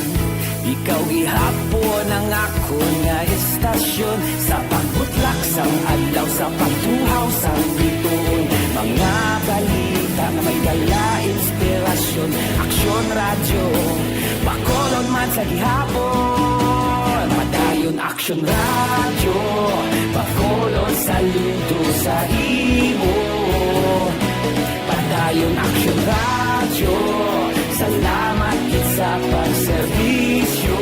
ikaw gihapon ang akon nga istasyon. Sa pagbutlak sang adlaw, sa pagtuhaw sang bituon, mga balita nga may dala inspirasyon. Aksyon Radyo, Bacolod man sa gihapon. Padayon Aksyon Radyo, Bacolod, saludo sa imo. Padayon Aksyon Radyo, salamat gid sa pagserbisyo.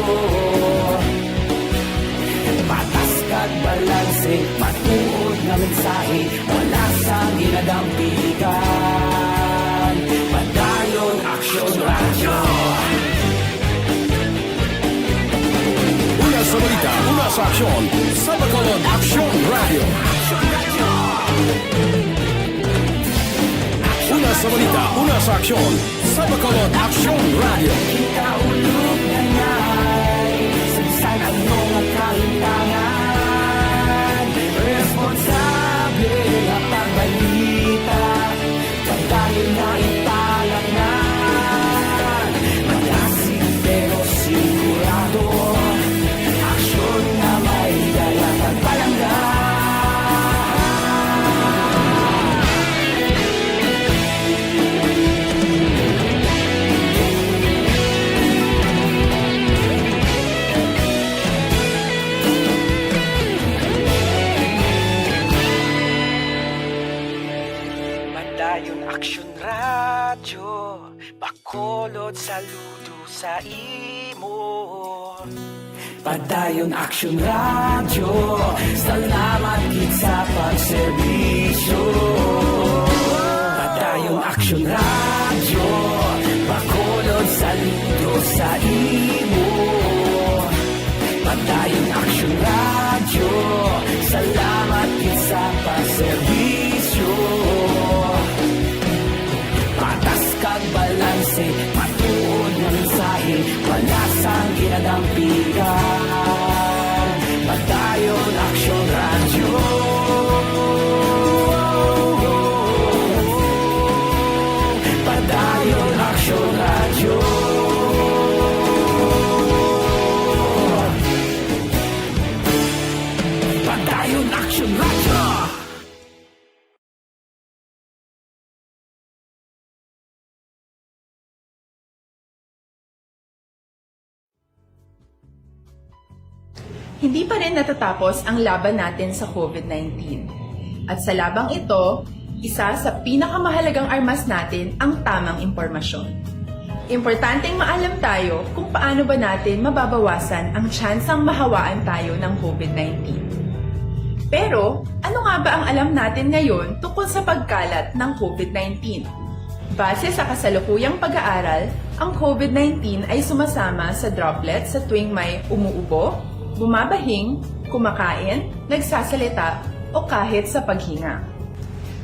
Patas kag balanse, matuod nga mensahe, wala sang ginadampigan. Padayon Aksyon Radyo. Una sa balita, una sa aksyon, sa Bacolod Aksyon Radyo. Una sa balita, una sa aksyon, sa Bacolod Aksyon Radyo. Kita ulog na ngay, sa bisan ano nga kahintangan, responsable nga pagbalita. Padayon na ipalangnan, malasig pero sigurado. Aksyon nga may dala kag palangga. Padayon Aksyon Radyo, Bacolod, saludo sa imo. Padayon Aksyon Radyo, salamat gid sa pagserbisyo. Padayon Aksyon Radyo, Bacolod, saludo sa imo. Padayon Aksyon Radyo, salamat gid sa pagserbisyo. Patas kag balanse, matuod nga mensahe, wala sang ginadampigan. Padayon Aksyon Radyo. Padayon Aksyon Radyo. Padayon Aksyon Radyo. Hindi pa rin natatapos ang laban natin sa COVID nineteen. At sa labang ito, isa sa pinakamahalagang armas natin ang tamang impormasyon. Importanteng maalam tayo kung paano ba natin mababawasan ang tsansang mahawaan tayo ng COVID nineteen. Pero, ano nga ba ang alam natin ngayon tungkol sa pagkalat ng COVID nineteen? Base sa kasalukuyang pag-aaral, ang COVID nineteen ay sumasama sa droplets sa tuwing may umuubo, bumabahing, kumakain, nagsasalita, o kahit sa paghinga.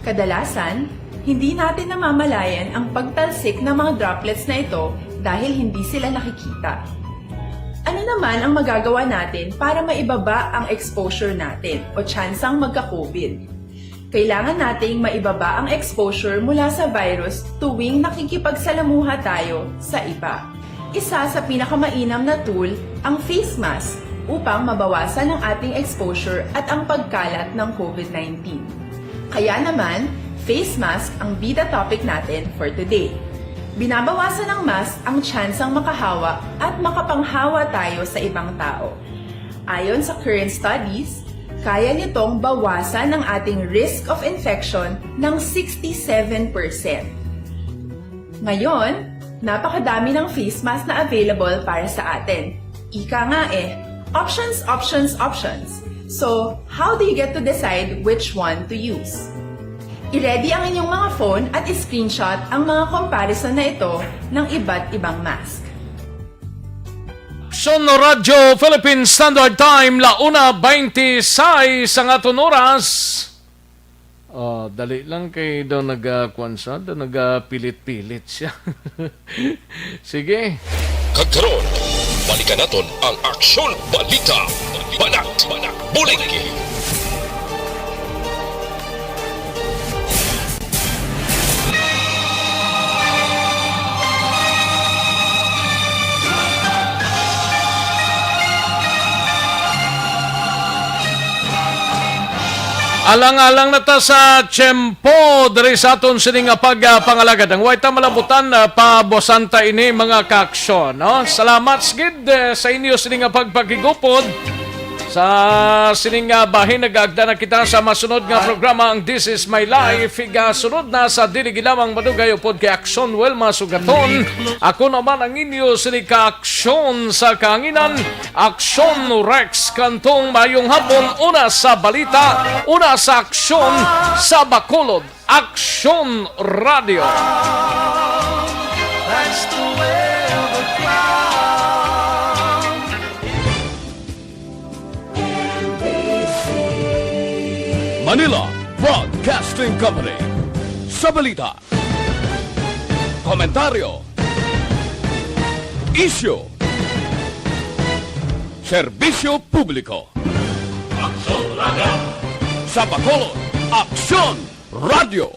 Kadalasan, hindi natin namamalayan ang pagtalsik ng mga droplets na ito dahil hindi sila nakikita. Ano naman ang magagawa natin para maibaba ang exposure natin o tsansang magka-COVID? Kailangan nating maibaba ang exposure mula sa virus tuwing nakikipagsalamuha tayo sa iba. Isa sa pinakamainam na tool ang face mask upang mabawasan ang ating exposure at ang pagkalat ng covid nineteen. Kaya naman, face mask ang bida topic natin for today. Binabawasan ng mask ang tsansang makahawa at makapanghawa tayo sa ibang tao. Ayon sa current studies, kaya nitong bawasan ang ating risk of infection ng sixty-seven percent. Ngayon, napakadami ng face mask na available para sa atin. Ika nga eh, options, options, options. So, how do you get to decide which one to use? I-ready ang inyong mga phone at i-screenshot ang mga comparison na ito ng iba't ibang mask. Aksyon Radio Philippine Standard Time, la una twenty-six ang aton oras. Oh, dali lang kay daw nagakuan siya, daw nagapilit-pilit siya. Sige. Kag karon, balikan naton ang Aksyon Balita. Banat, Banat, Bulig. Alang-alang na ta sa tiyempo diri sa aton sini nga pagpangalagad. Ang way ta malabutan, ah, pabuasan ta ini, mga kaaksyon, no? Salamat gid, eh, sa inyo sini nga pagpakigupod. Sa sini nga bahin, nagaagda na kita sa masunod nga programa, ang This Is My Life. Igasunod na sa dili gid lamang madugay upod kay Aksyon Wilma Sugaton. Ako naman ang inyo sini ka aksyon sa kahanginan, Aksyon Rex Cantong. Mayong hapon, una sa balita, una sa aksyon, sa Bacolod, Aksyon Radio. Manila Broadcasting Company. Sa balita, komentaryo, isyu, serbisyo publiko. Sa Bacolod, Aksyon Radio.